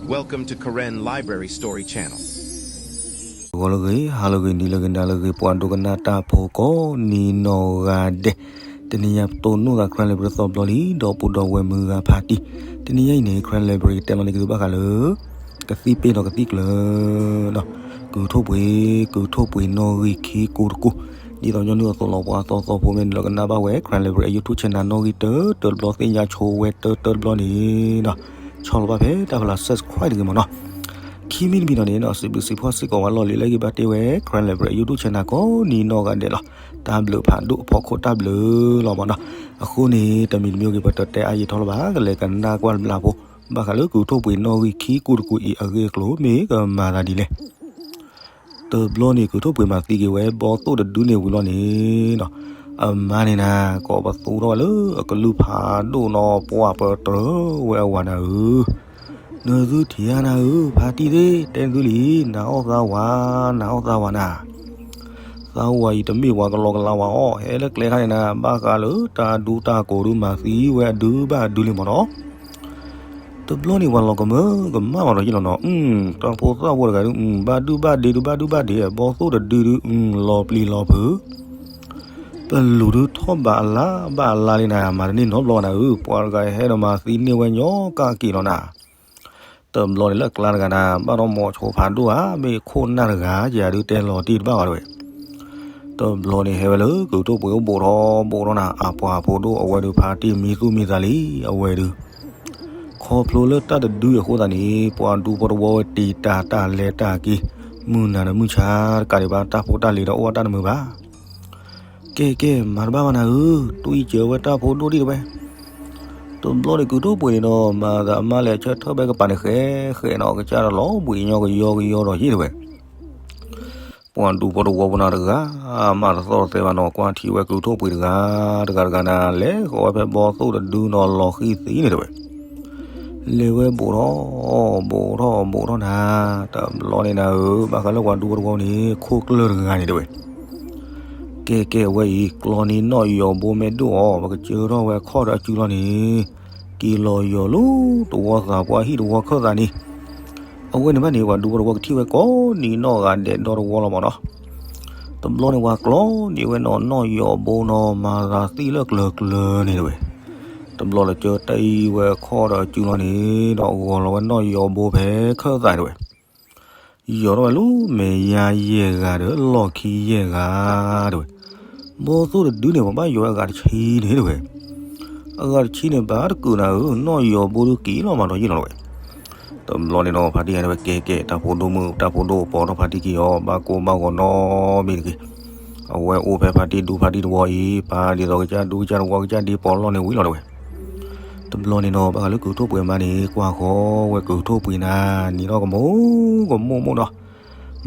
Welcome to Karen Library Story Channel. ဂီၤလၢအဂ့ၤ, ဟါလၢအဂ့ၤ, နံၤလၢအဂ့ၤ, နၤလၢအဂ့ၤ, ပှၤဒိကနၣ်တၢ်ဖိကိးနံၤနီၢ်ဂၤဒဲး, တနံၤညါပတိၢ်နီၣ်သး Karen Library သီဘျီလံ, ဒီပုၢ်ဒီဝဲၢ်မုၢ်ဂၤဖါတံၢ်, တနံၤညါအံၤန့ၣ် Karen Library ကတဲလီၤန့ၢ်က့ၤသုဘၣ်ဃးလၢ ကသံၣ်ပ့ၢ်ဒီးကသံၣ်ကျၢၤ ဒီး ကုၢ်ထိၣ်ပှ့ၤ, ကုၢ်ထိၣ်ပှ့ၤနီၣ်ဂံၢ်ခံကိးတကိး, ဒ်သိးညီနုၢ်အသိးလီၤ ပှၤသီသီဖိမ့ၢ်နုာ်လီၤကနၣ်ဘၣ်ဝဲ Karen Library အ YouTube channel နီၣ်ဂံၢ်တၢတၢတဘျီ သ့ၣ်ညါဆိဝဲတၢတၢတဘျီန့ၣ်ဒီး ဆီၣ်လီၤဘၣ်ဖဲတၢ်ဖီလာ် subscribe တဂ့ၤမ့ၢ်နီၤ. ခံမံၤတမံၤဒီးန့ၣ်ဒီး စံးဘျုးစံးဖှိၣ်စ့ၢ်ကီးဝဲလီၢ်လံၤလၢအဂ့ၢ်ဘၣ်တ့ၢ်ဝဲ Karen Library အ YouTube channel ကိးနံၤနီၢ်ဂၤဒဲးလီၤ. တၢ်ဘျုးဖးဒိၣ်အဖီခိၣ်တၢ်ဘျုးလီၤမ့ၢ်နီၤ. အဃိန့ၣ် တမံၤတမံၤဂ့ၤ ပတတဲအါယံာ်ထီၣ်လၢၤဘၣ်, ကလဲၤကနၣ်ကွၢ်တဘျီဖိ ဘၣ်ဃးလၢကုၢ်ထိၣ်ပှ့ၤနီၣ်ဂံၢ်ခံကိးတကိးအံၤ အဂ့ၢ်အကျိၤမ့ၢ်ကမၤသးဒ်လဲၣ်. တဘျီန့ၣ် ကုၢ်ထိၣ်ပှ့ၤမၤသံက့ၤဝဲ ဘီသိၣ်တဒုန့ၣ်ဝံၤလီၤန့ၣ်ဒီး အမါန့ၣ်နၤ ကိးပသူထီၣ်ဝဲလၢအကလုၢ်ဖးဒိၣ်နီၤ ပှၢ်ပတြၢၤဝဲအဝၤနၤဧၢ, နသုထံၣ်ဧါနၤဧၢ, ဖါတံၢ်သ့ၣ် တဲသုလံ, နၤအီၣ်သးဝး, နၤအီၣ်သးဝးနၤ သးဝးအံၤတမ့ၢ်ဝၤကလီကလီဝၤအီၣ်, ဟဲလၢကျဲခါန့ၣ်နၤ ဘၣ်ဃးလၢတၢ်ဒူတၢ်ကိးဒုး မၤသံဝဲအဒုဘၣ်အဒုလံမ့ၢ်နီၤ. တဘျီန့ၣ် ပှၤလီၤကမၢကမၣ်မးဒီးယ့ၣ်လီၤနီၤ, တၢ်ဖိသၣ်ဖိတဂၤဒုး ဘၣ်ဒုဘၣ်ဒ့ဒုး ဘၣ်ဒုဘၣ်ဒ့, ဘီသိၣ်တဒုဒုး လီၤပျံၤလီၤဖုး, ပလူၤဒုးထီၣ်ဘးအလါဘၣ်အလါလံနၤ, မၤတန့ၢ်နီတဘျီဘၣ်နၤဧၢ, ပှၤတဂၤဟဲဒီးမၤသံန့ၢ်ဝဲညီကၢ်က့ၤလီၤနၤ. တဘျီန့ၣ်လၢအကျါတဂၤနၤ ဘၣ်ဒီးမိၤဆိဖးဒိၣ်ဧါ မ့ၢ်ခိၣ်နၢ်တဂၤ ယၤဒုးတဲလီၤတံၢ်တဘၣ်ဘၣ်တဝဲ. တဘျီန့ၣ်ဟဲဝဲလၢကုၢ်ထိၣ်ပှ့ၤအိၣ် ဘူးထီၣ်ဘူးထီၣ်နၤ အပှၤဖိဒိၣ်အဝဲဒုး ဖါတံၢ်မံသူၣ်မံသးလံ အဝဲဒုး ခီဖျိလၢတၢ်တဒုအံၤအဃိသတးန့ၣ် ပှၤဒူဖိတဝီဝဲတံာ်တာ်တၢ်လဲၤတၢ်က့ၤ မုၢ်နၤဒီးမုၢ်ဆါတကးဒံးဘၣ် တၢ်ဖိတၢ်လံၤဒီးအိၣ်ဝဲတၢ်တမုာ်ဘၣ်. ကဲကဲ မၤတဘၣ်ဘၣ်နၤဧၢ, တွံၢ်စၢၤဝဲတၢ်ဖိဒိၣ်ဒံးတဝဲ. တဘျီန့ၣ်ကုၢ်ထိၣ်ပှ့ၤန့ၣ်ဒီး မၤသးအမါလဲၤဆၢထၢၣ်ဘဲကပၤန့ၣ် ဃဲဃဲနီၤ ကစၢ်ဒီးလီၤဘှံးညီကယီကယီဒီးယ့ၣ်တဝဲ ပှၤဒူဖိတဝီဖိနၤတဂၤ မၤတသီၣ်တသဲဘၣ်နီၤ ကွၢ်ထံဝဲကုၢ်ထိၣ်ပှ့ၤတဂၤ တဂၤတဂၤနၤ လဲၤဃီၤဝဲဖဲဘီသိၣ်တဒုနီၤ လီၤဃံၢ်သံန့ၣ်တဝဲ လဲၤဝဲဘူးထီၣ် ဘူးထီၣ် ဘူးထီၣ်နၤ, တဘျီန့ၣ်နၤဧၢ ဘၣ်ဃးလၢပှၤဒူဖိတဝီန့ၣ် ခိၣ်ကျၢၢ်တဂၤန့ၣ်တဝဲ ကဲကဲဝဲအံၤ ကျီန့ၢ်နီၣ်ယီၤဘိမ့ၢ်ဒိၣ်အီၤ ပကစၢထီၣ်ဝဲခီၣ်ဒီးအစုလီၤန့ၣ် က့ၤလီၤယီၤလၢတဝီသးပှၢ်ဟံၣ်တဝီခၢၣ်သးန့ၣ်, အဝဲန့ၣ်ဘၣ်န့ၣ် ပှၤဒူဖိတဝီကထံၣ်ဝဲကိးနံၤနီၢ်ဂၤဒဲးဒီတဝီလီၤမ့ၢ်နီၤ. တဘျီန့ၣ်ပှၤကျီန့ၢ်ဝဲနီၣ်နီၣ်ယီၤဘိနီၤ မၤသးသံလၢကျၢၤကျၢၤန့ၣ်တဝဲ, တဘျီလၢကၢတံၢ်ဝဲခီၣ်ဒီးအစုလီၤန့ၣ် ဒီးဂီၤလီၤဝဲနီၣ်ယီၤဘိဖဲခၢၣ်သးန့ၣ်တဝဲ ယီၤထီၣ်ဝဲလၢမဲာ်ယါယဲၢ်ဂၤဒီး လီၢ်ခံယဲၢ်ဂၤတဝဲ, ဘီသိၣ်တဒုန့ၣ် ပဘၣ်ယီၤဝဲအဂၤတဆံန့ၣ်တဝဲ, အဂၤတဆံန့ၣ် ဘၣ်တကုာ်နၤဧၢ နီၣ်ယီၤဘိဒုးက့ၤလီၤမးဒီးယ့ၣ်လီၤတဝဲ, တဘျီန့ၣ်ဒီး ဖါတံၢ်ဟဲန့ၣ်ဝဲကဲကဲ တၢ်ဖိဒိၣ်မုၣ် တၢ်ဖိဒိၣ်ပိာ်ထီၣ်ဖါတံၢ်ခံအီၤ ဘၣ်ကိၢ်ဘၣ်ဂီၤနီတမံၤတဂ့ၤ, အဝဲအိၣ်ဖဲဖါတံၢ်ဒူဖါတံၢ်တဝီအံၤ ပာ်ဒ်သိးကစၢ်ဒူကစၢ်တဝီ ကစၢ်ဒ့ပိာ်လီၢ်န့ၣ်ဝံၤလီၤတဝဲ တဘျီန့ၣ်ဒီး ဘၣ်ဃးလၢကုၢ်ထိၣ်ပှ့ၤမါန့ၣ် ကွၢ်ဃီဝဲကုၢ်ထိၣ်ပှ့ၤနၤ နံၤထီၣ်ကမိၢ်ကမိၢ်မိၢ်ဒီး,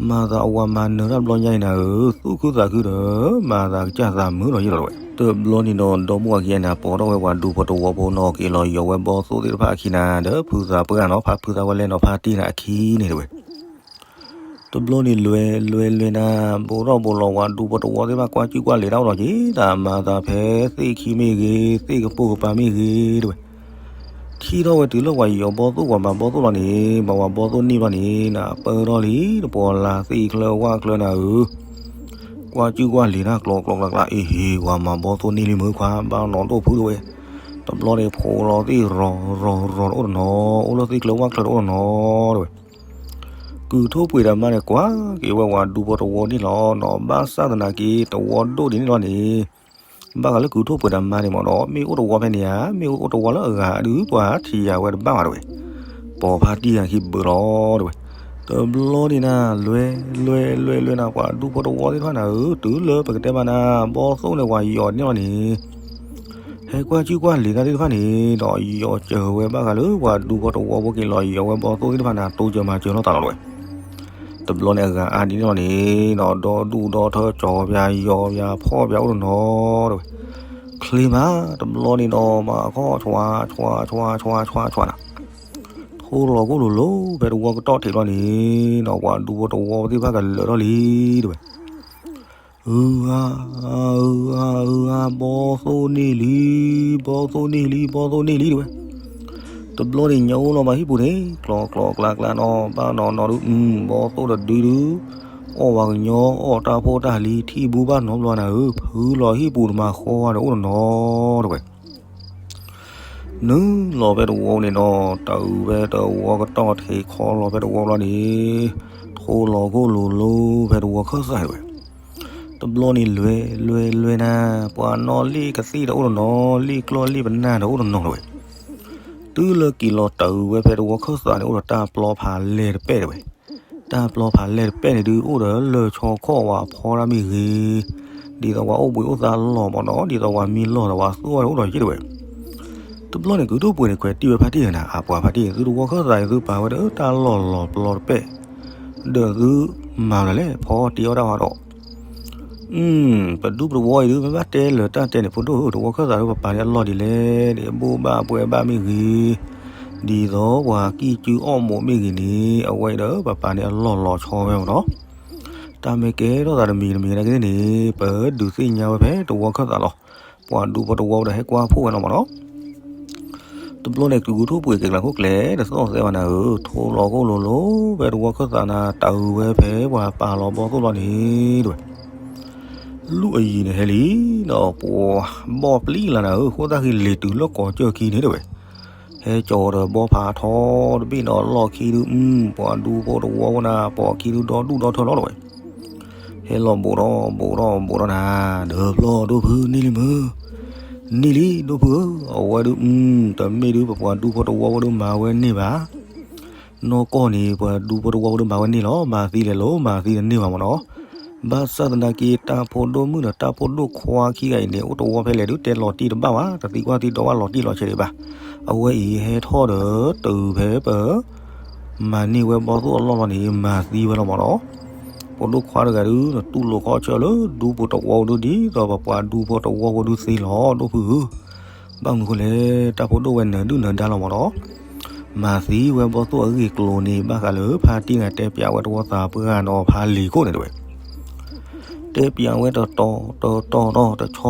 မၤသးအဝၤမၤနၢၤတၢ်တဘျီညါအံၤနၤဧၢ သူၣ်ခုသးခုဒီး မၤသးကစၢ်သးမုာ်ဒီးယ့ၣ်လီၤတဝဲ, တဘျီန့ၣ်ဒီး ဒီမါဝၤခံဂၤန့ၣ် ပိာ်ထီၣ်ဝဲပှၤဒူဖိတဝီဖိနီၤ က့ၤလီၤယီၤဝဲဘီသိၣ်သ့ၣ်တဖၣ်အခံနၤ ဒီးဖုသးပှၢ်နီၤ ဖးဖုသးဝဲလဲၣ်နီၤ ဖါတံၢ်နၤအခံန့ၣ်တဝဲ တဘျီန့ၣ်လွဲလွဲလွဲနၤ, ဘူးထီၣ်ဘူးလီၤဝဲဒူဖိတဝီသ့ၣ်တဖၣ် ကွၢ်ကူၣ်ကွၢ်လံၤတၢ်အိၣ်ဒီးက့ၤ တၢ်မၤသးဖဲသ့ၣ်ခံမ့ၢ်ဂ့ၤ သ့ၣ်ကပိာ်ကပၤမ့ၢ်ဂ့ၤတဝဲ, ထံၣ်ထီၣ်ဝဲတုၤလၢပှၤယီၤဘီသိၣ် ပှၤမၤဘီသိၣ်လီၤန့ၣ် ဘၣ်ဝဲဘီသိၣ်န့ၢ်ဘျီန့ၣ် နပၢၢ်ထီၣ်လံ တပှီၤလၢသ့ၣ်ချၢဝၣ်ချၢနၤဧၢ ကွၢ်ကူၣ်ကွၢ်လံၤတၢ်ကျီကျီကျါကျါ အ့ဟ့ ပှၤမၤဘီသိၣ်န့ၢ်လံမုၢ်ခွါ ဘၣ်နီၢ်ဒိၣ်ဖုတဝဲ, တဘျီန့ၣ်ဖိးလီၤသ့ၣ်ရီၤရီၤရီၤတအိၣ်တနီၤ အိၣ်လၢသ့ၣ်ချၢဝၣ်ချၢတအိၣ်တနီၤတဝဲ ကုၢ်ထိၣ်ပှ့ၤဒီးမါန့ၣ် ကွၢ်က့ၤဝဲပှၤဒူဖိတဝီန့ၣ်လီၤနီၤ ဘၣ်ဆၣ်သနာ်က့ တဝီဒိၣ်ဒ်န့ၣ်လီၤန့ၣ်, ဘၣ်ဃးလၢကုၢ်ထိၣ်ပှ့ၤဒီးမါန့ၣ်မ့ၢ်ဒီး မ့ၢ်အိၣ်တဝီဖဲန့ၣ်ဧါ မ့ၢ်အိၣ်တဝီလၢအဂၤဒုး ပှၤထံၣ်ယၤဝဲတဘၣ်ဘၣ်တဝဲ, ပိာ်ဖါတံၢ်ယၤခံဘုးလီၤတဝဲ, တဘျီန့ၣ်နၤ လွဲလွဲလွဲလွဲနၤ ပှၤဒူဖိတဝီသ့ၣ်တဖၣ်နၤဧၢ တုၤလၢပကတဲဘၣ်နၤ ဘီသိၣ်န့ၣ်ပှၤယီၤန့ၣ်လီၤန့ၣ် ဟဲကွၢ်ကူၣ်ကွၢ်လံၤတၢ်သ့ၣ်တဖၣ်န့ၣ်ဒီး ယီၤစၢၤဝဲဘၣ်ဃးလၢပှၤဒူဖိတဝီဖိ က့ၤလီၤယီၤဝဲဘီသိၣ်သ့ၣ်တဖၣ်န့ၣ် တိစၢၤမၤစၢၤလိာ်သးလီၤတဝဲ, တဘျီန့ၣ်အဂၤအါဒ်န့ၣ်လီၤန့ၣ်ဒီး ဒီဒူၣ်ဒီထၢ ကၠီၤပၠးယီၤပၠးဖီၣ်ပၠးအိၣ်တနီၤတဝဲ, ချ့မး တဘျီန့ၣ်ဒီး မၤခီၣ်ဆွးဆွးဆွးဆွးဆွးဆွးနၤ, ထိၣ်လီၤကိၣ်လိၤလိၤ ဖဲတဝီကတီၢ်ထံးလီၤန့ၣ်ဒီး ပှၤဒူဖိတဝီသ့ၣ်တဖၣ်ကလၢာ်ထီၣ်လံတဝဲ အၢအါ အၢအါ အၢအါ ဘီသိၣ်န့ၢ်လံ ဘီသိၣ်န့ၢ်လံ ဘီသိၣ်န့ၢ်လံတဝဲ, တဘျီန့ၣ်ညါအိၣ်လီၤဘၣ်ဟံၣ်ပူၤန့ၣ် ကျီကျီကျါကျါနီၤ ဘၣ်နီၤနီၤဒုး ဘီသိၣ်တဒုဒုး အီၣ်ဝဲကညီ အီၣ်တၢ်ဖိတၢ်လံၤ ထံၣ်ဘူဘၣ်နီတဘျီနၤဧၢ ဖုလီၤဟံၣ်ပူၤတမၤဃီဝဲဒီးအိၣ်တနီၤတဝဲ နုာ်လီၤဖဲတဝီန့ၣ်နီၤ တၢ်အုးဖဲတဝီကတီၢ်ထံးခီလီၤဖဲတဝီဘျီန့ၣ် ထိလီၤခိၣ်လိၤလိၤဖဲတဝီခၢၣ်သးတဝဲ တဘျီန့ၣ်လွဲလွဲလွဲနၤ ပှၤနီၣ်လ့ၣ်ကသ့ၣ်ဒီးအိၣ်တနီၤ လ့ၣ်ကျီၢ်လ့ၣ်ပနၢ်ဒီးအိၣ်တနီၤတဝဲ တုၤလၢက့ၤလီၤတၢ်အုးဝဲဖဲတဝီခၢၣ်သးန့ၣ် အိၣ်ဒီးတၢ်ပျီဖးလဲၢ်တပဲၢ်တဝဲ တၢ်ပျီဖးလဲၢ်တပဲၢ်န့ၣ်ဒုး အိၣ်ဒီးလၢၢ်ဆီခီၣ်ဝဲဖီတၢ်မ့ၢ်ဂ့ၤ, ဒ်သိးပှၤအိၣ်ဘှံးအိၣ်သါလီၤမးနီၤ ဒ်သိးပှၤမံလီၢ်ဒီးပှၤသူၣ်ဝဲအိၣ်ဒီးယ့ၣ်တဝဲ. တဘျီန့ၣ် ကုၢ်ထူၣ်ပှ့ၤန့ၣ် ခွဲးတံၢ်ဝဲဖါတံၢ်နၤ အပှၤဖါတံၢ် သုတဝီခၢၣ်သးအံၤ သုပာ်ဝဲဒီးတၢ်လီၢ်လီၤပျီတပဲၢ်, ဒီးသုမၤလၢလဲၣ် ဖီတံၢ်အီၣ်တၢ်ဝဲဒီး ပဒူပတဝီအံၤဒုး မ့ၢ်ဘၣ်တဲလၢတၢ်တဲန့ၣ် ဖိဒိၣ်ဧၢ တဝီခၢၣ်သးဒုး ပပာ်န့ၢ်အလီၢ်ဒ်လဲၣ်န့ၣ် ဘိၣ်ဘၣ်ပှဲၤဘၣ်မ့ၢ်ဂ့ၤ, ဒ်သိးပှၤကံၢ်ကုအီၣ်မိးမ့ၢ်ဂ့ၤန့ၣ် အဝဲအံၤဒီးပပာ်န့ၢ်အလီၢ်လီၤဆီဝဲမးနီၤ. တၢ်မ့ၢ်ကဲထီၣ်သးတမံၤတမံၤနာ်က့န့ၣ် ပဒုးသ့ၣ်ညါဝဲဖဲတဝီခၢၣ်သးလီၤ. ပှၤဒူဖိတဝီဒီးဟဲကွၢ်ဖှိၣ်ဝဲလီၤမးနီၤ. တဘျီန့ၣ် ကုၢ်ထူၣ်ပှ့ၤက့ၤကျါခိၣ်ကျဲ တသီၣ်သဲဝဲနၤဧၢ, ထိလီၤခိၣ်လိၤလိၤ ဖဲတဝီခၢၣ်သးနၤ တၢ်အုးဝဲဖဲပှၤပာ်လီၤဘီၣ်သိၣ်လီၤန့ၣ်တဝဲ. လူၢ်အယံၤန့ၣ်ဟဲလံ, ဒီးပှၤဘီၣ်ပျံၤလၢနၤဧၢ, ဃိသတးက့ၤလ့ၤတုၤလၢကီၢ်ကၠၢၢ်ခံန့ၣ်တဝဲ. ဟဲကၠီၤဒီးဘီဖးထီတဘ့ၣ်ဒီးလီၢ်ခံဒုး, ပှၤဒူဖိတဝီဖိနၤ ပိာ်ခံဒုးဒီဒူၣ်ဒီထၢလီၤတဝဲ. ဟဲလီၤဘိးထီၣ်ဘိးထီၣ်ဘိးထီၣ်နၤ, ဒီးဖျီၣ်ဒိၣ်ဖုန့ၢ်လံမုၢ်, န့ၢ်လံဒိၣ်ဖုဧၢ, အဝဲဒုး, တမ့ၢ်ဒုး ပပှၤဒူဖိတဝီဖိဒုးမၤဝဲန့ၢ်ဘၣ် နီၢ်ကီၢ်န့ၣ် ပှၤဒူဖိတဝီဖိဒုးမၤဝဲန့ၢ်လီၤ, မၤသံလဲၤလိၤ မၤသံတန့ၢ်ဘၣ်မးနီၤ. ဘၣ်ဆၣ်သနာ်က့ တၢ်ဖိဒိၣ်မုၣ်ဒီးတၢ်ဖိဒိၣ်ခွါခံဂၤအံၤန့ၣ် အိၣ်တဝီဖဲလဲၣ်ဒုး တဲလီၤတံၢ်တဘၣ်ဘၣ်, တသံကွၢ်သံဒိးဘၣ်လီၤတံၢ်လီၤဆဲးဒံးဘၣ်. အဝဲအံၤဟဲထီၣ်ဒီး တုၤဖဲပ မၤန့ၢ်ဝဲဘီၣ်သိၣ်အလီၢ်လီၤန့ၣ် မၤသံဝဲလီၤမးနီၤ. ဖိဒိၣ်ခွါတဂၤဒုး တူၢ်လိာ်ခီဆၢလၢဒူပူၤတဝီဒုး ဒ်သိးပပှၤဒူဖိတဝီဖိဒုးသ့လီၤ ဒိၣ်ဖုဧၢ. ဘၣ်မနုၤဃိလဲၣ် တၢ်ဖိဒိၣ်ဝဲနၢၤဒုၣ်နၢၤဒါလီၤမးနီၤ. မၤသံဝဲဘီၣ်သိၣ်အဂ့ၢ်ကျိၤန့ၣ် ဘၣ်ဃးလၢဖါတံၢ်န့ၣ်တဲပၠးဝဲတဝီသးပှၢ်နီၤဖးလံာ်ခိၣ်န့ၣ်တဝဲ တဲပၠးဝဲတတီၤတတီၤနီၤ တဆီတဆီတဆီ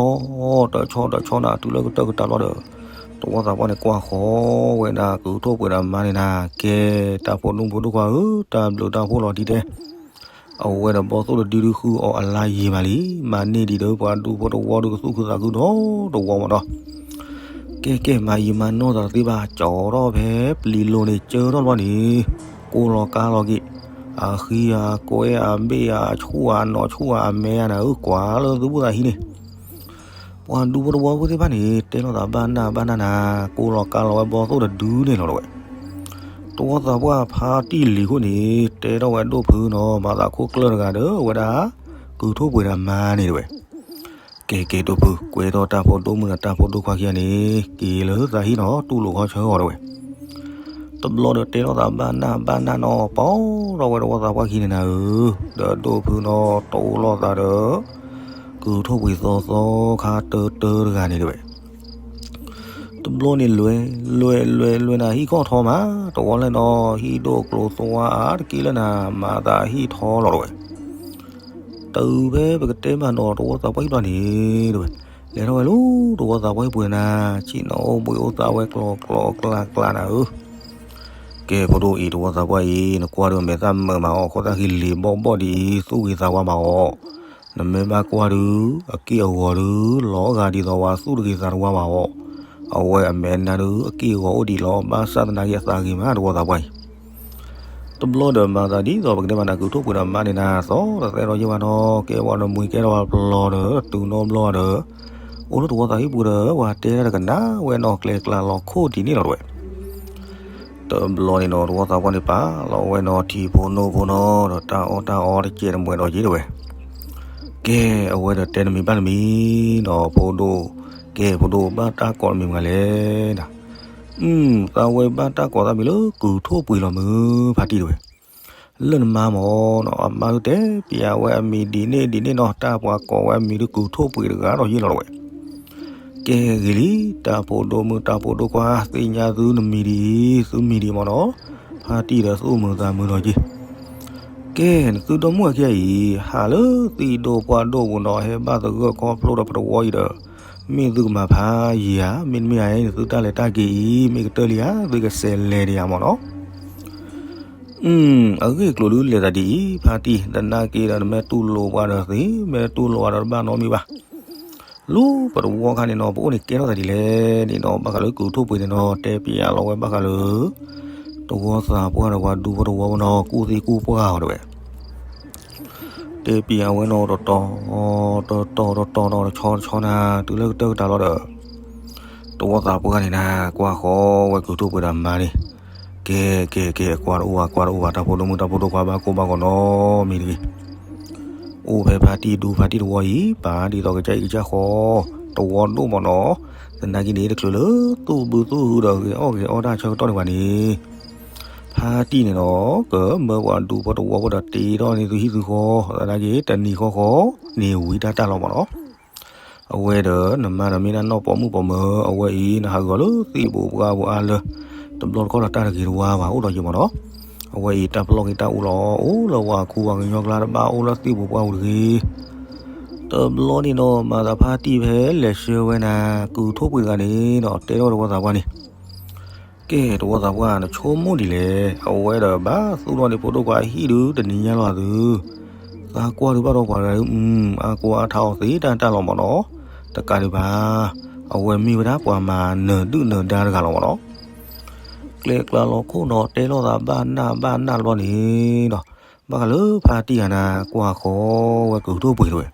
နၤ တုၤလၢကတၢၢ်ကတၢၢ်လီၤဒီး တဝီသးပှၢ်န့ၣ်ကွၢ်ဃီဝဲဒၣ် ကုၢ်ထူၣ်ပှ့ၤဒီးမါန့ၣ်နၤ ကဲ တၢ်ဖိဒိၣ်ဖိဒိၣ်ခွါဧၢ တၢ်ဘျုးတၢ်ဖှိၣ်လီၤတံၢ်တဲ အဝဲဒီးဘီၣ်သိၣ်တဒုဒုးဃုအီၤအလါယံာ်မးလံ, မၤန့ၢ်ဒံးဒီးပှၤဒူဖိတဝီဒုးကသူၣ်ခုသးခုဒီးတဝီမးဒီး ကဲကဲ မၤယံာ်မၤနီၢ်သးသ့ဘၣ် ကၠီထီၣ်ဖဲပျံၤလိၤန့ၣ် ကၢထီၣ်ဘျီန့ၣ် ကိၢ်လီၤကါလီၤက့ၤ အဃံအကွဲအဘ့ၣ်အဆူၣ်အနီၢ်ဆူၣ်အမဲအနၤဧၢ ကွၢ်လၢသုဘူၣ်သးဟံးန့ၣ် ပှၤဒူဖိတဝီဖိသ့ၣ်တဖၣ်န့ၣ် တဲလိာ်သးဘၣ်နၢ်ဘၣ်နၢ်နၤ ကိၢ်လီၤကါလီၤဝဲဘီၣ်သိၣ်တဒုန့ၣ်လီၤတဝဲ တဝီသးပှၢ်ဖါတံၢ်လံၤခိၣ်န့ၣ် တဲထီၣ်ဝဲဒိၣ်ဖုနီၤ မၤသးခိၣ်ကျၢၢ်တဂၤဒီး အဝဲဒၣ် ကုၢ်ထူၣ်ပှ့ၤဒီးမါန့ၣ်တဝဲ ကဲကဲဒိၣ်ဖု ကွဲထီၣ်တၢ်ဖိဒိၣ်မုၣ်ဒီးတၢ်ဖိဒိၣ်ခွါခံဂၤန့ၣ် က့ၤလၢသးဟံၣ်နီၤ တူၢ်လိာ်ခီဆၢအီၤတဝဲ တဘျီဒီးတဲထီၣ်သးဘၣ်နၢ်ဘၣ်နၢ်နီၤ ပိာ်ထီၣ်ဝဲတဝီသးပှၢ်ခံန့ၣ်နၤဧၢ, ဒီးဒိၣ်ဖုနီၤ တိၢ်လိာ်သးဒီး ကုၢ်ထူၣ်ပှ့ၤသီသီခါတၢတၢတဂၤန့ၣ်တဝဲ တဘျီန့ၣ်လွဲ လွဲ လွဲ လွဲနၤ ဟံၣ်ခီၣ်ထီမး တဝီလဲၣ်နီၤ ဟံၣ်ဒိၣ်ကျိၤသွါအါတက့ၢ်လၢနၤ မၤသးဟံၣ်ထီလီၤတဝဲ တုၤဖဲပကတဲမးနီၤတဝီသးပှၢ်ဟံၣ်ဘျီန့ၣ်တဝဲ လဲၤထီၣ်ဝဲလၢတဝီသးပှၢ်ဟံၣ်ပူၤနၤ ဆ့ၣ်နီၤအိၣ်ဘှံးအိၣ်သါဝဲကျီကျီကျါကျါနၤဧၢ ကဲဖိဒိၣ်အံၤတဝီသးပှၢ်အံၤ နကွၢ်ဒုးမဲာ်သၣ်မုာ်မးအီၤ အဃိသတးက့ၤလံာ်ဘီၣ်ဘီၣ်ဒ်အံၤ သူၣ်ဂ့ၤသးဝါမးအီၤ နမ့ၢ်ဘၣ်ကွၢ်ဒုး အက့ၢ်အဂီၤဒုး လီၤဂာ်ဒ်သိးဝဲသူၣ်တဂ့ၤသးတဝါဘၣ်အီၤ, အဝဲအမဲာ်နါဒုး အက့ၢ်အဂီၤအိၣ်ဒံးလီၤ. ဘၣ်ဆၣ်သနာ်က့အသးဂ့ၤမး တဝီသးပှၢ်အံၤ တဘျီဒီးမၤသးဒ်သိးပကတဲမးနၤ ကုၢ်ထူၣ်ပှ့ၤဒီးမါန့ၣ်နၤ သီတသဲဒီးယဲၢ်ဝဲနီၤ ကဲဝဲနမှံၤကဲထီၣ်ဝဲပျီၤဒီး တုၤနီတဘျီဒီး အိၣ်လၢတဝီသးဟံၣ်ပူၤဒီး ပှၤတဲတၢ်တကနၣ်ဝဲနီၤ ကျဲကျါလီၤခိၣ်ဒ်န့ၣ်လီၤတဝဲ တဘျီန့ၣ်နီၤ တဝီသးပှၢ်န့ၣ်ပာ်လီၤဝဲနီၤ ထံဖိနိဖိနီၤ ဒီးတၢ်အီၣ်တၢ်အီတကဲးတမှဲးဒီးက့ၤတဝဲ ကဲ အဝဲဒီးတဲတမံၤဘၣ်တမံၤနီၤ ဖိဒိၣ်, ကဲ ဖိဒိၣ်ဘၣ်တၢ်ကိးတမံၤမးလဲၣ်နၤ, သးဝဲဘၣ်တၢ်ကိးသးမံၤလၢကုၢ်ထူၣ်ပှ့ၤလီၤမုၢ် ဖါတံၢ်တဝဲ လၢနမါမ့ၢ်နီၤ အမါဒုးတဲပျးဝဲအမံၤဒ်န့ၣ်ဒ်န့ၣ်နီၤ တၢ်ပှၤကိးဝဲအမံၤဒုးကုၢ်ထူၣ်ပှ့ၤတဂၤဒီးယ့ၢ်လီၤတဝဲ ကဲဂ့ၤလံ တၢ်ဖိဒိၣ်မုၣ်တၢ်ဖိဒိၣ်ခွါ သ့ၣ်ညါသုနမံၤဒ်အံၤ သုမံၤဒ်အံၤမ့ၢ်နီၤ, ဖါတံၢ်ဒီးသူၣ်မုာ်သးမုာ်လီၤက့ၤ ကဲ နသုဒီမုၣ်အခံဂၤအံၤ ဟးလၢသံၣ်ဒိၣ်ပှၢ်ဒိၣ်ပူၤနီၤ ဟဲဘၣ်သဂၢၢ်ခီဖျိဒီးပတဝီအံၤဒီး မ့ၢ်သုကမၤဖးယံာ်ဧါ, မ့တမ့ၢ်ဧါန့ၣ် သုတၢ်လဲၤတၢ်က့ၤအံၤ မ့ၢ်ကတၢၢ်လံဧါ, သုကစဲးလဲၤဒံးဧါမ့ၢ်နီၤ. အဂ့ၢ်အကျိၤဒုးလဲၤသးဒ်အံၤ, ဖါတံၢ် သနာ်က့ဒီး နမ့ၢ်တူၢ်လိာ်ပှၤဒီးသ့, မ့ၢ်တူၢ်လိာ်ပှၤဒီးတဘၣ်နီတမံၤဘၣ်. လၢပတဝီခါန့ၣ်နီၤ ပအိၣ်န့ၣ်ကဲထီၣ်သးဒ်လဲၣ်န့ၣ်နီၤ ဘၣ်ဃးလၢကုၢ်ထိၣ်ပှ့ၤန့ၣ်နီၤ တဲပျးလီၤဝဲဘၣ်ဃးလၢ တဝီသးပှၢ်ဒီးပှၤဒူဖိတဝီဖိနီၤ ကူၣ်သ့ကူၣ်ပှၢ်အီၤတဲဝဲ တဲပျးဝဲနီၤ တတီၤ တတီၤ တတီၤနီၤ တဆီတဆီနၤ တုၤလၢကတၢၢ်ကတၢၢ်လီၤဒီး တဝီသးပှၢ်န့ၣ်နၤ ကွၢ်ဃီဝဲကုၢ်ထိၣ်ပှ့ၤဒီးမါန့ၣ်, ကဲ ကဲ ကဲ အကွၢ်တအိၣ်ဘၣ် ကွၢ်တအိၣ်ဘၣ် တၢ်ဖိဒိၣ်မုၣ်တၢ်ဖိဒိၣ်ခွါ ဘၣ်ကိၢ်ဘၣ်ဂီၤနီတမံၤတဂ့ၤ. အိၣ်ဖဲဖါတံၢ်ဒူဖါတံၢ်တဝီအံၤ ပာ်ဒ်သိးကစၢ်အံၤကစၢ်ဃီ တဝီဒိၣ်မ့ၢ်နီၤ, သနာ်က့န့ၣ် တချုးလၢသူၣ်ဘုသူၣ်ဟုဒီးဂဲၤအီၣ်ဂဲၤအီတၢ်ဆၢကတီၢ်န့ၣ်ဘၣ်န့ၣ် ဖါတံၢ်န့ၣ်နီၤ ကမၢပှၤဒူဖိတဝီဖိဒီးတ့ထီၣ်န့ၢ်သုဟံၣ်သုဃီ, သနာ်က့တနံၤဃီဃီန့ၣ်ဝံၤတၢ်တၢ်လီၤမ့ၢ်နီၤ. အဝဲဒီးနမါဒီးမ့ၢ်ဒၣ်နီၢ်ပိာ်မုၣ်ပိာ်မၢၤ အဝဲအံၤနဟးဂီၤလၢသ့ၣ်ဘိးပှၢ်ဘိးအါလၢ တဘျီတခီၣ်ဒီးတၢ်တဂ့ၤတဝါဘၣ်အိၣ်ဒီးယံၤမ့ၢ်နီၤ. အဝဲအံၤတၢ်ပလီၢ်က့ၤတၢ်အူလီၤ အိၣ်လၢပှၤခူပှၤကညီကျါတဘၣ်အိၣ်လၢသ့ၣ်ဘိးပှၢ်ပူၤတဂ့ၤ. တဘျီန့ၣ်နီၤ မၤသးဖါတံၢ်ဖဲလဲၤဆှၢဝဲနၤ ကုၢ်ထိၣ်ပှ့ၤတဂၤန့ၣ်နီၤ တဲထီၣ်တဝီသးပှၢ်န့ၣ် ကဲ တဝီသးပှၢ် နဆိကမိၣ်ဒ်လဲၣ်, အဝဲဒီးဘၣ်သူၣ်ထီၣ်န့ၢ်ဖိဒိၣ်ခွါအဟံၣ်ဒုးတနံၤညါလီၤသု, သးကွၢ်ဒုးဘၣ်ဒီးပှၤတဂၤဒုး အါကိးအါထီၣ်အီၤသ့တၢ်တၢ်လီၤမ့ၢ်နီၤ, တကးဒံးဘၣ် အဝဲမ့ၢ်ဝဲဒၣ်ပှၤမၤနၢၤဒုၣ်နၢၤဒါတဂၤလီၤမ့ၢ်နီၤ. ကျဲကျါလီၤခိၣ်နီၤ တဲလိာ်သးဘၣ်နၢ်ဘၣ်နၢ်တဘျီန့ၣ်ဒီး ဘၣ်ဃးလၢဖါတံၢ်ဧါနၤ ကွၢ်ဃီဝဲကုၢ်ထိၣ်ပှ့ၤတဝဲ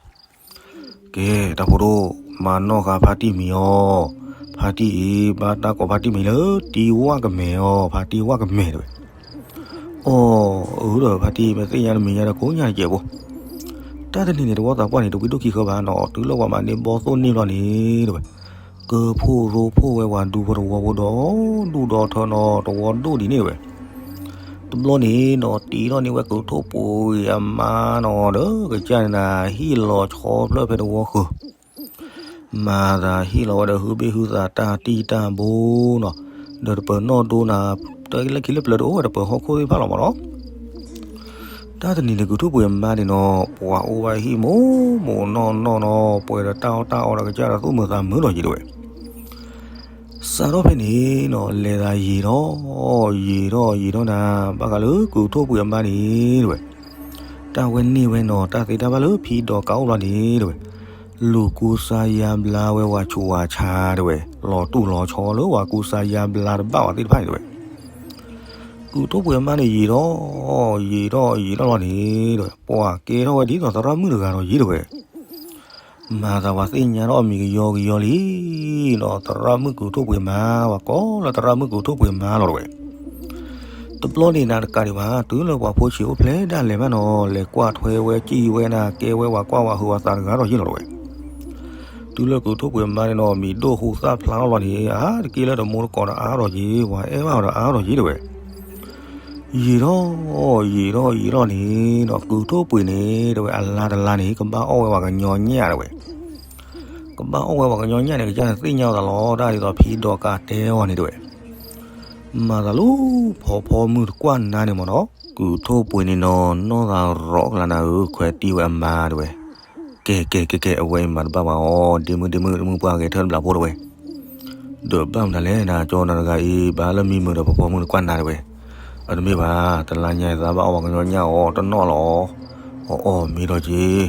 ကဲ တၢ်ဖိဒိၣ် မၤနီၣ်ဃာ်ဖါတံၢ်မံၤအီၤ, ဖါတံၢ်အံၤ ဘၣ်တၢ်ကိးဖါတံၢ်မံၤလၢ တံၤဝၣ်ကမဲာ်အီၤ, ဖါတံၢ်ဝၣ်ကမဲာ်တဝဲ. အိ အၢဒီးဖါတံၢ် မ့ၢ်သ့ၣ်ညါတမံၤညါဒီးကိးညါတကဲးဖိ. တၢ်တနံၤန့ၣ် တဝီသးပှၢ်န့ၣ် တဝံဒိၣ်ခံဃၢဘၣ်နီၤ, တုၤလၢပှၤမၤန့ၢ်ဘီသိၣ်န့ၢ်ဘျီန့ၣ်တဝဲ ကၢၢ်ဖှိၣ်ရိဖှိၣ်ဝဲပှၤဒူဖိတဝီဖိဒီး ဒူၣ်ဒီထၢနီၤ တဝီဒိၣ်ဒ်န့ၣ်တဝဲ. တဘျီန့ၣ်နီၤ တ့ထီၣ်န့ၢ်ဝဲကုၢ်ထိၣ်ပှ့ၤအမါနီၤဒီး ကစၢ်န့ၣ်နၤ ဟ့ၣ်လီၤဆီဖျၢၣ်ဖဲတဝီဃၢၤ မၤသးဟ့ၣ်လီၤဝဲဒီးဟုဘ့ၣ်ဟုသးတၢ်တံၢ်တၢ်ဘိနီၤ, ဒီးတပၢၤနီၣ်ဒိနၤ တၢ်လၢခံလၢပျၢၤတအိၣ်ဝဲ တပၢၤဟီၣ်ခိၣ်သ့ၣ်တဖၣ်လီၤမ့ၢ်နီၤ. တၢ်တနံၤန့ၣ် ကုၢ်ထိၣ်ပှ့ၤအမါန့ၣ်နီၤ ပှၤအိၣ်ဘၣ်ဟံၣ်မိၢ်မိၢ်နီၢ်နီၢ်နီၤ ပှဲၤဒီးတၢ်အီၣ်တၢ်အီဒီးကစၢ်ဒီးသူၣ်မုာ်သးမုာ်ဒီးယံၤတဝဲ စးထီၣ်ဖဲန့ၣ်နီၤ လဲၤသးယံာ်ထီၣ် ယံာ်ထီၣ်ယံာ်ထီၣ်နၤ ဘၣ်ဃးလၢကုၢ်ထိၣ်ပှ့ၤအမါန့ၣ်တဝဲ တၢ်ဝဲန့ၢ်ဝဲနီၤ တၢ်သ့တၢ်ဘၣ်လၢဖံဒီးကးအိၣ်ဘျီန့ၣ်တဝဲ လူၤကူစါယါဘျါဝဲဝၤဆူးဝၤဆါတဝဲ လီၤတူၢ်လီၤဆီလၢဝၤကူစါယါဘျါတဘၣ်ဝဲသ့ၣ်တဖၣ်န့ၣ်တဝဲ ကုၢ်ထိၣ်ပှ့ၤအမါန့ၣ်ယံာ်ထီၣ် ယံာ်ထီၣ်ယံာ်ထီၣ်လီၤန့ၣ်တဝဲ ပှၤကဲထီၣ်ဝဲဒ်သိးသရၣ်မုၣ်တဂၤဒီးယံၤတဝဲ မၤသးပှၤသ့ၣ်ညါထီၣ်အမံၤကယီကယီလံနီၤ သရၣ်မုၣ်ကုၢ်ထိၣ်ပှ့ၤမါ ပှၤကိးလၢသရၣ်မုၣ်ကုၢ်ထိၣ်ပှ့ၤမါလီၤတဝဲ တဘျီန့ၣ်နၤတကးဒံးဘၣ် တုၤလၢပှၤဖိဆံးအိၣ်ဖျဲၣ်ဒၣ်လဲာ်မးနီၤ လဲၤကွၢ်ထွဲဝဲစံၣ်ဝဲနၤ ကဲဝဲပှၤကွၢ်ဝဲဟုးဝဲသးတဂၤဒီးယံၤလီၤတဝဲ တုၤလၢကုၢ်ထိၣ်ပှ့ၤမါန့ၣ်နီၤ မံၤဒိၣ်ဟူးသၣ်ဖျါထီၣ်လီၤန့ၣ် အါတက့ၢ်လၢတမိၢ်တကိးဒီးအါဒီးယံၤ ပှၤအဲၣ်ဘၣ်ဒီးအါဒီးယံၤတဝဲ ယံာ်ထီၣ် ယံာ်ထီၣ်ယံာ်ထီၣ်န့ၣ်နီၤ ကုၢ်ထိၣ်ပှ့ၤန့ၣ် တဝဲအလါတလါန့ၣ် ကဘၣ်အီၣ်ဝဲပှၤကညီညၣ်တဝဲ ကဘၣ်အီၣ်ဝဲပှၤကညီညၣ်န့ၣ် ကစၢ်န့ၣ်သ့ၣ်ညါအီၤသးလီၤ တၢ်ဒ်သိးဖံဒီးကးတဲအီၤန့ၣ်တဝဲ မၤသးလၢဖီဖီမုၢ်တကွၢ်နါန့ၣ်မ့ၢ်နီၤ ကုၢ်ထိၣ်ပှ့ၤန့ၣ်နီၤ နီၢ်သးရီးကလးနၤဧၢ ခွဲးတံၢ်ဝဲအမါတဝဲ ကဲကဲကဲကဲ အဝဲအံၤမၤတဘၣ်ဘၣ်အီၤ ဒ့မုၣ်ဒ့မုၣ် မုၣ်ပှၢ်ဂဲၤထၢၣ်တဘျီဖိတဝဲ ဒီးဘၣ်မနုၤလဲၣ်နၤ ကၠီနၤတဂၤအံၤ ဘၣ်လၢမံမုာ်ဒီးဖီဖီမုၢ်တကွၢ်နါတဝဲ အတမ့ၢ်ဘၣ် တလါညါအံၤသးဘၣ်အီၣ်ပှၤကညီညၣ်အီၤတနီၣ်လီၤ အီၣ်အီၣ်မ့ၢ်ဒီးက့ၤ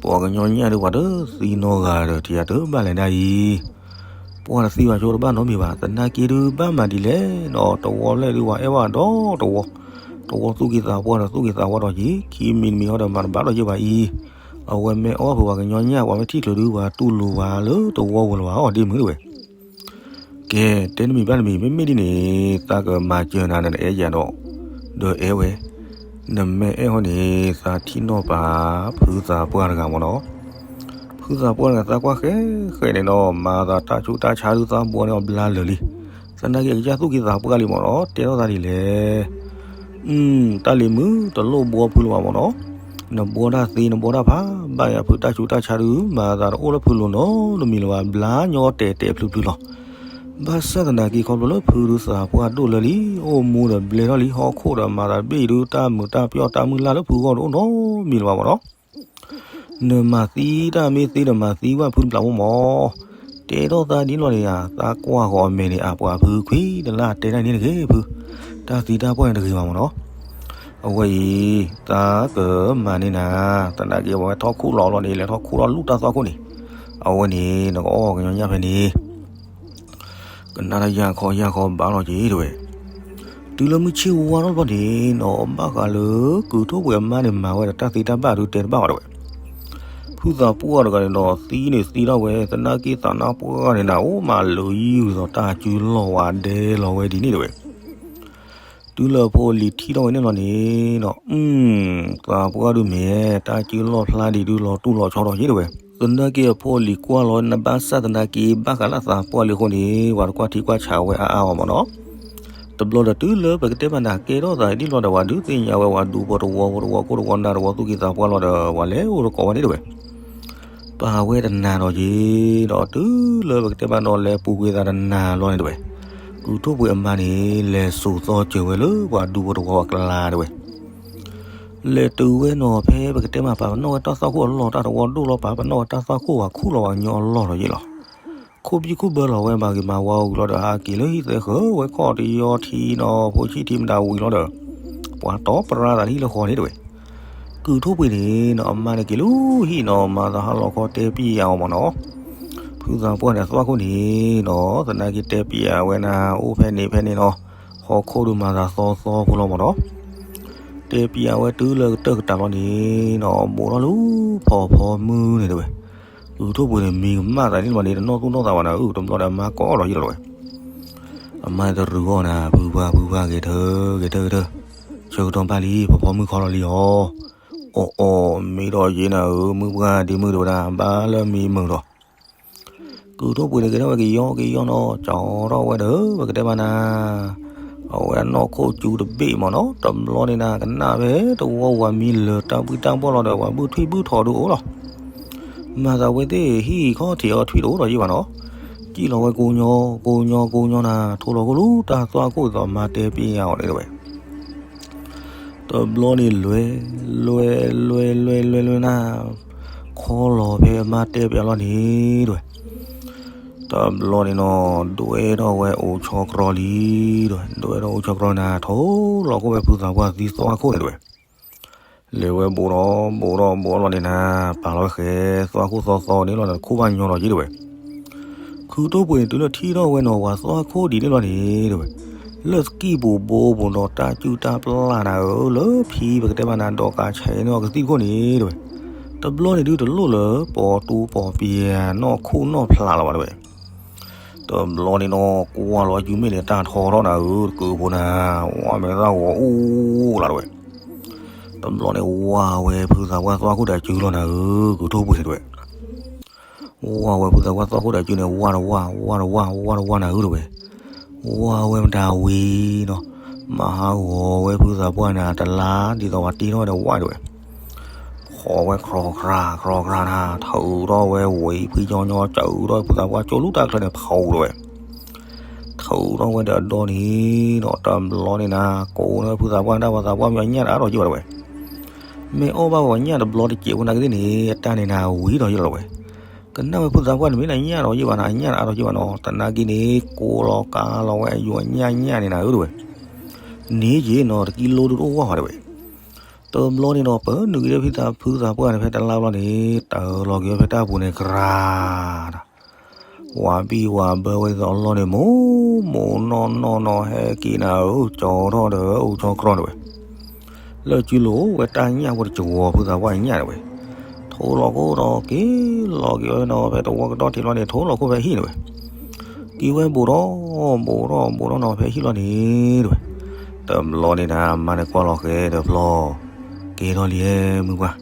ပှၤကညီညၣ်ဒုးပှၤတသံနီတဂၤဒီး ထံၣ်အတဘၣ်လဲၣ်ဒၣ်အံၤ ပှၤတသံဘၣ်ဆိတဘၣ်နီတမံၤဘၣ် သနာ်က့ဒုးဘၣ်မၤဒ်လဲၣ်နီၤ တဝီဖျၢၣ်ဒုးပှၤအဲၣ်ဝဲဒီးတဝီ တဝီသူၣ်က့သးပှၢ်ဒီးသူၣ်က့သးပှၢ်ဒီးက့ၤ ခံမံၤတမံၤဟီဒီးမၤတဘၣ်ဒီးယဲၢ်ဘၣ်အံၤ အဝဲမ့ၢ်အီၣ်ဖုးပှၤကညီညၣ် ပှၤမ့ၢ်ထံၣ်ချုးဒုးပှၤတူၢ်လိာ်ပှၤလၢတဝီဝဲလၢၤဘၣ်အီၤဒ့မုၣ်တဝဲ ကဲ တဲတမံၤဘၣ်တမံၤ မ့မ့ၢ်ဒ်န့ၣ် သးကမၤစၢၤနၤ နအဲၣ်ယၤဒီး ဒီးအဲၣ်ဝဲ နမ့ၢ်အဲၣ်ဟီန့ၣ် သးထံၣ်နီၣ်ပာ်ဖုသးပှၢ်တဂၤမ့ၢ်နီၤ ဖုသးပှၢ်တဂၤသးကွၢ်ဃဲဃဲန့ၣ်ဒီး မၤသးတၢ်ဆူးတၢ်ဆါဒုးသးဘှီန့ၢ်အီၤဘျါလၢာ်လံ သနာ်က့အကစၢ်သူၣ်က့သးပှၢ်လံမ့ၢ်နီၤ တဲထီၣ်သးဒ်လဲၣ် တၢ်လံၤမုၢ်တလိၣ်ဘှီဖုလၢၤဘၣ်မ့ၢ်နီၤ နဘှီတၢ်သ့ နဘှီတၢ်ဖး ဘၣ်ယၤဖုတၢ်ဆူးတၢ်ဆါဒုး မၤသးတအိၣ်လၢဖုလိၤနီတမံၤလၢၤဘၣ် ဘျါညီတဲာ်တဲာ်ဖျုးဖျုးလီၤ ဘၣ်ဆၣ်သနာ်က့ခီဖျိလၢဖုဒုးသးပှၢ်ဒိၣ်လၢာ်လံ အိၣ်မူဒီးဘျဲထီၣ်လံ ဟီၣ်ခိၣ်ဒီးမၤသးတဘ့ၣ်အံၤဒုး တၢ်မုာ်တၢ်ပျီၣ်တၢ်မုၢ်လၢ်လၢဖုဂီၢ်တအိၣ်နီတမံၤလၢၤဘၣ်မ့ၢ်နီၤ နမၤသံတၢ်မ့ၢ်သ့ဒီး မၤသံဝဲဖုတဘျီဖိမး. တဲထီၣ်သးဒ်လီၤန့ၣ်ဧါ, သးကွၢ်ဃီၤအမဲာ်န့ၣ် အပှၤဖုခွံတလၢ်တဲတၢ်န့ၣ်တဂ့ၤဖု, တၢ်သံတၢ်ပှၢ်န့ၣ်တဂ့ၤဘၣ်မးနီၤ. အဝဲအံၤ သးကမၤန့ၢ်နၤ, သနာ်က့ ပဝဲထီၣ်ခိၣ်လီၤလီၤန့ၣ် လဲၤထီၣ်ခိၣ်ထီၣ်လူၢ်တၢ်သွၣ်ခိၣ်န့ၣ်, အဝဲန့ၣ် နကအီၣ်ကညီညၣ်ဖဲန့ၣ် ကနၣ်တၢ်ယၢ်ခီယၢ်ခီဘၣ်လီၤက့ၤတဲဝဲ. တုၤလၢမုၢ်ဆ့ၣ်ဝါထီၣ်ဘျီန့ၣ်နီၤ, ဘၣ်ဃးလၢကုၢ်ထိၣ်ပှ့ၤအမါန့ၣ် မၤဝဲဒီးတၢ်သ့တၢ်ဘၣ်ဒုးတဲတဘၣ်ဘၣ်တဲဝဲ. ဖုသးပှၢ်တဂၤန့ၣ်ဒီး သံန့ၣ်သံထီၣ်ဝဲ သနာ်က့သးနါပှၢ်န့ၣ်နၤ အိၣ်မးလၢယုၢ်သိးတၢ်စုလီၢ်ဝဲဒဲလီၤဝဲဒ်န့ၣ်တဲဝဲ. တုၤလၢအဖိအလံၤထံၣ်ထီၣ်ဝဲန့ၣ်လီၤန့ၣ်နီၤ, သးပှၢ်ဒုးမ့ၢ် တၢ်စုလီၢ်ဖျါဒံးဒုးလီၤတူၢ်လီၤဆီထီၣ်က့ၤတဲဝဲ. သနာ်က့အဖိအလံၤကွၢ်လီၤနဘၣ်ဆၣ်သနာ်က့ ဘၣ်ဃးလၢသးပှၢ်လံအဃိန့ၣ် ပှၤတကွၢ်ထံကွၢ်ဆးဝဲအါအါအီၤမးနီၤ. တဘျီဒီးတုၤလၢပကတဲဘၣ်နၤကဲထီၣ်သးဒ်လီၤဒီး ပှၤဒုးသ့ၣ်ညါဝဲ ပှၤဒူဖိတဝီဖိတဝီခိၣ်တဝီနၢ်တဝီသူၣ်က့သးပှၢ်လီၤဒီး ပှၤလဲၤအိၣ်တကိးဝဲန့ၣ်တဲဝဲ. ပာ်ဝဲတနၤဒီးက့ၤဒီး တုၤလၢပကတဲဘၣ်နီၤ လဲၤပူၤကွံာ်သးတနၤလီၤန့ၣ်တဲဝဲ. ကုၢ်ထိၣ်ပှ့ၤအမါန့ၣ် လဲၤစိာ်သီစၢၤဝဲလၢပှၤဒူဖိတဝီအကျါတဲဝဲ. လဲၤတုၤဝဲနီၤ ဖဲပကတဲမး ပာ်ပနီၣ်ဝဲတၢ်သွၣ်ခိၣ်အလီၢ် တၢ်တဝီဒိၣ်လီၤ ပာ်ပနီၣ်ဝဲတၢ်သွၣ်ခိၣ် ပှၤခူၣ်လီၤပှၤကညီအလီၢ်ဒီးယ့ၢ်လီၤ. ခိၣ်ဘံၣ်ခိၣ်ဘၢလီၤဝဲ မၤဂ့ၤမၤဝါဝံၤလီၤဒီး ဟးက့ၤလၢဟံၣ်သဲဃၢၤဝဲခီၣ်တယီထံနီၤ ဖိဆံၣ်ထံမတၤဝံၤလီၤဒီး ပှၤတီပရါသးလၢဟံၣ်လၢဃီန့ၣ်တဲဝဲ. ကုၢ်ထိၣ်ပှ့ၤန့ၣ်နီၤ အမါန့ၣ်က့ၤလၢဟံၣ်နီၤ မၤသးဟးလီၤခီတဲပျံၤယၤအီၤမးနီၤ. ဖုသးပှၢ်န့ၣ် အသွၣ်ခိၣ်န့ၣ်နီၤ သနာ်က့တဲပျံၤယၤဝဲနၤ အိၣ်ဖဲန့ၣ်ဖဲန့ၣ်နီၤ ဟီၣ်ခိၣ်ဒုးမၤသးသီသီဖိလီၤမးနီၤ. တဲပျံၤယၤဝဲတုၤလၢကတၢၢ်ကတၢၢ်လီၤန့ၣ်နီၤ ဘူးထီၣ်လၢဖီဖီမုၢ်န့ၣ်တဲဝဲ. ကုၢ်ထိၣ်ပှ့ၤန့ၣ် မံကမၣ်သးန့ၣ်မးန့ၣ် တနီၣ်သူၣ်နီၣ်သးဘၣ်နၤဧၢ တဘျီဒီးအမါကိးဒီးယ့ၢ်လီၤတဲဝဲ. အမါတရူးအီၤနၤ ဖုဖါဖုဖါ ဂဲၤထၢၣ်ဂဲၤထၢၣ်ဂဲၤထၢၣ်, ဆၢကတီၢ်ဘၣ်လံ ဖီဖီမုၢ်ခီလီၤလံအီၤ. အီၣ်အီၣ် မ့ၢ်ဒီးယ့ၢ်နၤဧၢ မုၢ်ပှၢ်ဒံးမုၢ်ဒိၣ်ဒၣ် ဘၣ်လၢမံမုာ်ဒီး ကုၢ်ထိၣ်ပှ့ၤန့ၣ် ကဲထီၣ်ဝဲကယီကယီနီၤ ကၠီထီၣ်ဝဲဒီး ပကတဲဘၣ်နၤ အဝဲအနီၢ်ခိၣ်စူၤတဘ့ၣ်မးနီၤ တဘျီန့ၣ်နၤ ကနၣ်ဖဲတဝီဝၤမံလၢာ်တၢ်ဘှံးတၢ်ဘှီၣ်လီၤဒီး ပှၤဘုၣ်ထွံၣ်ဘုၣ်ထီၣ်ဒုးအိၣ်လီၤ. မၤသးဝဲသ့ၣ်ဟံၣ်ခီၣ်ထံးအီၤထွံၣ်တအိၣ်ဒီးယ့ၢ်ဘၣ်နီၤ. စံၣ်လီၤဝဲကိညီ ကိညီကိညီနၤ ထိလီၤခိၣ်လူၤတၢ်သွၣ်ခိၣ်ဒ်သိးမါတဲပျံၤယၤအီၤန့ၣ်တဲဝဲ. တဘျီန့ၣ်လွဲ လွဲ လွဲ လွဲ လွဲ လွဲနၤ ခီလီၤဖဲအမါတဲပျံၤလီၤန့ၣ်တဲဝဲ. တဘျီန့ၣ်နီၤ ဒွဲထီၣ်ဝဲအိၣ်ဆီကြီလံဒီး ဒွဲထီၣ်အိၣ်ဆီကြီနၤ ထိလီၤခိၣ်ဝဲဖုသးပှၢ်သံသွၣ်ခိၣ်န့ၣ်တဲဝဲ. လဲၤဝဲဘူးဒီးဘူးဒီးဘူးလီၤန့ၣ်နၤ ပာ်လီၤဝဲဃဲသွၣ်ခိၣ်သီသီန့ၣ်လီၤ ခိၣ်ဘၣ်ညီဒီးယ့ၢ်တဲဝဲ. ခုထိၣ်ပှ့ၤန့ၣ် တုၤလၢထံၣ်ထီၣ်ဝဲနီၤ ဝၤသွၣ်ခိၣ်ဒ်န့ၣ်လီၤန့ၣ်တဲဝဲ. လၢသကံၢ်ပူၤဘိပူၤဒီးတၢ်စုၣ်တၢ်ပျၢ်နၤဧၢ လၢဖံပကတဲဘၣ်နၤ ဒီးကးဆဲးန့ၢ်အီၤကသံၣ်ခိၣ်န့ၣ်တဲဝဲ. တဘျီန့ၣ်ဒုးတလိၣ်လၢ ပိာ်တူပိာ်ပျဲၤနီၢ်ခိၣ်နီၢ်ဖျးလီၤဘၣ်တဲဝဲ. တဘျီန့ၣ်နီၤ ကွၢ်လီၤအစုမ့ၣ်န့ၣ် တၢ်ထီထီၣ်နၤဧၢ တကုးဖိနၤ ဝါမဲာ်သၣ်ဂီၤအူလီၤတဲဝဲ. တဘျီန့ၣ် ဝါဝဲဖုသးပှၢ်သွၣ်ခိၣ်ဒီးစုလီၤနၤဧၢ ကုၢ်ထိၣ်ပှ့ၤန့ၣ်တဲဝဲ. ဝါဝဲဖုသးပှၢ်သွၣ်ခိၣ်ဒီးစုန့ၣ် ဝါတဝါ ဝါတဝါ ဝါတဝါနၤဧၢတဲဝဲ. ဝါဝဲမတၤဝံၤနီၤ မၤဟးဂီၤဝဲဖုသးပှၢ်န့ၣ် တလါဒ်သိးပှၤတ့ထီၣ်ဒီးဝါတဲဝဲ. ဃီၤဝဲခြီၤခြြၣ်ခြီၤခြြၣ်နၤ ထုးထီၣ်ဝဲဝံၤဖှံညီညီ စၢထီၣ်ဖုသးပှၢ်ကၠိလူတၢ်ချၢန့ၣ် ဖီတဲဝဲ. ထုးထီၣ်ဝဲဒီးအဒီန့ၣ်ဒီး တဘျီန့ၣ်နၤ ကိးန့ၢ်ဖုသးပှၢ်ဒၣ် ပှၤသးပှၢ်မ့ၢ်အညၣ်တအါဒီးယ့ၢ်ဘၣ်တဲဝဲ. မ့ၢ်အီၣ်ဘၣ်ပှၤညၣ်တဘျီတစဲးဖိနာ်က့သ့ၣ်န့ၣ် အတၢ်န့ၣ်နၤဝံၤဒီးယ့ၢ်လီၤတဲဝဲ. ကနၣ်ဝဲဖုသးပှၢ်န့ၣ် မ့ၢ်နညၣ်ဒီးယ့ၢ်ဘၣ်နၤ အညၣ်တအါဒီးယ့ၢ်ဘၣ်နီၤ သနာ်က့န့ၣ် ကိးလီၤကးလီၤဝဲအယိာ်ညၣ်ညၣ်န့ၣ်နၤဧၢတဲဝဲ. န့ၢ်က့ၤနီၤ တကံလိဒုးတအိၣ်ဝဲတဲဝဲ. တဘျီန့ၣ်ဒီး ပၢနုာ်က့ၤဒီးဖုသးပှၢ်န့ၣ် ဖဲတလါဘျီန့ၣ် တၢ်လီၤက့ၤဝဲဖဲတၢ်ပူၤန့ၣ် ကြၤ ဝၤဘံၣ်ဝၤဘၢဝဲဒ်သိးအလီၢ်န့ၣ် မိၢ်မိၢ်နီၢ်နီၢ်နီၢ် ဟဲက့ၤနၤဧၢ ကၠီထီၣ်ဒီးအိၣ်ဆီကြီတဲဝဲ. လၢစုလိၤဝဲတၢ်ညၣ်ဖိတကဝီၤ ဖုသးပှၢ်ညၣ်တဲဝဲ. ထိလီၤခိၣ်ဒီးက့ၤလီၤက့ၤဝဲနီၤ ဖဲတဝီကဒီၣ်ထံးလီၤန့ၣ် ထိလီၤခိၣ်ဖဲဟံၣ်တဲဝဲ. က့ၤဝဲဘူးထီၣ်ဘူးထီၣ်ဘူးထီၣ်နီၤ ဖဲဟံၣ်လီၤန့ၣ်တဲဝဲ. တဘျီန့ၣ်နၤ မါန့ၣ်ကွၢ်လီၤဃဲဒီးဖျီ ကဲထီၣ်လံဧၢ မုၢ်ပှၢ်,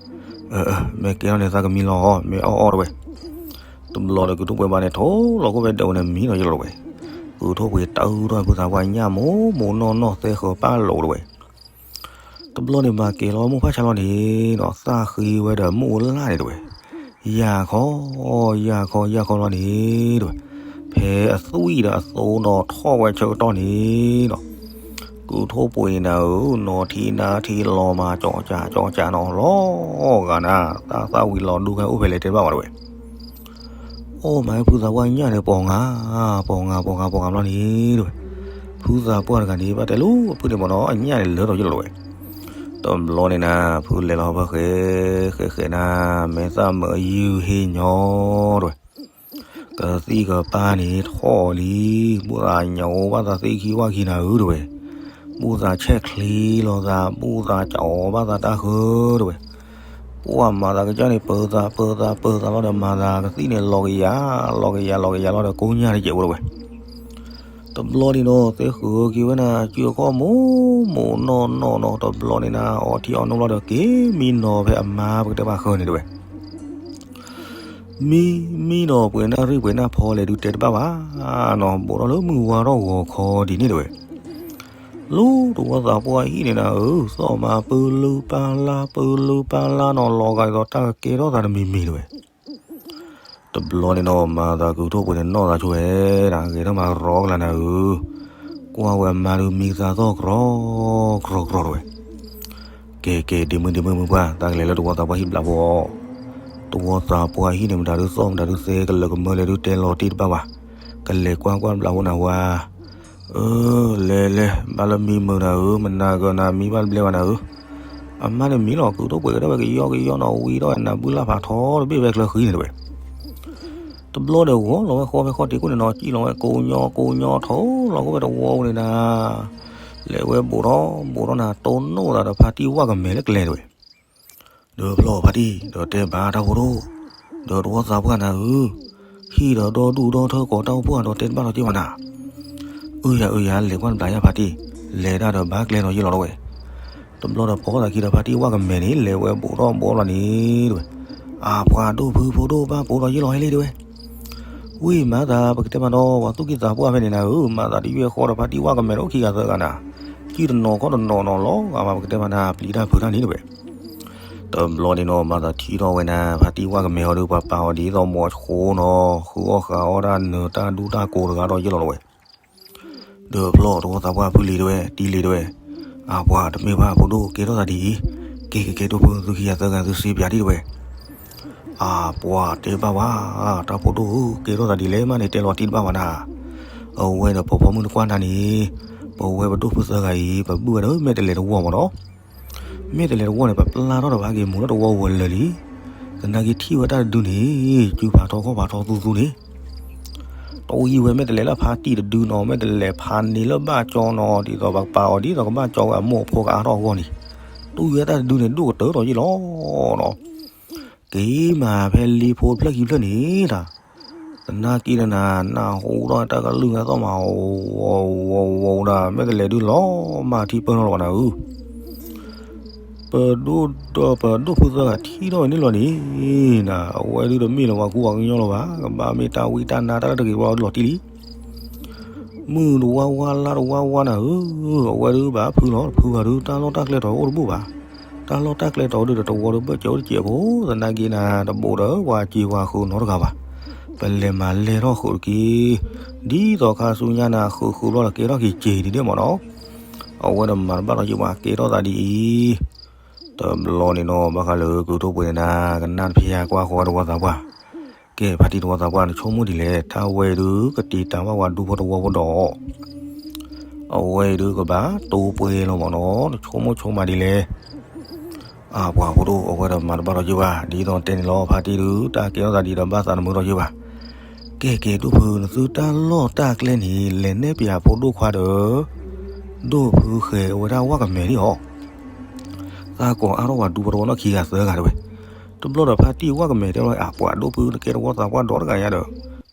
မ့ၢ်ကဲထီၣ်န့ၣ် သးကမံလီၤ မ့ၢ်အီၣ်အီၣ်တဲဝဲ. တဘျီဒီးကုၢ်ထိၣ်ပှ့ၤဘၣ်န့ၣ် ထိလီၤခိၣ်ဖဲဒၢးဝဲန့ၣ်မံလီၤယ့ၢ်လီၤတဲဝဲ. ကုၢ်ထိၣ်ပှ့ၤတၢ်အုၣ်ထီၣ်ဖုသးပှၢ်ညၣ်မိၢ်မိၢ်နီၢ်နီၢ်သဲဃၢၤပၢ်လိာ်တဲဝဲ. တဘျီန့ၣ်မၤကဲၤလီၤမိၢ်ဖးဆါလီၤန့ၣ်ဒီး သၣ်ဃ့ဝဲဒီးမိၢ်အလၣ်န့ၣ်တဲဝဲ. ယၢ်ခီ ယၢ်ခီ ယၢ်ခီလီၤန့ၣ်တဲဝဲ. ဖဲအသွံၣ်ဒီးအသိဒီးထီၣ်ဝဲဆၢကတီၢ်န့ၣ်ဒီး ကုၢ်ထိၣ်ပှ့ၤန့ၣ်နၤဧၢ, နီၢ်ထံနါထံလီၤမၤကၠီကၠးကၠီကၠးနီၤလီၤဂာ်နၤ, တၢ်သၣ်ဝံၤလီၤဒိခဲအိၣ်ဖဲလဲၣ်တဲဘၣ်ဝဲတဝဲ. အိၣ်မးဖုသးပှၢ်ညၣ်န့ၣ် ပိာ်ငါ, ပိာ်ငါပိာ်ငါပိာ်ငါဘျီန့ၣ်တဝဲ. ဖုသးပှၢ်တဂၤန့ၣ် ဘၣ်တဲလိာ်အဖုန့ၣ်မ့ၢ်နီၤ အညၣ်န့ၣ်လၢထီၣ်ယလီၤတဝဲ. တဘျီန့ၣ်နၤ ဖုလဲၤလီၤဖဲဃဲ, ဃဲဃဲနၤ, မဲာ်သၣ်မုာ်အယုၢ်ဟ့ၣ်ညီတဝဲ. ကသံၣ်ကပၢ်န့ၣ်ထီၣ်လံ, ဘူၣ်သးညၣ်အိၣ်ဘၣ်သးသ့ၣ်ခံဝၣ်ခံနၤဧၢတဝဲ. ဘူၣ်သးဆဲးချ့လီၤသး, ဘူၣ်သးကအီၣ်ဘၣ်သးတၢ်ဃၢတဝဲ. ပှၢ်မၤသးကစၢ်န့ၣ် ပၢၤသးပၢၤသးပၢၤသးလီၤဒီး မၤသးကသံၣ်န့ၣ် လီၤကယၤ လီၤကယၤလီၤကယၤလီၤဒီး ကိညၢ်တကဲးဖိတဝဲ. တဘျီန့ၣ်နီၤ သဲဃုာ်က့ၤဝဲနၤ စုအခီၣ်မိၢ်မိၢ်နီၢ်နီၢ်နီၤ, တဘျီန့ၣ်နၤ အီထံအီနိလီၤဒီး က့ၤမံနီၤဖဲအမါပကတဲဘၣ်ဃၢၤန့ၣ်တဝဲ. မံ မံနီၤ ပှဲၤနၢ်ရံၣ်ပှဲၤနၢ်ဖီလဲၣ်ဒုးတဲတဘၣ်ဘၣ်နီၤ, ဘူးထီၣ်လၢမုၢ်ဝါထီၣ်ဂီၤခီဒ်န့ၣ်တဝဲ. လၢတဝီသးပှၢ်ဟံၣ်န့ၣ်နၤဧၢ, သီၣ်မၤပၢလုပၢ်လါ ပၢလုပၢ်လါနီၤ, လီၤဂာ်ဒ်သိးတၢ်ကကဲထီၣ်သးတမံၤမံၤတဝဲ. တဘျီန့ၣ်နီၤ မၤသးကုၢ်ထိၣ်ပှ့ၤန့ၣ်နီၢ်သးဆိဝဲဒၣ်, ဂဲၤထီၣ်မၤရီကလၤနၤဧၢ. ကွၢ်ဝဲအမါဒုးမံသးသီၣ်ကြီကြီတဝဲ. ကဲကဲ ဒ့မုၣ်ဒ့မုၣ်မုၢ်ပှၢ် တၢ်ကလဲၤလၢတဝီသးပှၢ်ဟံၣ်တဘျီဖိအီၤ. တဝီသးပှၢ်ဟံၣ်န့ၣ် မတၤဒုးသီၣ်မတၤဒုးသဲ ကလၢာ်ကမၢလဲၣ်ဒုးတဲလီၤတ့ၢ်တဘၣ်ဘၣ်. ကလဲၤကွၢ်ကွၢ်တဘျီဖိန့ၣ်ဝဲ အၢ လဲၤလဲၤ ဘၣ်လၢမံမုာ်နၤဧၢ, မနၤကနၤမံဘၣ်တဘျဲဘၣ်နၤဧၢ. အမါန့ၣ်မံလီၤ ကုၢ်ထိၣ်ပှ့ၤကဒီးဝဲကယီကယီနီၤ, ဝံၤဒီးနၤဘုလၢ်ဖးထီတဘ့ၣ်ဝဲကျၢၤဃံန့ၣ်တဝဲ. တဘျီဒီးဂီၤလီၤဝဲဃီဖဲဃီတံၤခိၣ်န့ၣ်နီၤ, စံၣ်လီၤဝဲကိညီကိညီထီလီၤဝဲတဝီန့ၣ်နၤ, လဲၤဝဲဘူးထီၣ်ဘူးထီၣ်နၤ တိၢ်နီၣ်သးဒီးဖါတံၢ်ဝၣ်ကမဲာ်လၢကျဲတဝဲ. ဒီးဖျီၣ်ဖါတံၢ် ဒီးတဲဘၣ်တၢ်ဖိဒိၣ်, ဒီးတဝီသးပှၢ်နၤဧၢ, ဟံၣ်ဒီးဒီဒူၣ်ဒီထၢကိးတၢ်အိၣ်ဖှိၣ်ဒီးတဲတဘၣ်လီၤက့ၤဘၣ်နၤ. အၢယၤအၢယၤ လဲၤကွၢ်တဘျီယါဖါတံၢ်, လဲၤဒၣ်ဒီးဘၣ်ကျဲနီၤယ့ၢ်လီၤတဝဲ. တဘျီဒီးပိာ်သးခံဒီးဖါတံၢ်ဝၣ်ကမဲာ်န့ၣ် လဲၤဝဲဘူးထီၣ်ဘူးထီၣ်လီၤန့ၣ်တဝဲ. အပှၤဒိၣ်ဖုဖိဒိၣ်ဘၣ်ပိာ်ဒီးယ့ၢ်လီၤဟဲလံတဝဲ. ဝံၤမၤသးပကတဲမးနီၤ ပှၤသူၣ်က့သးပှၢ်ဖဲန့ၣ်နၤဧၢ, မၤသးတယွဲၢ်ဃီဒီးဖါတံၢ်ဝၣ်ကမဲာ်ဒီးအိၣ်ခံဂၤသၢဂၤနၤ, ကံၣ်တနီၤခီၣ်တနီၤနီၤလီၤဂာ်မး ပကတဲမးနၤ ပျံၤတၢ်ဖုးတၢ်န့ၣ်တဝဲ. တဘျီန့ၣ်နီၤ မၤသးထံၣ်ထီၣ်ဝဲနၤ ဖါတံၢ်ဝၣ်ကမဲာ်အီၤဒီး ပှၤပာ်အီၤဒ်သိးမိၤဆိနီၤ ဃုအီၣ်ဃုအီဒၣ်နၢၤတၢ်ဒူတၢ်ကိးတဂၤဒီးယ့ၢ်လီၤတဝဲ. ဒီးဖျီၣ်တဝီသးပှၢ်ဖုလံၤတဝဲ တံၤလံၤတဝဲ, အပှၤတမ့ၢ်ဘၣ်ဖိဒိၣ် ကဲထီၣ်သးဒ်အံၤ, ကဲကဲကဲ ဒိၣ်ဖုသုခံဂၤသၢဂၤသုစ့ပၠးဒံးတဝဲ. အပှၤတဲဘၣ်ဝဲ, တၢ်ဖိဒိၣ်ဧၢ ကဲထီၣ်သးဒ်လဲၣ်မးန့ၣ် တဲလီၤတံၢ်တဘၣ်ဝဲနၤ. အဝဲဒီးပဖီမုၢ်နကွၢ်နၤန့ၣ်, ပဝဲပဒိၣ်ဖုသၢဂၤအံၤ ပဘုၣ်ဝဲဒီးမဲာ်တလဲၤတဝီမးနီၤ. မဲာ်တလဲၤတဝီန့ၣ် ပပျၢ်ထီၣ်ဒီးပဟဲက့ၤမူၤလၢတဝီဝဲလၢာ်လံ. သနာ်က့ထံၣ်ဝဲတၢ်တဒုန့ၣ် စုဖးထီခီၣ်ဖးထီသူသူန့ၣ် တအိၣ်ယံၤဝဲမဲာ်တလဲၤလၢဖါတံၢ်တဒုနီၤ, မဲာ်တလဲၤဖးန့ၢ်လၢဘၣ်ကၠီနီၤ, ဒ်သိးပကပာ်အီၤဒ်သိးကဘၣ်ကၠီဝဲအမိၢ်အဖိကအါထီၣ်အဂီၢ်န့ၣ်, တအိၣ်ယံၤဝဲတၢ်တဒုန့ၣ် ဒိၣ်ကတၢၢ်ထီၣ်ယ့ၢ်လီၤနီၤ. က့ၤမးဖဲလံဖိတဖျၢၣ်ခံဖျၢၣ်န့ၣ်တၢ်, သနာ်က့နၤ နၢ်ဟူထီၣ်တၢ်ကလုၢ်နၤသီၣ်မး ဝီၤဝီၤဝီၤဒၣ် မဲာ်တလဲၤဒုလီၤမၢ်ထံပၢၢ်ထီၣ်လီၤဘၣ်နၤဧၢ. ပဒိၣ်ဒီး ပဒိၣ်ဖုသၢဂၤထံၣ်ထီၣ်ဝဲန့ၣ်လီၤန့ၣ်, အဝဲဒုတမ့ၢ်လၢပှၤကူပှၤကညီလီၤဘၣ်, ကဘၣ်မ့ၢ်တၢ်ဝံတၢ်နါတၢ်လၢတဂ့ၤတဝါလီၤတံၢ်လံ. မုၢ်တဝါဝါလါတဝါဝါနၤဧၢ, အဝဲဒုဘၣ်ဖုလီၤ, ဖုဂၤဒုတၢ်လီၢ်တၢ်ကျဲတီၤအိၣ်တဘူၣ်ဘၣ်. တၢ်လီၢ်တၢ်ကျဲတီၤဒုဒီးတဝီဒုဘၢၣ်စၢၤအိၣ်တစဲးဖိ, သနာ်က့နၤ တဘိးဒီးပှၤစ့ၤပှၤဃုာ်နီတဂၤဘၣ်. ပလဲၤမၤလဲၢ်ထီၣ်ဃုာ်တက့ၢ်. ဒ်သိးခါဆူညါနၤ ဃုာ်ဃုာ်ဘျီဒီးကဲထီၣ်က့ၤစ့ၤဒ်န့ၣ်မးနီၤ. အဝဲဒီးမၤတဘၣ်ထီၣ်က့ၤဘၣ် ကဲထီၣ်သးဒ်အံၤ. တဘျီန့ၣ်နီၤ ဘၣ်ဃးလၢကုၢ်ထိၣ်ပှ့ၤန့ၣ်နၤ ကနၣ်တဖျါကွၢ်ဃီဝဲတဝီသးပှၢ်, ကဲဖါတံၢ်တဝီသးပှၢ် နဆိကမိၣ်ဒ်လဲၣ်, တၢ်ဝဲအံၤဒုကတံာ်တာ်ဘၣ်ပှၤဒူဖိတဝီဖိဒီး အဝဲအံၤဒုကဘၣ်တိပှဲၤလီၤမးနီၤ, နဆိကမိၣ်ဆိကမးဒ်လဲၣ်. အပှၤဖိဒိၣ် အဝဲဒီးမၤတဘၣ်ထီၣ်က့ၤဘၣ်, ဒ်သိးတဲန့ၣ်လီၤ ဖါတံၢ်ဒု တၢ်ကဲထီၣ်သးဒ်ဒီးဘၣ်သးနမုာ်ထီၣ်က့ၤဘၣ်. ကဲကဲ ဒိၣ်ဖု နသုတၢ်လီၢ်တၢ်ကျဲန့ၣ် လဲၤနဲၣ်ပၠးဖိဒိၣ်ခွါဒီး ဒိၣ်ဖုဃဲၤအဝဲဒၣ်ဝၣ်ကမဲာ်န့ၣ်အီၤ, သးကိးအါထီၣ်ပှၤဒူဖိတဝီနီၢ်ခံဂၤသၢဂၤတဝဲ. တဘျီဒီးဖါတံၢ်ဝၣ်ကမဲာ်တဲဝဲ အပှၤဒိၣ်ဖု နကဲတဝီသးပှၢ်ဒီတဂၤညါဒီး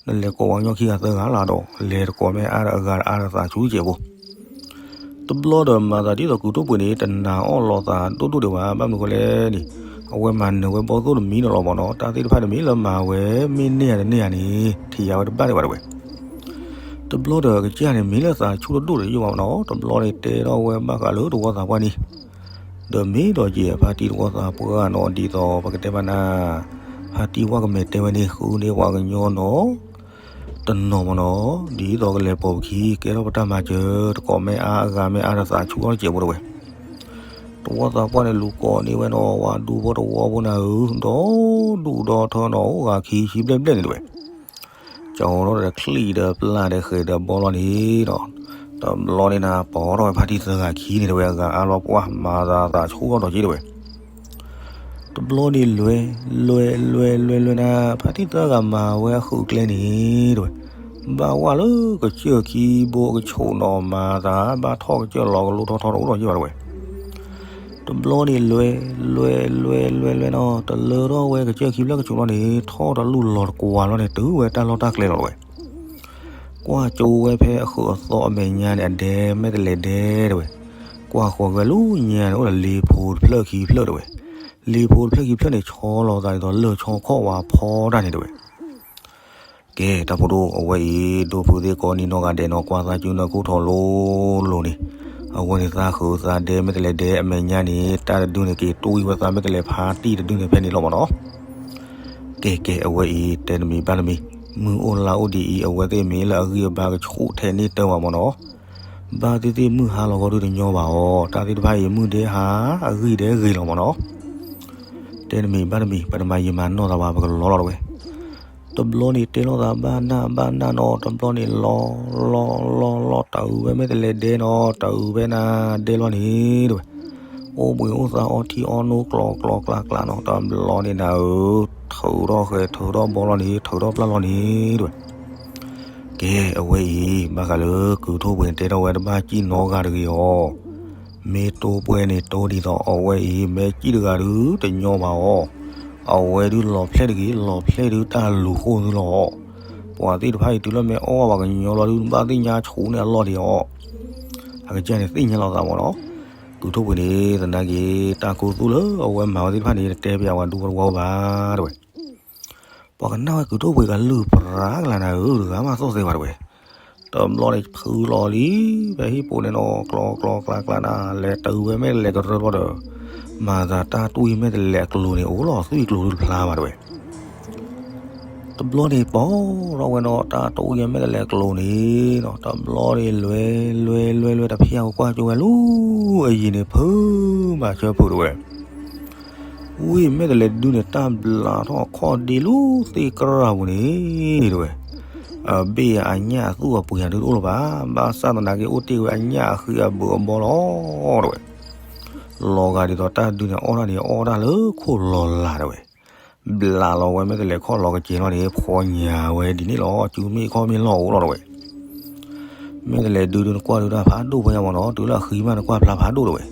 နလဲၤကိးပှၤကညီခံဂၤသၢဂၤလၢ်ဒီး လဲၤတကိးမ့ၢ်အါဒီးအဂၤအါဒီးသးဆူကဲးဖိ တဘျီဒီးမၤသးဒ်သိးကုၢ်ထိၣ်ပှ့ၤန့ၣ် တနာ်အီၣ်လီၤသးဒိၣ်ဒိၣ်ဒံးဘၣ်, ဘၣ်မနုၤဃိလဲၣ်န့ၣ် အဝဲမၤနၢၤဝဲဘီၣ်သိၣ်တမံၤန့ၣ်လီၤမးနီၤ, တၢ်သ့ၣ်တဖၣ်တမံၤလၢမၤဝဲ မ့ၢ်န့ၢ်ဧါတန့ၢ်ဧါန့ၣ် ထံၣ်ယါဝဲတဘၣ်ဒံးဘၣ်တဝဲ. တဘျီဒီးကစၢ်န့ၣ် မ့ၢ်လၢသးဆူၣ်တဒိၣ်ဒီးယိၣ်မးနီၤ, တဘျီန့ၣ်တဲထီၣ်ဝဲဘၣ်ဃးလၢတဝီသးပှၢ်န့ၣ် ဒီးမ့ၢ်ဒီးက့ၤဖါတံၢ်တဝီသးပှၢ်နီၤ, ဒ်သိးပကတဲဘၣ်နၤ, ဖါတံၢ်ဝၣ်ကမဲာ်တဲဝဲန့ၣ် ဃုန့ၢ်ပှၤကညီနီၤ, တနီၤမ့ၢ်နီၤ, ဒ်သိးကလဲၤပိာ်ပခံ ကဲထီၣ်ပတၢ်မၤစၢၤ တကိးမ့ၢ်အါအဂၤမ့ၢ်အါဒီးသးဆူၣ်ထီၣ်တစဲးဖိတဝဲ, တဝီသးပှၢ်န့ၣ်လူၤကိးန့ၢ်ဝဲနီၤ ဝၤဒူဖိတဝီဖိနၤဧၢ, ဒီဒူၣ်ဒီထၢနီၤ အိၣ်ဂၤခံဆံဘျဲၣ်ဘျဲၣ်န့ၣ်တဝဲ ကၠီၤထီၣ်ဒီးချံၣ်ဒီးပျၢ်ဒီးဃဲၤဒီးဘီလီၤန့ၣ်ဒီး, တဘျီန့ၣ်နၤပိာ်ထီၣ်ဝဲဖါတံၢ်သၢဂၤခံန့ၣ်တဝဲ အဂၤအါလီၤပှၢ် မၤသးသးဆူၣ်ထီၣ်ဒီးက့တဝဲ, တဘျီန့ၣ်လွဲ, လွဲ, လွဲ, လွဲ, လွဲနၤ ဖါတံၢ်သၢဂၤမၤဝဲအဃုာ်ကျဲန့ၣ်တဝဲ, ဘၣ်ဝဲလၢကစၢၢ်ခံဘိကဆိးနီၤ မၤသးဘၣ်ထီၣ်ကစၢၢ်လီၤကလိထီထီတအိၣ်ထီၣ်က့ဘၣ်တဝဲ တဘျီန့ၣ်လွဲ, လွဲ, လွဲ, လွဲ, လွဲနီၤ တလၢထီၣ်ဝဲကစၢၢ်ခံဖျၢၣ်ကဆိးလီၤန့ၣ် ထီၣ်တလူၢ်လီၤတကွၢ်လီၤန့ၣ် တုၤဝဲတၢ်လီၢ်တၢ်ကျဲလီၤတဝဲ, ကွၢ်ကၠိဝဲဖဲအဃုာ်အသီအမဲာ်ညါန့ၣ် အဒဲမဲာ်တလဲၤဒဲတဝဲ, ကွၢ်ဃီၤဝဲလၢညါန့ၣ် အိၣ်ဒီးလ့ဖိတဖျၢၣ်ခံဖျၢၣ်တဝဲ, လ့ဖိတဖျၢၣ်ခံဖျၢၣ်န့ၣ် ဆီလီၤသးဒ်သိးလၢၢ်ဆီခီၣ်ဝါဖီတၢ်န့ၣ်တဝဲ ကဲ တၢ်ဖိဒိၣ် အဝဲအံၤ ဒိၣ်ဖုးသ့ၣ်ကိးနံၤနီၢ်ဂၤဒဲးနီၤ ကွၢ်သးစုနၢခိၣ်ထီၣ်လိၤလိၤန့ၣ်, အဝဲန့ၣ်သးဃုာ်သးဒဲမဲာ်တလဲၤဒဲအမဲာ်ညါန့ၣ် တၢ်တဒုန့ၣ် က့ၤတူၢ်ဝံၤဝဲသးမဲာ်တလဲၤဖါတံၢ်တဒုန့ၣ်ဖဲန့ၣ်လီၤမ့ၢ်နီၤ. ကဲ ကဲ အဝဲအံၤ တဲတမံၤဘၣ်တမံၤ, မုၢ်အိၣ်လါအိၣ်ဒ်အံၤ အဝဲသ့ၣ်မ့ၢ်လၢအဂံၢ်အဘါကဆူၣ်ထဲန့ၢ်တၢ်ဘၣ်မ့ၢ်နီၤ. ဘၣ်သ့ၣ်သ့ၣ်မုၢ်ဟါလီၤဂီၤဒုတညီဘၣ်အီၤ, တၢ်သ့ၣ်တဖၣ်အံၤ မုၢ်ဒဲဟါ အဂံၢ်ဒဲဂ့ၤလီၤမ့ၢ်နီၤ. တဲတမံၤဘၣ်တမံၤ ပတမၤယံာ်မၤနီၢ်သးဘၣ် ပကလီလီၤတဝဲ. တဘျီန့ၣ်တဲလိာ်သးဘၣ်နၢ်ဘၣ်နၢ်နီၤ, တဘျီန့ၣ်လီၤလီၤလီၤလီၤ တၢ်အုးဝဲမဲာ်တလဲၤဒဲနီၤ, တၢ်အုးဝဲနၤဒဲလီၤန့ၣ်တဝဲ. အိၣ်ဘှံးအိၣ်သါအီထံအီနိကျိၤကျိၤကျါကျါနီၤ, တဘျီန့ၣ်နၤဧၢ, ထုးထီၣ်ဃဲၤထုးထီၣ်ဘီလီၤန့ၣ် ထုးထီၣ်ပျၢ်လီၤန့ၣ်တဝဲ. ကဲ အဝဲအံၤ ဘၣ်ဃးလၢကုၢ်ထိၣ်ပှ့ၤန့ၣ် တဲထီၣ်ဝဲတဘၣ်စံၣ်နီတဂၤတဂ့ၤအီၤ. မ့ၢ်တိပှဲၤန့ၣ်တိဒ်သိး အဝဲအံၤ မ့ၢ်စံၣ်တဂၤဒုတညီဘၣ်အီၤ. အဝဲဒုလီၤဖျဲၣ်တဂ့ၤ, လီၤဖျဲၣ်ဒုတၢ်လူၤဃိၣ်သုလီၤ. ပှၤသ့ၣ်တဖၣ်အံၤ တုၤလၢမ့ၢ်အီၣ်ဘၣ်ပှၤကညီလီၤဒု ဘၣ်သ့ၣ်ညါဆူၣ်န့ၢ်အလီၢ်ဒံးအီၤ. အကစၢ်န့ၣ်သ့ၣ်ညါလီၤသးမ့ၢ်နီၤ. ကုၢ်ထိၣ်ပှ့ၤန့ၣ် သနာ်က့ တၢ်ခူသူၣ်လၢအဝဲမၤဝဲသ့ၣ်တဖၣ်န့ၣ် တတဲပျးဝဲဒူဖိတဝီဘၣ်တဝဲ. ပှၤကနၣ်ဝဲကုၢ်ထိၣ်ပှ့ၤကလုၢ်ပြးကလၤနၤဧၢ, တဂၤမးသီၣ်သဲဘၣ်တဝဲ. တဘျီန့ၣ်ဖုလီၤလံ ဖဲဟံၣ်ပူၤန့ၣ်နီၤ, ကျိၤကျိၤကျါကျါနၤ, လဲၤတၢ်ဝဲမဲာ်တလဲၤကရၢဘျီဒီး, မၤသးတၢ်တူၢ်အံၤမဲာ်တလဲၤအကျိၤန့ၣ် အိၣ်လီၤသွံၣ်ကျိၤဒုတဖျါဘၣ်တဝဲ. တဘျီန့ၣ်ပိာ်ထီၣ်ဝဲနီၤ တၢ်တူၢ်အံၤမဲာ်တလဲၤအကျိၤန့ၣ်နီၤ, တဘျီန့ၣ်လွဲလွဲလွဲလွဲ တဖျါကွၢ်ကၠိဝဲလၢအယံၤန့ၣ် ဖုဘၣ်ဆၢဖုးတဝဲ. ဝ့ၢ်မဲာ်တလဲၤဒုန့ၣ် တၢ်ဘျးထီၣ်အခီၣ်ဒ့လၢသ့ၣ်ကြၢးပူၤန့ၣ်တဝဲ. အဘ့ၣ်အညၣ်အသူၣ်အပှ့ၤအဒုတအိၣ်လၢၤဘၣ်, ဘၣ်ဆၣ်သနာ်က့အိၣ်တ့ၢ်ဝဲအညၣ်အဃံအဘုးအဘီလီၤတဝဲ. လီၤဂာ်ဒ်သိးတၢ်ဒုန့ၣ်အီၣ်တၢ်န့ၣ်အီၣ်တၢ်လၢခိၣ်လီၤလးတဝဲ. ဘျးလီၤဝဲမဲာ်တလဲၤခီၣ်လီၤကစဲၤလီၤန့ၣ် ဖှီညါဝဲဒ်န့ၣ်လီၤ, စုမ့ၣ်ခီၣ်မ့ၣ်လီၢ်အိၣ်လီၤတဝဲ. မဲာ်တလဲၤဒုဒုနကွၢ်ဒုတၢ်ဖးဒိၣ်ဖဲညါမ့ၢ်နီၤ, တုၤလၢအဃံမးနကွၢ်ဖျါဖးဒိၣ်တဝဲ.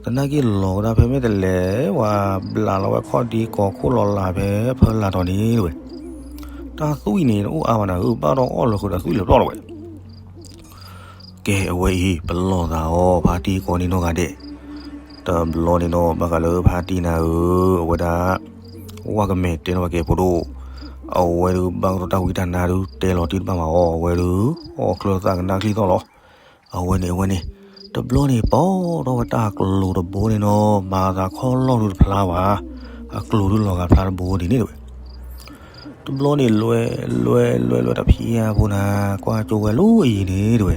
သနာ်က့လီၤကဒါဖဲမဲာ်တလဲၤဝဲ ဘျးလီၤဝဲခီၣ်ဒ့ကီၤခိၣ်လီၤလးဖဲဖၢလးတီၤန့ၣ်တဝဲ. တၢ်သွံၣ်န့ၣ်တအိၣ်အါဘၣ်နၤဧၢ, ဘၣ်ဒီးအီၣ်လၢာ်ဃုာ်ဒီးသွံၣ်လၢာ်ပျီၢ်တဝဲ. ကဲ အဝဲအံၤ ပလီၢ်သးအီၤ ဖါတံၢ်ကိးနံၤနီၢ်ဂၤဒဲး. တဘျီန့ၣ်နီၤ ဘၣ်ဃးလၢဖါတံၢ်နၤဧၢ, အဝဲဒၣ် ဝၣ်ကမဲာ်တဲနီၣ်ဝဲကဲဖိဒိၣ်, အဝဲဒုးဘၣ်ကတိၤတၢ်ဝံတၢ်နါဒုးတဲလီၤတံၢ်တဘၣ်မးအီၤ, အဝဲဒုး အီၣ်ချၢသးကနၣ်ချံသီၣ်လီၤ. အဝဲန့ၣ် အဝဲန့ၣ် တဘျီန့ၣ် ပိာ်ထီၣ်ဝဲတၢ်ကျိၤတဘိန့ၣ်နီၤ, မၤသးခီၣ်လီၢ်ဒုးတဖျါဘၣ်, အကျိၤဒုးလီၤဂာ်ဖျါတဘိဒ်န့ၣ်တဝဲ. တဘျီန့ၣ်လွဲ, လွဲ, လွဲ, လွဲတဖျါဖိနၤ, ကွၢ်ကၠိဝဲလၢအယံၤန့ၣ်တဝဲ.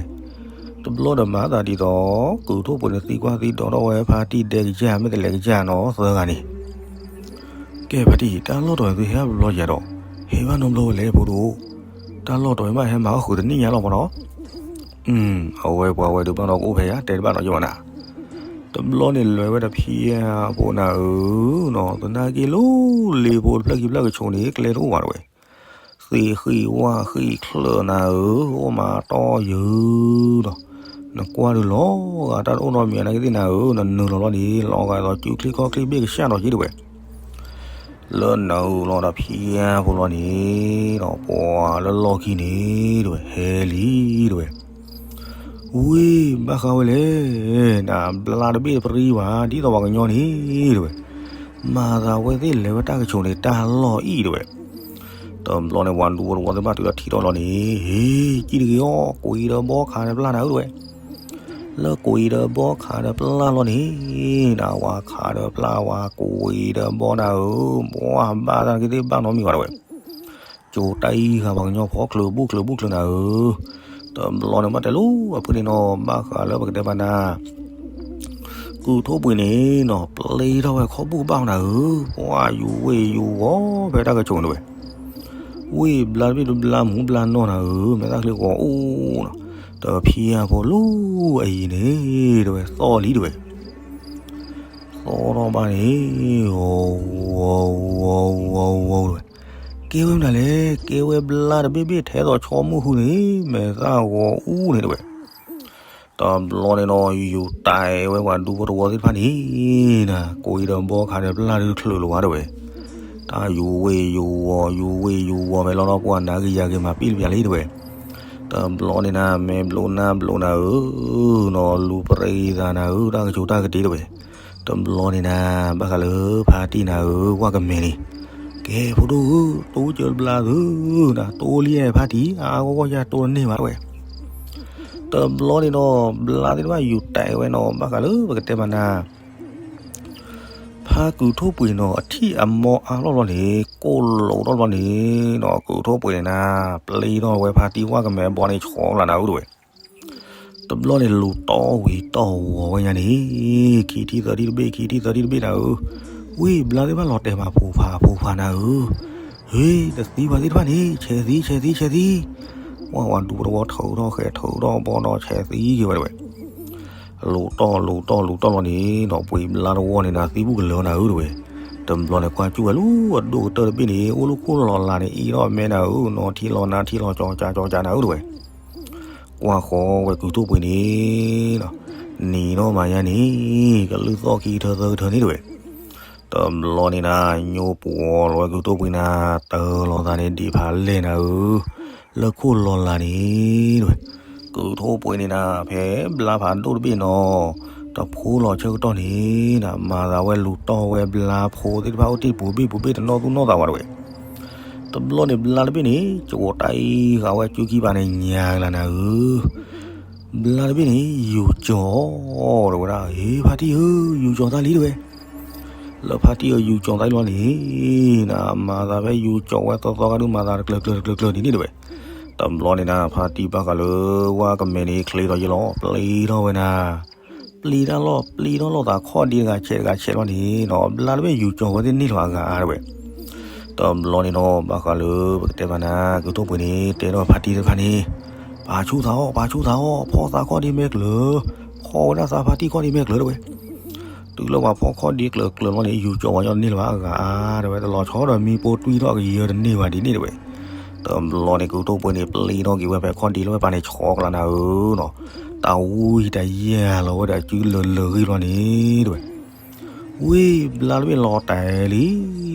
တဘျီဒီးမၤသးဒ်သိး ကုၢ်ထိၣ်ပှ့ၤန့ၣ်သံကွၢ်သံဒိးထီၣ်ဝဲဖါတံၢ်ဒဲကစၢ် မဲာ်တလဲၤကစၢ်နီၤ သၢဂၤန့ၣ်. ကဲဖါတံၢ် တၢ်လီၢ်တီၤသုဟဲဘျီယၤဒီး, ဟဲဘၣ်နီတဘျီဝဲလဲၣ်ဖိဒိၣ်. တၢ်လီၢ်တီၤမးဟဲမၤအီၣ်ဃုာ်တနံၣ်ညါလီၤမ့ၢ်နီၤ. အဝဲပှၤဝဲဒုးဘၣ်နီၢ်ကအိၣ်ဖဲယၤ တဲတဘၣ်နီၢ်ယိဘၣ်နၤ. တဘျီန့ၣ်လဲၤဝဲတဖျါဖိနၤဧၢနီၤ, သနာ်က့လီၤ လ့ဖိတဖျၢၣ်ခံဖျၢၣ်ကဆိးန့ၣ် ကျဲတအိၣ်ဘၣ်တဝဲ. သ့ၣ်ဃံဝၣ်ဃံချၢၣ်နၤဧၢ, အိၣ်မးတီယုၤဒီး, နကွၢ်ဒုးလီၤဂာ်တၢ်တအိၣ်နီတမံၤနာ်က့သ့ၣ်နၤဧၢ, နနုာ်လီၤလီၤန့ၣ် လီၤဂာ်ဒီးစုချံခီၣ်ချံဘ့ၣ်ကစၢ်ဒီးက့တဝဲ. လၢနုာ်လီၤတဖျါဖိလီၤန့ၣ်ဒီး ပှၤလၢလီၢ်ခံန့ၣ်တဝဲ ဟဲလံတဝဲ. ဝ့ၢ် ဘၣ်ဃးဝဲလဲၣ်, နဘျါတဘ့ၣ်တပြံဘၣ် ဒ်သိးပှၤကညီန့ၣ်တဝဲ. မၤသးဝဲသ့ၣ်လဲၤဝဲတၢ်ကဆိးန့ၣ် တၢ်လီၢ်အံၤတဝဲ. တဘျီန့ၣ် ပှၤဒူဖိတဝီသ့ၣ်ဘၣ်တုၤလီၤထံၣ်ထီၣ်လီၤန့ၣ်, ဟ့ၣ် ကံၣ်တဂ့ၤအီၤ, ကွံာ်ဒီးဘီခးဒီးပျၢ်နၤဧၢတဝဲ. လၢကွံာ်ဒီးဘီခးဒီးပျၢ်လီၤန့ၣ်, နဝၤခးဒီးပျၢ်ဝၤကွံာ်ဒီးဘီနၤဧၢ, ပှၤဘၣ်သနာ်က့သ့ၣ်ဘၣ်နီတမံၤဘၣ်တဝဲ. ကၠိၤတၢ်အံၤဃာ်ပှၤကညီဖီချိၣ်ဘူးချိၣ်ဘူးချိၣ်နၤဧၢ, တဘျီန့ၣ်ဘၣ်တဲလိၤအဖုန့ၣ်နီၤ ဘၣ်ဃးလၢပကတဲဘၣ်နၤ ကုၢ်ထိၣ်ပှ့ၤန့ၣ်နီၤ ပျ့ၤထီၣ်ဝဲခီၣ်ဘူၣ်ကဘၣ်နၤဧၢ, ပှၤယူၤဝ့ၢ်ယူၤဝီၤဖဲတၢ်ကဆိးန့ၣ်တဝဲ, ဝ့ၢ်ဘျါတဘ့ၣ်တဘျါမူဘျါနီၢ်နၤဧၢ, မဲာ်သၣ်ချ့ဂီၤအိၣ်နီၤ, တဖံအဖိလၢအယံၤန့ၣ် တဝဲသီၣ်လံတဝဲ သီၣ်ထီၣ်ဘၣ်န့ၣ် ဂီၤဂီၤဂီၤဂီၤတဝဲ, ကဲဝဲမနုၤလဲၣ်, ကဲဝဲဘျါတဘ့ၣ်ဘ့ၣ်ထဲသိးဆီမုၢ်ဃုန့ၣ် မဲာ်သၣ်ဂီၤအူန့ၣ်တဝဲ, တဘျီန့ၣ်နီၤ ယူၤတဲာ်ဝဲပှၤဒူဖိတဝီသ့ၣ်တဖၣ်န့ၣ် နၤ ကိးအံၤဒီးဘီခးဒီးပျၢ်ဒုးချုးလီၤဝဲတဝဲ, တၢ်ယူၤဝ့ၢ်ယူၤဝီၤ ယူၤဝ့ၢ်ယူၤဝီၤ မ့ၢ်လီၤဒီးပှၤနၤဂ့ၤယၤဂ့ၤမၤပံၣ်လၢပျၢၤလံတဝဲ, တဘျီန့ၣ်နၤ မဲာ်ဘျိးနါဘျိးနၤဧၢ, နီၤလူၤပြံသးနၤဧၢ တၢ်ကဆိးတၢ်ကတ့ၢ်တဝဲ, တဘျီန့ၣ်နၤ ဘၣ်ဃးလၢဖါတံၢ်နၤဧၢ ဝၣ်ကမဲာ်န့ၣ်, ကဲဖိဒိၣ်ဧၢ တိစၢၤဘျါသု, နၤတိလံအဲၣ်ဖါတံၢ် အါဂီၢ်ဂီၢ်ယၤတိတန့ၢ်ဘၣ်တဝဲ, တဘျီန့ၣ်နီၤ ဘျါသ့ၣ်တဖၣ်ယူၤတဲာ်ဝဲနီၤ ဘၣ်ဃးလၢပကတဲမနၤ ဖါကုၢ်ထိၣ်ပှ့ၤနီၤ အထံၣ်အမိၢ်အါထီၣ်ဘျီန့ၣ် ကိၢ်လိာ်ထီၣ်ဘျီန့ၣ်နီၤ ကုၢ်ထိၣ်ပှ့ၤန့ၣ်နၤ ပျံၤထီၣ်ဝဲဖါတံၢ်ဝၣ်ကမဲာ်အဘီန့ၣ် ဆီကလးနၤဧၢတဝဲ, တဘျီန့ၣ်လူၤတီၢ်ဝံၤတီၢ်ဝီၤဝဲညါန့ၣ်, ခံထံၣ်သၢထံၣ်တဘ့ၣ် ခံထံၣ်သၢထံၣ်တဘ့ၣ်နၤဧၢ, ဝ့ၢ်ဘျါသ့ၣ်တဖၣ်လီၤတဲာ်မးဖိဖးဖိဖးနၤဧၢ, ဟ့ တသံပှၤသ့ၣ်တဖၣ်န့ၣ် ဆဲးသံ ဆဲးသံ ဆဲးသံ, ဝၣ်ဝၤဒူဖိတဝီထုးထီၣ်ဃဲးထုးထီၣ်ဘီဒီးဆဲးသံက့ၤဝဲတဝဲ လူၤတီၢ်လူၤတီၢ်လူၤတီၢ်လီၤန့ၣ်နီၤ ပှ့ၤဘျါတဝီန့ၣ်နၤ သံဘူၣ်ကလၢၤနၤဧၢတဝဲ, တဘျီန့ၣ်ကွၢ်စူၣ်ဝဲလၢအဒိၣ်ကတၢၢ်တဘ့ၣ်န့ၣ် အိၣ်လၢခိၣ်လီၤလးန့ၣ် အံၤထီၣ်မဲနၤဧၢ နီၤထံလီၤနါထံလီၤကၠီကၠီကၠီကၠီနၤဧၢတဝဲ, ကွၢ်ဃီဝဲကုၢ်ထိၣ်ပှ့ၤန့ၣ်နီၤ နံၤထီၣ်မၤညါန့ၣ် ကလုၢ်သီၣ်ခံကထၢသၢကထၢန့ၣ်တဝဲ တဘျီန့ၣ်နၤ ညိပှီၤလီၤဝဲကုၢ်ထိၣ်ပှ့ၤနၤ တၢ်လီၤသးန့ၣ်ဒံးဖးလဲၢ်နၤဧၢ, လၢခိၣ်လီၤလးန့ၣ်တဝဲ, ကုၢ်ထိၣ်ပှ့ၤန့ၣ်နၤ ဖဲဘျါဖးဒိၣ်တဘ့ၣ်နီၤ တဖိလီၤဆၢကတီၢ်န့ၣ်နၤ မၤသးဝဲလူၤတီၢ်ဝဲဘျါဖိသ့ၣ်တဖၣ်အိၣ်တ့ၢ်ပူၤဘ့ၣ်ပူၤဘ့ၣ်တနီၢ်သူၣ်နီၢ်သးဝဲတဝဲ တဘျီန့ၣ်ဘျါတဘ့ၣ်န့ၣ် ကဝီၤတၢ်အံၤဃာ်ဝဲကၠူခံပၤန့ၣ်ညါကလးနၤဧၢ, ဘျါတဘ့ၣ်န့ၣ် ယူၤကၠီၤတဝဲဒၣ် ဟ့ ဖါတံၢ်ဧၢ ယူၤကၠီၤတၢ်လံတဝဲ, လၢဖါတံၢ်အယူၤကၠီၤတၢ်လံလီၤန့ၣ် နၤ မၤသးဖဲယူၤကၠီၤဝဲသီသီကဒုးမၤသးတကျၢၤကျၢၤတကျၢၤကျၢၤဒ်န့ၣ်တဝဲ, တဘျီန့ၣ်နၤ ဖါတံၢ်ဘၣ်ဃးလၢဝၣ်ကမဲာ်န့ၣ်ချ့ထီၣ်ယ့လီၤ ပျံၤထီၣ်ဝဲနၤ ပျံၤတၢ်လီၢ်ပျံၤထီၣ်လီၢ်သးခီၣ်ဒံတဂၤဆဲးတဂၤဆဲးလီၤန့ၣ်နီၤ ဘျါတဘ့ၣ်ယူၤကၠီၤဝဲသ့ၣ်န့ၢ်လီၤအဂၤအါတဝဲ, တဘျီန့ၣ်နီၤ ဘၣ်ဃးလၢပကတဲဘၣ်နၤ ကုၢ်ထိၣ်ပှ့ၤန့ၣ် တဲထီၣ်ဖါတံၢ်တဖၣ်န့ၣ် ပာ်ဆူၣ်သးအီၣ် ပာ်ဆူၣ်သးအီၣ် ဖီၣ်သးခီၣ်ဒံမဲာ်ကျၢၤ, ဖီၣ်ဝဲဒၣ်သးဖါတံၢ်ခီၣ်ဒံမဲာ်ကျၢၤတဝဲ တုၤလၢပှၤဖီၣ်ခီၣ်ဒံကျၢၤကျၢၤလီၤန့ၣ် ယူၤကၠီၤဝဲညီတန့ၢ်လၢၤဘၣ်အဂၤအါတဝဲ တလီၤဆီဒီးမံပိၢ်တွံၢ်ထီၣ်ကယၢတန့ၢ်ဘၣ်ဒ်န့ၣ်တဝဲ, တဘျီန့ၣ်ကုၢ်ထိၣ်ပှ့ၤန့ၣ် ပျံၤထီၣ်က့ၤဝဲဖဲခီၣ်ဒံလၢဝဲပၤန့ၣ်ဆီကလးနၤဧၢနီၤ, တၢ်ဝံတၢ်ယၢ်လီၤဝဲဒီးအစုလၢာ်လၢာ်ဂ့ၤလီၤန့ၣ်တဝဲ ဝ့ၢ်ဘျါတဘ့ၣ်လီၤ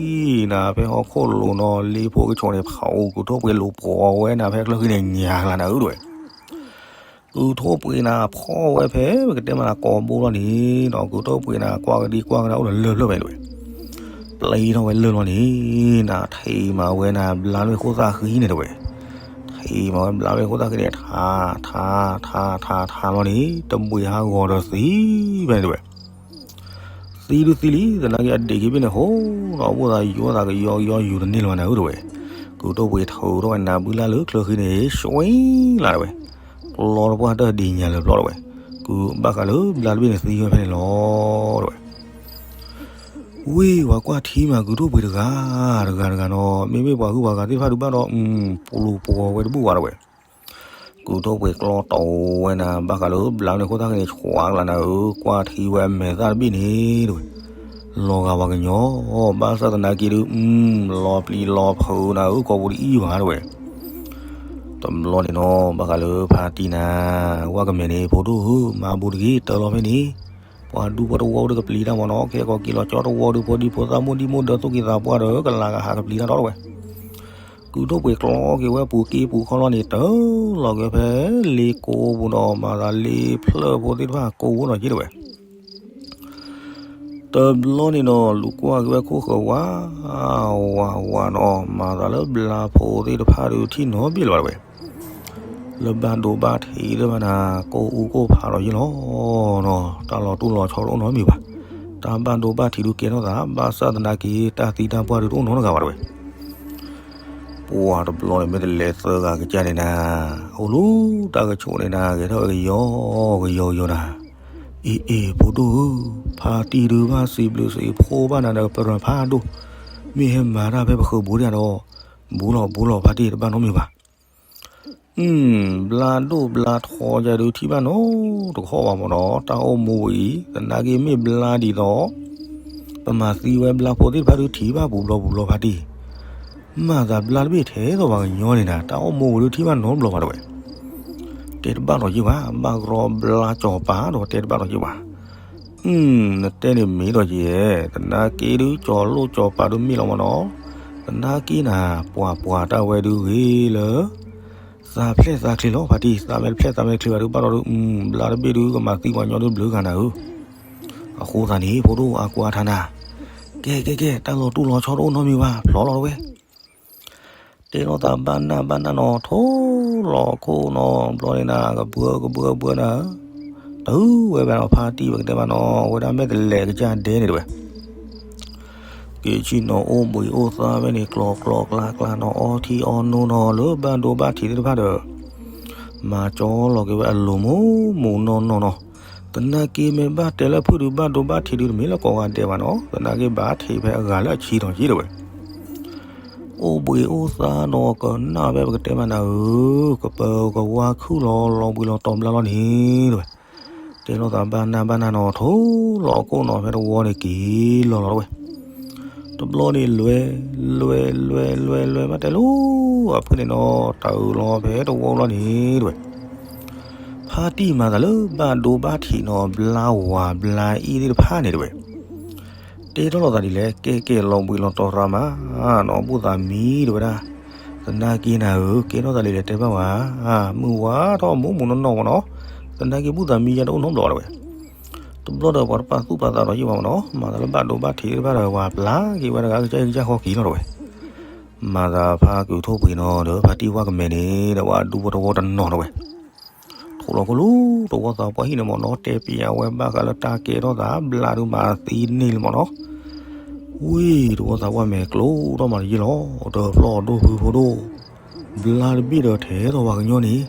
တဲာ်လံ, နၤဖဲဟီၣ်ခိၣ်လိၤနီၤ လ့ဖိကဆိးန့ၣ် ဖးအိၣ်ကုၢ်ထိၣ်ပှ့ၤလူၤပိာ်ဝဲနၤဖဲချၢဃံန့ၣ်ညါကလးနၤဧၢတဝဲ, ကုၢ်ထိၣ်ပှ့ၤနၤဖီၣ်ဝဲဖဲပကတဲမးနၤကိာ်ဘိလီၤန့ၣ်နီၤ ကုၢ်ထိၣ်ပှ့ၤနၤကွၢ်ကဒံကွၢ်ကဒါအိၣ်ဒီးလၢၢ်ဖျၢၣ်ဖဲတဝဲ, ပျံၤထီၣ်ဝဲလၢၢ်လီၤန့ၣ် နၤထံၣ်မးဝဲနၤဘျါတဘ့ၣ်ခိၣ်သၣ်ဃံန့ၣ်တဝဲ, ထံၣ်မးဝဲဘျါတဘ့ၣ်ခိၣ်သၣ်ဃံန့ၣ် ထါ ထါ ထါ ထါ ထါလီၤန့ၣ် တဘှ့ၣ်ဟးဂီၤဒီးသံဖဲန့ၣ်တဝဲ သံဒုသံလံ သနာ်က့အဒံးက့ၤဘ့ၣ်န့ၣ် ဟိဒီးဘိၣ်သးယိသးကယီကယီယူၤတန့ၢ်လၢၤဘၣ်နၤဧၢတဝဲ, ကုၢ်ထိၣ်ပှ့ၤထုးထီၣ်ဝဲနၤဘုလၢ်လၢချၢဃံန့ၣ် ဆွံလၢ်တဝဲ, ကျီတပှၢ်တၢၢ်ဒံးညါလၢၤဘျီတဝဲ, ကုၢ်ဘၣ်ဃးလၢဘျါတဘ့ၣ်န့ၣ်သံဝဲဖဲန့ၣ်လီၤတဝဲ ဝ့ၢ်ပှၤကွၢ်ထံမးကုၢ်ထိၣ်ပှ့ၤတဂၤ တဂၤတဂၤနီၤ မ့မ့ၢ်ပှၤဟုၣ်ပှၤဂၤသ့ၣ်တဖၣ်ဒုးဘၣ်ဒီး ပလူၤပှီၤဝဲတဘူၣ်ဘၣ်တဝဲ, ကုၢ်ထိၣ်ပှ့ၤကျီတီဝဲနၤ ဘၣ်ဃးလၢဘျါန့ၣ်ခိၣ်သၣ်ဃံန့ၣ် ဆွံကလးနၤဧၢ ကွၢ်ထံဝဲအမဲာ်သၣ်တဘ့ၣ်န့ၣ်တဝဲ, လီၤဂာ်ပှၤကညီ ဘၣ်ဆၣ်သနာ်က့ဒုး လီၤပျံၤလီၤဖုးနၤဧၢ ကိာ်ပူၤတအံၣ်ဘၣ်တဝဲ တဘျီန့ၣ်နီၤ ဘၣ်ဃးလၢဖါတံၢ်နၤ ဝၣ်ကမဲာ်န့ၣ် ဖိဒိၣ်ဧၢ မၤဘူးတဂ့ၤ တၢ်လီၤဖဲန့ၣ်, ပှၤဒူဖိတဝီဒုးကပျံၤတၢ်မ့ၢ်နီၤ ခဲကိာ်က့ၤလီၤကၠီတဝီဒုး ဖိဒံဖိသၣ်မိၢ်ဒံမိၢ်ဒၢး သူၣ်က့ၤသးပှၢ်ဒီး ကလၤကဟးကပျံၤတၢ်ဒီးတဝဲ, ကုၢ်ထိၣ်ပှ့ၤကျီက့ၤဝဲပူၤက့ပူၤခီလီၤန့ၣ် တၢ်လီၤက့ၤဖဲလ့ကိပူၤနီၤ မၤသးလ့ဖျၢၣ်ဖိသ့ၣ်တဖၣ်ကိးဝဲနီၤက့တဝဲ တဘျီန့ၣ်နီၤ လူၤကွၢ်က့ၤဝဲခိၣ်ဃၢၤဝး ဝးဝးနီၤ မၤသးလၢဘျါဖိသ့ၣ်တဖၣ်ဒုးထံၣ်နီတဘ့ၣ်လၢၤဘၣ်တဝဲ, လၢဘၣ်ဒိဘၣ်ထံးသ့ၣ်တဖၣ်နၤ ကိၢ်အူကိၢ်ဖးဒီးယ့ၢ်လီၤနီၤ တၢ်လီၤတူၢ်လီၤဆီတအိၣ်နီတမံၤဘၣ်, တၢ်ဘၣ်ဒိဘၣ်ထံးဒုးကဲထီၣ်သး ဘၣ်ဆၣ်သနာ်က့ တၢ်သံတၢ်ပှၢ်ဒုးတအိၣ်နီတဂၤဘၣ်တဝဲ တ ပှၤတဘျီန့ၣ် မ့ၢ်တလဲၤသၢဂၤကစၢ်န့ၣ်နၤ, အိၣ်လူၤတၢ်ကဆိးန့ၣ်နၤ, ဂဲၤထီၣ်ကယီကယီကယီနၤ. အ့အ့ ဖိဒိၣ်ဧၢ, ဖါတံၢ်ဒုးဘၣ်စံးဘျုးစံးဖှိၣ်ဘၣ်နၤဒီး ပရၢၤဖးဒိၣ်, မ့ၢ်ဟဲမၤတၢ်ဖဲပဃၢၤပူၤဒၣ်ဒီး, ဘူးလီၤဘူးလီၤ ဖါတံၢ်တဘၣ်နီတမံၤဘၣ်. ဘျါဒိၣ်ဘျါထီယၤဒုးထံၣ်ဘၣ်နီတခီၣ်ဘၣ်မ့ၢ်နီၤ, တၢ်အိၣ်မူဝဲအံၤ သနာ်က့မ့ၢ်ဘျါဒ်သိး ပမၤသံဝဲဘျါဖိသ့ၣ်တဖၣ်ဒုးထံၣ်ဘၣ်ပူၤဘျီပူၤလီၤဖါတံၢ်, မၤသးဘျါတဘ့ၣ်ထဲသိးပှၤကညီန့ၣ်နၤ, တၢ်အိၣ်မူဝဲဒုးထံၣ်ဘၣ်နီတဘျီဘၣ်တဝဲ, တဲတဘၣ်ဒီးယ့ၢ်ဘၣ်, ဘၣ်ကရီဘျါစီၤပၤဒီးတဲတဘၣ်ဒီးယ့ၢ်ဘၣ်. နတဲန့ၣ်မ့ၢ်ဒီးယ့ၢ်, သနာ်က့ဒုးကၠီၤလိၣ်ကၠီၤပၤဒုးမ့ၢ်လီၤမ့ၢ်နီၤ, သနာ်က့နၤ ပှၤပှၤတၢ်ဝဲဒုးဂ့ၤလၢ သးဖျဲၣ်သးချ့လီၤဖါတံၢ်, သးမ့ၢ်တဖျဲၣ်သးမ့ၢ်တချ့ဘၣ်ဒုးဘၣ်ဒီးဒုး, ဘျါတဘ့ၣ်ဒုးကမၤသံပှၤကညီဒုးဘျုးဂၤနၤဧၢ. အဃိသတးန့ၣ် ဖိဒိၣ်အကွၢ်ထါနၤ, ကဲကဲကဲ တၢ်လီၤတူၢ်လီၤဆီတအိၣ်နီတမံၤဘၣ်, ဖျိးလီၤတဝဲ တဲလိာ်သးဘၣ်နၢ်ဘၣ်နၢ်နီၤ, ထိၣ်လီၤခိၣ်နီၤ, ဘျီန့ၣ်နၤ ကဘှၢကဘှၢကဘှၢနၤ, တုၤဝဲဘၣ်နီၤ ဖါတံၢ်ပကတဲဘၣ်နီၤ, အဝဲဒၣ်မ့ၢ်တလဲၤကစၢ်ဒဲန့ၣ်တဝဲ က့ၤဆံၣ်နီၤအိၣ်ဘှံးအိၣ်သါဝဲန့ၣ် ကျီကျီကျါကျါနီၤ, အီထံအီနိနီၤ, လၢဘၣ်ဒိဘၣ်ထံးသ့ၣ်တဖၣ်ဒီး မၤကၠီလီၤက့ၤဝဲအလိၤမူးမူးနီၢ်နီၢ်နီၤ, သနာ်က့မ့ၢ်ဘၣ်တဲလၢဖုၣ်ဒုးဘၣ်ဒိဘၣ်ထံးဒုးတမ့ၢ်လၢကိးဂၤဒဲးဘၣ်နီၤ, သနာ်က့ဘၣ်ထံးဖဲအဂၤလၢအဆံးထီၣ်က့ၤတဝဲ အိၣ်ဘှံးအိၣ်သါနီၤကနၣ်ဖဲပကတဲမးနၤဧၢ, ကပၢၤကဝါခုၣ်လီၤလီၤဘှံးလီၤတီၤဘျါလီၤန့ၣ်တဝဲ, တဲလိာ်သးဘၣ်နၢ်ဘၣ်နၢ်နီၤ, ထိၣ်လီၤခိၣ်နီၤဖဲတဝီန့ၣ်က့ၤလီၤလီၤတဝဲ, တဘျီန့ၣ်လွဲ လွဲ လွဲ လွဲ လွဲ မ့ၢ်တဲလိၤ အဖုၣ်န့ၣ်နီၤ တၢ်အုးလီၤဖဲတဝီလီၤန့ၣ်တဝဲ ဖါတံၢ်မၤသးလၢဘၣ်ဒိဘၣ်ထံးနီၤ ဘျါဝၤဘျါအ့ၣ်သ့ၣ်တဖၣ်န့ၣ်တဝဲ, တဲထီၣ်လိာ်သးဒ်လဲၣ် ကဲကဲလီၤဘှံးလီၤတီၤရၤမးနီၤ ဘူၣ်သးမံတဝဲဒၣ်, သနာ်က့နၤဧၢ ကဲထီၣ်သးဒ်လဲၣ်တဲဘၣ်ဝဲ, မုၢ်ဝါထီၣ်မူးမူးနီၢ်နီၢ်မ့ၢ်နီၤ, သနာ်က့ဘူၣ်သးမံယါတအိၣ်နီတဘျီတဝဲ, တဘျီဒီးပှၤတပာ်သူၣ်ပာ်သးဒီးယ့ၢ်ဘၣ်မ့ၢ်နီၤ မၤသးလၢဘၣ်ဒိဘၣ်ထံးသ့ၣ်တဖၣ်ဒီး ဝၤဘျါက့ၤဝဲတဂၤကစၢ်ကစၢ်ဃီက့ၤလီၤတဝဲ မၤသးဖါကုာ်ထိၣ်ပှ့ၤနီၤဒီး ဖါတံၢ်ဝၣ်ကမဲာ်န့ၣ် ဒီးဝဲဒူဖိတဝီတနီၤတဝဲ, ထိၣ်လီၤခိၣ်လီၤ တဝီသးပှၢ်ဟံၣ်န့ၣ်မ့ၢ်နီၤ တဲပျးဝဲဘၣ်ဃးလၢတၢ်ကဲထီၣ်သးဘျါဒုးမၤသံန့ၢ်လံမ့ၢ်နီၤ, ဝံၤတဝီသးပှၢ်မဲာ်ကျိထီၣ်မးတယ့ၢ်လီၤ, တဖျီၣ်ဒိၣ်ဖုဖိဒိၣ်, ဘျါတဘ့ၣ်ဒီးထဲသိးပှၤကညီန့ၣ်,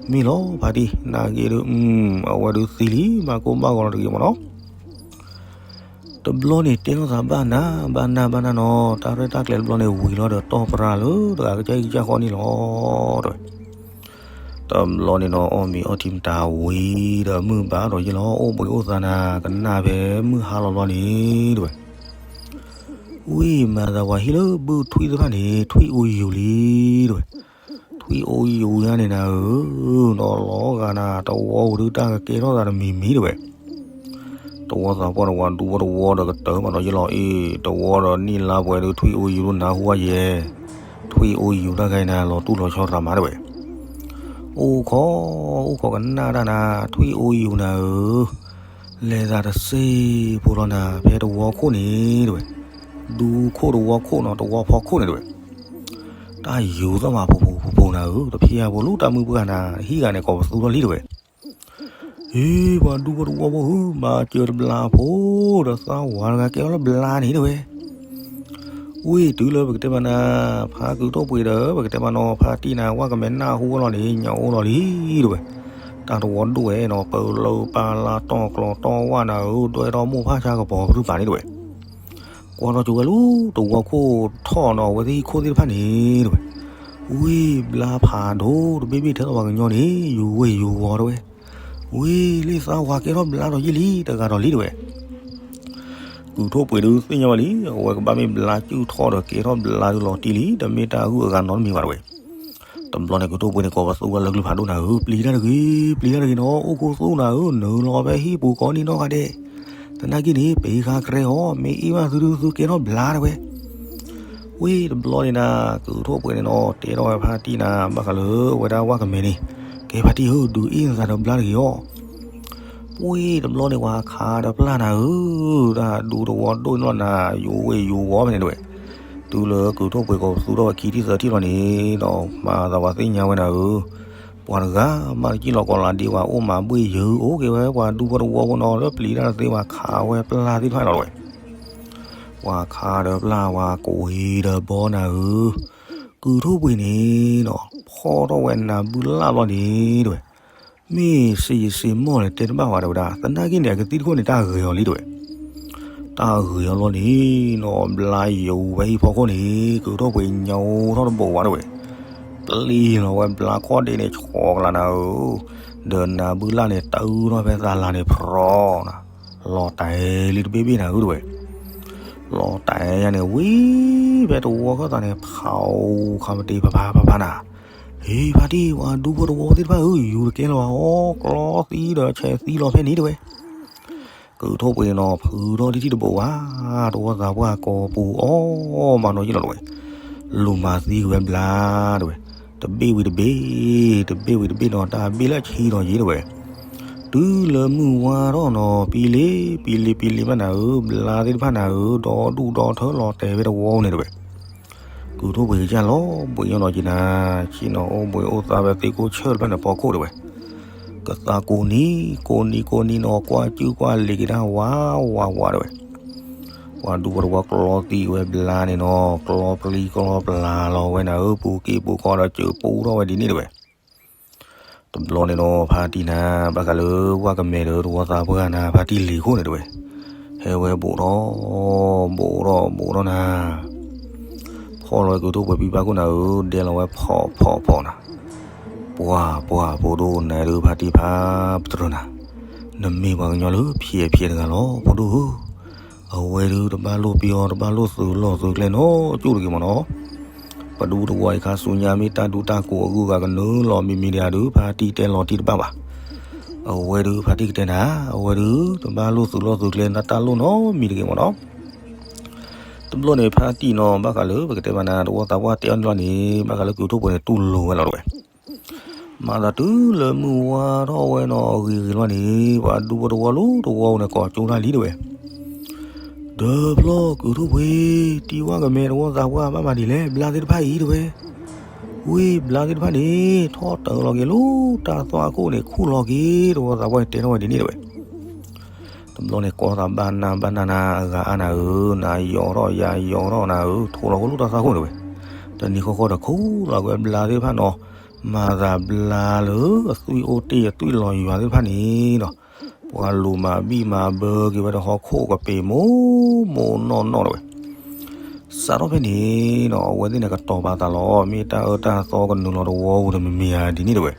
မ့ၢ်လီၤဖါတံၢ် နာ်က့ဒုး, အဝဲဒုးသံလံ ဘၣ်ကိၢ်ဘၣ်ဂီၤလီၤတဂ့ၤမ့ၢ်နီၤ တဘျီန့ၣ်တဲထီၣ်သးဘၣ်နၢ်ဘၣ်နၢ်ဘၣ်နၢ်နီၤ တၢ်ရဲၣ်တၢ်ကျဲၤတဘျီန့ၣ်ဝံၤလီၤဒီးတီၢ်ပြၢ်လၢတဂၤကစၢ်အံၤကစၢ်ဃီန့ၣ်လီၤတဝဲ, တဘျီန့ၣ်နီၤ အီၣ်မ့ၤအီထံမတၤဝံၤဒီးမုၢ်ဘၣ်ဒီးယ့ၢ်လီၤ အိၣ်ဘှံးအိၣ်သါနၤ ကနၣ်ဖဲမုၢ်ဟါလီၤဘျီန့ၣ်တဝဲ ဝံၤမၤသးပှၤဟံၣ်လၢဘုထွံၣ်သ့ၣ်တဖၣ်န့ၣ် ထွံၣ်အိၣ်ယူၤလံတဝဲ, ထွံၣ်အိၣ်ယူၤညါန့ၣ်နၤဧၢ, ဒီးလီၤဂာ်နၤ တဝီဝံၤဒုးတၢ်ကကဲထီၣ်သးတမံၤမံၤတဝဲ, တဝီသးပှၢ်တဝီဒူဖိတဝီဒီးကတၢၢ်မးဒီးယ့ၢ်လီၤအ့ၣ် တဝီဒီးနံၣ်လါပှဲၤဒုးထွံၣ်အိၣ်ယူၤဒုးနၢ်ဟူဝဲယဲၢ်, ထွံၣ်အိၣ်ယူၤတၢ်ဂၤအံၤနၤ လီၤတူၢ်လီၤဆီတရၤမးတဝဲ အိၣ်ခိး, အိၣ်ခိးကနၣ်တၢ်နၤ ထွံၣ်အိၣ်ယူၤနၤဧၢ, လဲၤသးတစ့ၢ်ဖိလီၤနၤ ဖဲတဝီခိၣ်န့ၣ်တဝဲ, ဒူခိၣ်တဝီခိၣ်နီၤ တဝီဖီခိၣ်န့ၣ်တဝဲ, တၢ်ယူၤသီၣ်မးဖိဖိဖိဖိနၤဧၢ, တဖျါဖိလၢတၢ်မုၢ်ပှၢ်နၤ ဟံၣ်ဂၤန့ၣ်ကိးပသူထီၣ်လံတဝဲ ဟ့ၣ် ပှၤဒူဖိတဝီဖိဧၢ မၤစၢၤတဘျါဖိ ဒီးသးဝၤတဂၤကဲထီၣ်လၢဘျါန့ၣ်တဝဲ, ဝံၤတုၤလၢပကတဲမးနၤ, ဖါကုာ်ထိၣ်ပှ့ၤဒီး ပကတဲမးနီၤ ဖါတံၢ်နၤ ဝၣ်ကမဲာ်နၢ်ဟူဝဲလီၤန့ၣ် ညၣ်အိၣ်လီၤလံတဝဲ, တၢ်တဝီဒိၣ်ဝဲနီၤ ပလၢပၢ်လၢတီၢ်ကျီတီၢ်ဝၣ်နၤဧၢ ဒွဲၣ်ထီၣ်မိၢ်ဖးဆါကပီၤပရုၢ်ပာ်န့ၣ်တဝဲ ကွၢ်ထီၣ်ကၠိဝဲလၢတဝီခိၣ်ထီၣ်နီၤ အဝဲသ့ၣ်ဟံၣ်ခိၣ်သ့ၣ်တဖၣ်န့ၣ်တဝဲ, ဝံၤဘျါဖးဒိၣ်တဘ့ၣ်ဘ့ၣ်ထဲသိးပှၤကညီန့ၣ် ယူၤဝ့ၢ်ယူၤဝီၤတဝဲ, ဝံၤလံသးဝၤကဲထီၣ်ဘျါဒီးယ့ၢ်လံ တဂၤဒီးလံတဝဲ, ကုာ်ထိၣ်ပှ့ၤဒုးသ့ၣ်ညါဝဲလံ အဝဲကဘၣ်မ့ၢ်ဘျါစုၣ်ထီၣ်ဒီးကဲထီၣ်ဘျါဒုးလီၤတံၢ်လံ တမ့ၢ်တၢ်ဂုၢ်အဂၤနီတမံၤဘၣ်တဝဲ တဘျီန့ၣ် ကုာ်ထိၣ်ပှ့ၤန့ၣ် ကိးပသူဝဲလၢကလုၢ်ဖးဒိၣ်နၤဧၢ, ပျံၤတၢ်တဂ့ၤ, ပျံၤတၢ်တဂ့ၤနီၤ, အိၣ်ခိၣ်သူနၤဧၢ, နုာ်လီၤဖဲဟံၣ်ပူၤကိးနံၤနီၢ်ဂၤဒဲး, သနာ်က့န့ၣ် ပှၤဃါကြဲအီၤ, မ့ၢ်အ့ၣ်ဘၣ်သုဒုးသုကဲထီၣ်ဘျါတဝဲ. ဝံၤတဘျီန့ၣ်နၤ ကုာ်ထိၣ်ပှ့ၤန့ၣ်နီၤ တဲထီၣ်ဝဲဖါတံၢ်နၤ ဘၣ်ဃးလၢဝဲဒၣ်ဝၣ်ကမဲာ်န့ၣ်, ကဲဖါတံၢ်ဧၢ, ဒုးအ့ၣ်နသးဒီးဘျါတဂ့ၤအီၤ. ဝံၤတဘျီန့ၣ် ပှၤခးဒီးပျၢ်နၤဧၢ, တၢ်ဒူတဝီဒိၣ်န့ၣ်လီၤနၤ, ယူၤဝ့ၢ်ယူၤဝီၤဖဲန့ၣ်တဝဲ. တုၤလၢကုာ်ထိၣ်ပှ့ၤကိးပသူထီၣ်ဝဲခံထံၣ်သၢထံၣ်လီၤန့ၣ်ဒီး မၤသးပှၤသ့ၣ်ညါဝဲနၤဧၢ, ပှၤတဂၤမးတစံၣ်လီၤကီးလးဒ့ဝဲ အိၣ်မၤဘှ့ၣ်ယၢၤ အိၣ်က့ၤဝဲပှၤဒူဖိတဝီဖိနီၤ လၢပျံၤတၢ်တသ့ ပှၤခးဝဲပျၢ်သ့ၣ်တဖၣ်န့ၣ်လီၤတဝဲ. ပှၤခးဒီးပျၢ် ပှၤကိးဟံးဒီးဘီနၤဧၢ, ကုၢ်ထီၣ်ပှ့ၤန့ၣ်နီၤ ဖီၣ်ထီၣ်ဝဲနၤဘုလၣ်ဘျီန့ၣ်တဲဝဲ, မ့ၢ်စ့ယစ့မီၢ်န့ၣ် တဲတဘၣ်ဝဲတဲဝဲဒၣ်, သနာ်က့န့ၣ် အကသံၣ်တခိၣ်န့ၣ် တၢ်ဂ့ၤအီၤလံတဲဝဲ, တၢ်ဂ့ၤအီၤလီၤန့ၣ်နီၤ ဘျါယိၤဝဲဟံၣ်ဖီခိၣ်န့ၣ် ကုၢ်ထီၣ်ပှ့ၤညိထီၣ်တဘိးဝဲတဲဝဲ, ပျံၤလီၤဝဲဘျါခီၣ်ဒ့န့ၣ် ဆီကလးနၤဧၢ, ဒီးနၤဘုလၣ်န့ၣ် တၢ်အုၣ်ထီၣ်ဖဲသးလၤန့ၣ် ဖြီနၤ, လီၤတဲာ်လံတဘ့ၣ်ဘ့ၣ်နၤဧၢတဲဝဲ လီၤတဲာ်ယါန့ၣ် ဝံၤဖဲတဝီခၢၣ်သးန့ၣ် ဖးအိၣ်ခီမတ့ၢ်ဖးဖးဖးဖးနၤ, ဟ့ၣ်ဖါတံၢ် ပှၤဒူဖိတဝီသ့ၣ်တဖၣ်ဧၢ ယူၤတကဲလီၤအီၤ ကျီသံဒီးဆဲးသံလီၤဖဲန့ၣ်တဲဝဲ, ကုၢ်ထီၣ်ပှ့ၤန့ၣ်နီၤ ဖုထီၣ်တထံၣ်တဘိးဘၣ်, တဝီသးပှၢ်ကိးပူၤအီၣ်မးနီၤယ့ၣ်လီၤတဲဝဲ, လူၤမၤသံကွံာ်ဝဲဘျါတဲဝဲ, တဘ့ၣ်ဝံၤတဘ့ၣ်, တဘ့ၣ်ဝံၤတဘ့ၣ်နီၤ တၢ်ဘ့ၣ်လၢဆံဒီးယ့ၣ်တဲဝဲ တုၤလၢမုၢ်ဝါထီၣ်နီၤ ပံလ့ပံလ့ပံလ့ဘၣ်နၤဧၢ ဘျါသ့ၣ်တဖၣ်နၤဧၢ ဒီဒူၣ်ဒီထၢလီၤတဲာ်ဖဲတဝီန့ၣ်တဲဝဲ, ကုၢ်ထီၣ်ပှ့ၤကစၢ်လီၤဘှံးညီလီၤက့ၤနၤ, ဆ့ၣ်နီၤအိၣ်ဘှံးအိၣ်သါဖဲသ့ၣ်ခိၣ်ဆၢၣ်တဖၣ်န့ၣ်ဖီခိၣ်တဲဝဲ, ကသးကိးနံၤ ကိးနံၤကိးနံၤနီၤ ကွၢ်စုၣ်ကွၢ်လ့ၤက့ၤတၢ်ဝးဝးဝးတဲဝဲ, ပှၤဒူဖိတဝီကျီသံဝဲဘျါန့ၣ်နီၤ ကျီပျံၤကျီပျါလီၤဝဲနၤဧၢ ပူၤက့ၤပူၤကီၢ်ဒီးစၢၤပူထီၣ်ဝဲဒ်န့ၣ်တဲဝဲ တဘျီန့ၣ်နီၤ ဖါတံၢ်နၤ ဘၣ်ဃးလၢဝၣ်ကမဲာ်ဒီးတဝီသးပှၢ်နၤ ဖါတံၢ်လံၤခိၣ်န့ၣ်တဲဝဲ, ဟဲဝဲဘိးထီၣ် ဘိးထီၣ်ဘိးထီၣ်နၤ, ဖီၣ်လီၤကုၢ်ထီၣ်ပှ့ၤပံပၢ်ခိၣ်နၤဧၢ ဒဲလီၤဝဲဖီၣ်ဖီၣ်ဖီၣ်နၤ, ပှၤပှၤဖိဒိၣ်နၤဒုးဖါတံၢ်ဖါပတြၢၤနၤ, နမ့ၢ်ပှၤကညီလၢဖျဲးဖျဲးတဂၤလီၤ ဖိဒိၣ်ဧၢ အဝဲဒုးတဘၣ်လိၣ်ပယီၤ တဘၣ်လိၣ်သုးလီၢ်သုးကျဲနီတကၠိၢ်တဂ့ၤမ့ၢ်နီၤ, ပဒူသဝီအံၤခါဆူညါမ့ၢ်တၢ်ဒူတၢ်ကိးအဂုၤအဂၤကနုာ်လီၤမံၤမံၤဒံးဒုး ဖါတံၢ်တဲလီၤတံၢ်တဘၣ်ဘၣ်, အဝဲဒုးဖါတံၢ်ကတဲနၤ အဝဲဒုး တဘၣ်လိၣ်သုးလီၢ်သုးကျဲတၢ်လိၣ်နီတမံၤတဂ့ၤမ့ၢ်နီၤ တဘျီန့ၣ်ဖါတံၢ်နီၤ ဘၣ်ဃးလၢပကတဲဘၣ်နၤ တဝီသးပှၢ်တဲအီၤန့ၣ်လီၤန့ၣ် ဘၣ်ဃးလၢကုၢ်ထီၣ်ပှ့ၤန့ၣ် တူၢ်လိာ်ဝဲလီၤတဲဝဲ, မၤသးတုၤလၢမုၢ်ဝါထီၣ်ဝဲနီၤ အဂ့ၤဂ့ၤလီၤန့ၣ် ပှၤဒူဖိတဝီလၢတဝီဧိၤန့ၣ် ကိးကၠိတၢ်လံတဲဝဲ, ဒီးဖျီၣ်ကုၢ်ထီၣ်ပှ့ၤ တံၤဝၣ်ကမဲာ်တဝီသးပှၢ်ဘၣ်မၤဒ်လဲၣ် ဘျါသ့ၣ်တဖၣ်အံၤတဲဝဲ, ဝံၤဘျါသ့ၣ်တဖၣ်န့ၣ် ထီၣ်တၢၤလီၤက့ၤလၢတၢ်သွၣ်ခိၣ်န့ၣ် ခူၣ်လီၤက့ၤ တဝီသးပှၢ်တဲထီၣ်ဝဲဒ်န့ၣ်တဲဝဲ တဘျီန့ၣ် ကိးသးဘၣ်နၤဘၣ်နၤနၤ အဂၤအါနၤဧၢ, နၤယီၤထီၣ်ယၤယီၤထီၣ်နၤဧၢ, ထိးလီၤဝဲလၢတၢ်သွၣ်ခိၣ်န့ၣ်ဝဲ, တနံၤဃီဃီဒီးခူၣ်လီၤက့ၤဝဲဘျါသ့ၣ်တဖၣ်နီၤ, မၤသးဘျါလၢအသွံၣ်အိၣ်တ့ၢ်အသွံၣ်လီၤယွၤသ့ၣ်တဖၣ်န့ၣ်နီၤ, ပှၤလူၤမၤဘံၣ်မၤဘၢက့ၤဝဲတဟီၣ်ခိၣ်ကပ့ၤမိၢ်မိၢ်နီၢ်နီၢ်တဲဝဲ, စးထီၣ်ဖဲန့ၣ်နီၤ အဝဲသ့ၣ်န့ၣ်ကတီၤပာ်သးလီၤ, မ့ၢ်တၢ်အၢတၢ်သီကနုာ်လီၤတဝီဧိၤတမံၤမံၤဧါဒ်န့ၣ်တဲဝဲ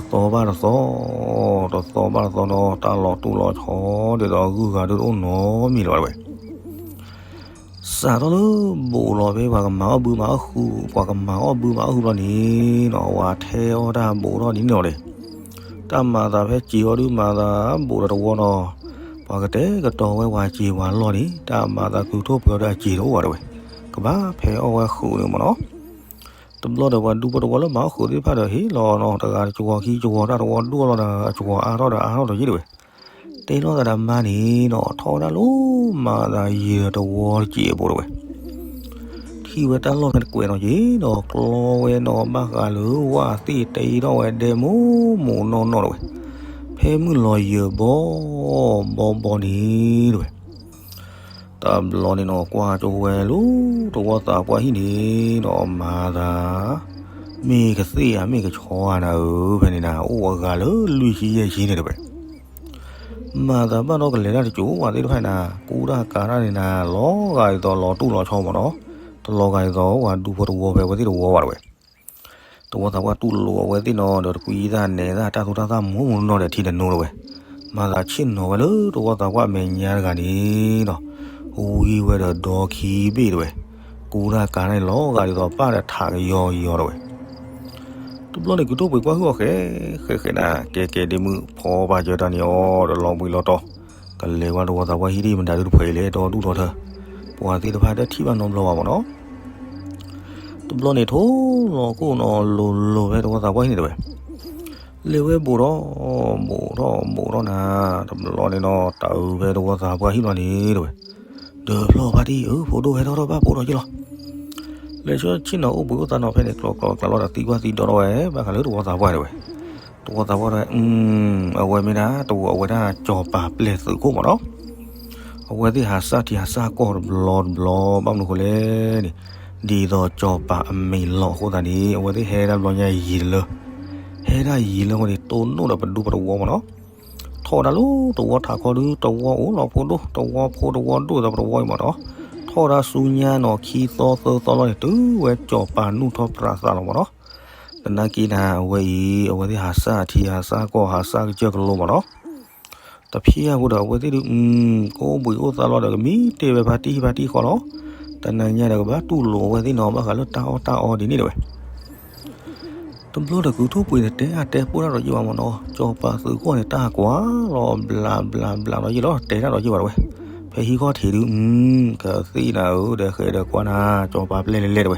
တသီဘၣ်တသီ, တသီဘၣ်တသီနီၤ တၢ်လီၤတိၢ်လီၤဆီဒ်သိးအဂုၤအဂၤဒုးတအိၣ်နီတမံၤလၢၤဘၣ်တဲဝဲ, စးထီၣ်လၢ ဘူးလီၤဖဲပှၤကမၤအီၣ်ဘုမၤအီၣ်ဃုာ်, ပှၤကမၤအီၣ်ဘုမၤအီၣ်ဃုာ်ဘျီန့ၣ်နီၤ ဝၤထဲအီၣ်တၢ်ဘူးထီၣ်ဒ်န့ၣ်လီၤဒီး, တၢ်မၤသးဖဲစံာ်အီၤဒုးမၤသးဘူးဒီးတဝီနီၤ, ပှၤကတဲာ်ကတီၤဝဲပှၤစံာ်ပှၤလီၢ်န့ၣ် တၢ်မၤသးကုၢ်ထီၣ်ပှ့ၤအီၤဒီးအစံာ်တအိၣ်ဘၣ်တဲဝဲ, ကဘၣ်ဖဲအီၣ်ဝဲဃုာ်န့ၣ်မ့ၢ်နီၤ တဘျီဒီးပှၤဒူဖိတဝီလၢမၤအီၣ်ဃုာ်သ့ၣ်တဖၣ်ဒီးဟ့ၣ်လီၤနီၤ တဂၤတကဝီၤခံကဝီၤ တၢ်တဝီဒိၣ်လီၤဒီးအကဝီၤအါထီၣ်ဒီးအါထီၣ်ဒီးယ့ၣ်တဲဝဲ, တဲလီၤသးဒီးမါန့ၣ်နီၤ ထီၣ်ဝဲဒၣ်လၢမၤသးယံၤဒီးတဝီတစဲးဖိတဲဝဲ, ထံၣ်ဝဲတၢ်လီၢ်ဖဲတကွဲးနီၤက့ၤနီၤ ကျီဝဲနီၤ ဘၣ်ဃးလၢဝၣ်သ့ၣ်တ့ထီၣ်ဝဲဒဲမိၢ်မိၢ်နီၢ်နီၢ်တဲဝဲ, ဖဲမုၢ်လီၤယၢၤဘီဘီဘီန့ၣ်တဲဝဲ တဘျီန့ၣ်နီၤ ကွၢ်ကၠိဝဲလၢတဝီသးပှၢ်ဟံၣ်န့ၣ်နီၤ မၤသး, မ့ၢ်ကသ့ၣ်ဧါ မ့ၢ်ကဆီဧါနၤဧၢ, ဖဲန့ၣ်နၤ အိၣ်အဂၤလၢလွံၢ်ဆံယဲၢ်ဆံန့ၣ်တဲဝဲ, မၤသးဘၣ်ဒီးကလဲၤတၢ်တစိၤဝဲသ့ၣ်တဖၣ်န့ၣ်နၤ ကူတၢ်ကၤတၢ်န့ၣ်နၤ လီၤဂာ်ဒ်သိးလီၤတူၢ်လီၤဆီမ့ၢ်နီၤ, တလီၤဂာ်ဒ်သိးဝဲဒူဖိတဝီဖဲအဝဲသ့ၣ်တဝီဘၣ်တဲဝဲ တဝီသးပှၢ်တူၢ်လိာ်အဝဲသ့ၣ်နီၤ ဒီးတကွံသၣ်နဲၤသၣ် တၢ်သူတၢ်သၣ်မူးမူးနီၢ်နီၢ်ဒီးထံတနိတဲဝဲ, မၤသးဆ့ၣ်နီၤဝဲလၢတဝီသးပှၢ်မဲာ်ညါတဂၤန့ၣ်နီၤ, ဝံဝဲဒီးဒီခံဘ့ၣ်တဲဝဲ, ကူတၢ်ကၤန့ၣ်လီၤဂာ်ဒ်သိးပၢ်ဒီးထးကယီကယီတဲဝဲ တဘျီန့ၣ် ကုၢ်ထီၣ်ပှ့ၤကွၢ်ဟုၣ်အီၤဃဲ, ဃဲဃဲနၤ ကဲကဲဒ့မုၣ် ဖီပာ်စၢၤတၢ်န့ၣ်အီၤဒီးလီၤဘှံးလီၤတီၤ, ကလဲၤဝဲတဝီသးပှၢ်ဟံၣ်ဒ်မတၤဒုတဖှဲးအံၤလဲၣ် ဒီဒူၣ်ဒီထၢ, ပှၤသ့ၣ်တဖၣ်တထံၣ်ဘၣ်နီတဘျီဘၣ်မ့ၢ်နီၤ တဘျီန့ၣ် ထိၣ်လီၤခိၣ်နီၤ လိၤလိၤဖဲတဝီသးပှၢ်ဟံၣ်န့ၣ်တဲဝဲ, လဲၤဝဲဘူးထီၣ်, ဘူးထီၣ်ဘူးထီၣ်နၤ, တဘျီန့ၣ်နီၤ တၢ်အုးဖဲတဝီသးပှၢ်ဟံၣ်လီၤန့ၣ်တဲဝဲ, ဒီးဖျီဖါတံၢ်ဧၢ ဖိဒိၣ်ဟဲထီၣ်ထီၣ်ဘၣ်ဖိးထီၣ်က့ၤလီၤ လဲၤဆှၢဆ့ၣ်နီၤအိၣ်ဘှံးအိၣ်သါနီၤ ဖဲန့ၣ်ကျီကျီကျါလီၤဒီးသံကွၢ်သံဒိးထီၣ်ဝဲ ဘၣ်ဃးလၢတဝီသးပှၢ်တဲဝဲ, တဝီသးပှၢ်တဲဝဲ, အဝဲမ့ၢ်ဒၣ်တဝီအဝဲဒၣ်စီၤပၤပျဲၢ်သုးခိၣ်မ့ၢ်နီၤ, အဝဲသ့ၣ်ဟးစၢ်ထံဟးစၢ်ကီၢ်တဘျီတဘျီ ဘၣ်မနုၤဃိလဲၣ်န့ၣ်, ဒ်သိးစီၤပၤအမံၤလီၤအဃိသတးန့ၣ် အဝဲသ့ၣ်ဟဲဒၣ်ဘျီညါယံာ်လၢ, ဟဲဒၣ်ယံာ်လၢအဃိန့ၣ် တိၢ်နီၣ်ဒီးပဒူပသဝီမ့ၢ်နီၤ, ထီၣ်ဝဲဒၣ်လၢသဝီထးခီဒုး သဝီအိၣ်လီၤဖိဒိၣ် သဝီဖိသဝီဒိၣ်ဒီးပသဝီအံၤမ့ၢ်နီၤ, ထီၣ်ဝဲဒၣ်ဆူညါနီၤ ခံသီသၢသီလီၤန့ၣ် တုၤဝဲစီၤပၤနုာ်ထီၣ်ပြးသးလီၤမ့ၢ်နီၤ, သနာ်က့န့ၣ် အဝဲအံၤ အဝဲသ့ၣ်ဟးစၢ်ထံဟးစၢ်ကီၢ်ဟးစၢ်ကစၢၢ်ကလိမ့ၢ်နီၤ တဖျၢၣ်ဖိဒီးအဝဲသ့ၣ်ဒုး ကအိၣ်ဘှံးအိၣ်သါလီၤဒီးကမံတ့ၢ်ဝဲဖါတံၢ်ဖါတံၢ်ဃီလီၤ, တနၤညါဒီးကဘၣ်တူၢ်လိာ်အဝဲသ့ၣ်နီၤ ဘၣ်ဃးလၢတၢ်အီၣ်တၢ်အီဒ်န့ၣ်တဝဲ တဘျီဒီးကုၢ်ထိၣ်ပှ့ၤန့ၣ် တဲအါတဲပိၢ်တၢ်ဒီးယ့ၢ်ဘၣ်မ့ၢ်နီၤ, စီၤပၤသုးခိၣ်န့ၣ် တၢ်ကွၢ်လီၤဘျးဘျးဘျးဒီးယ့ၢ်လီၤ တဲတၢ်ဒီးယ့ၢ်ဘၣ်တဝဲ, ဖဲဟံၣ်ခီၣ်ထံးဒုး ကသ့ၣ်နၤဧၢ ဒီးဃဲးဒီးကွၢ်နၤ စီၤပၤပျဲၢ်လဲၤလဲၤတဝဲ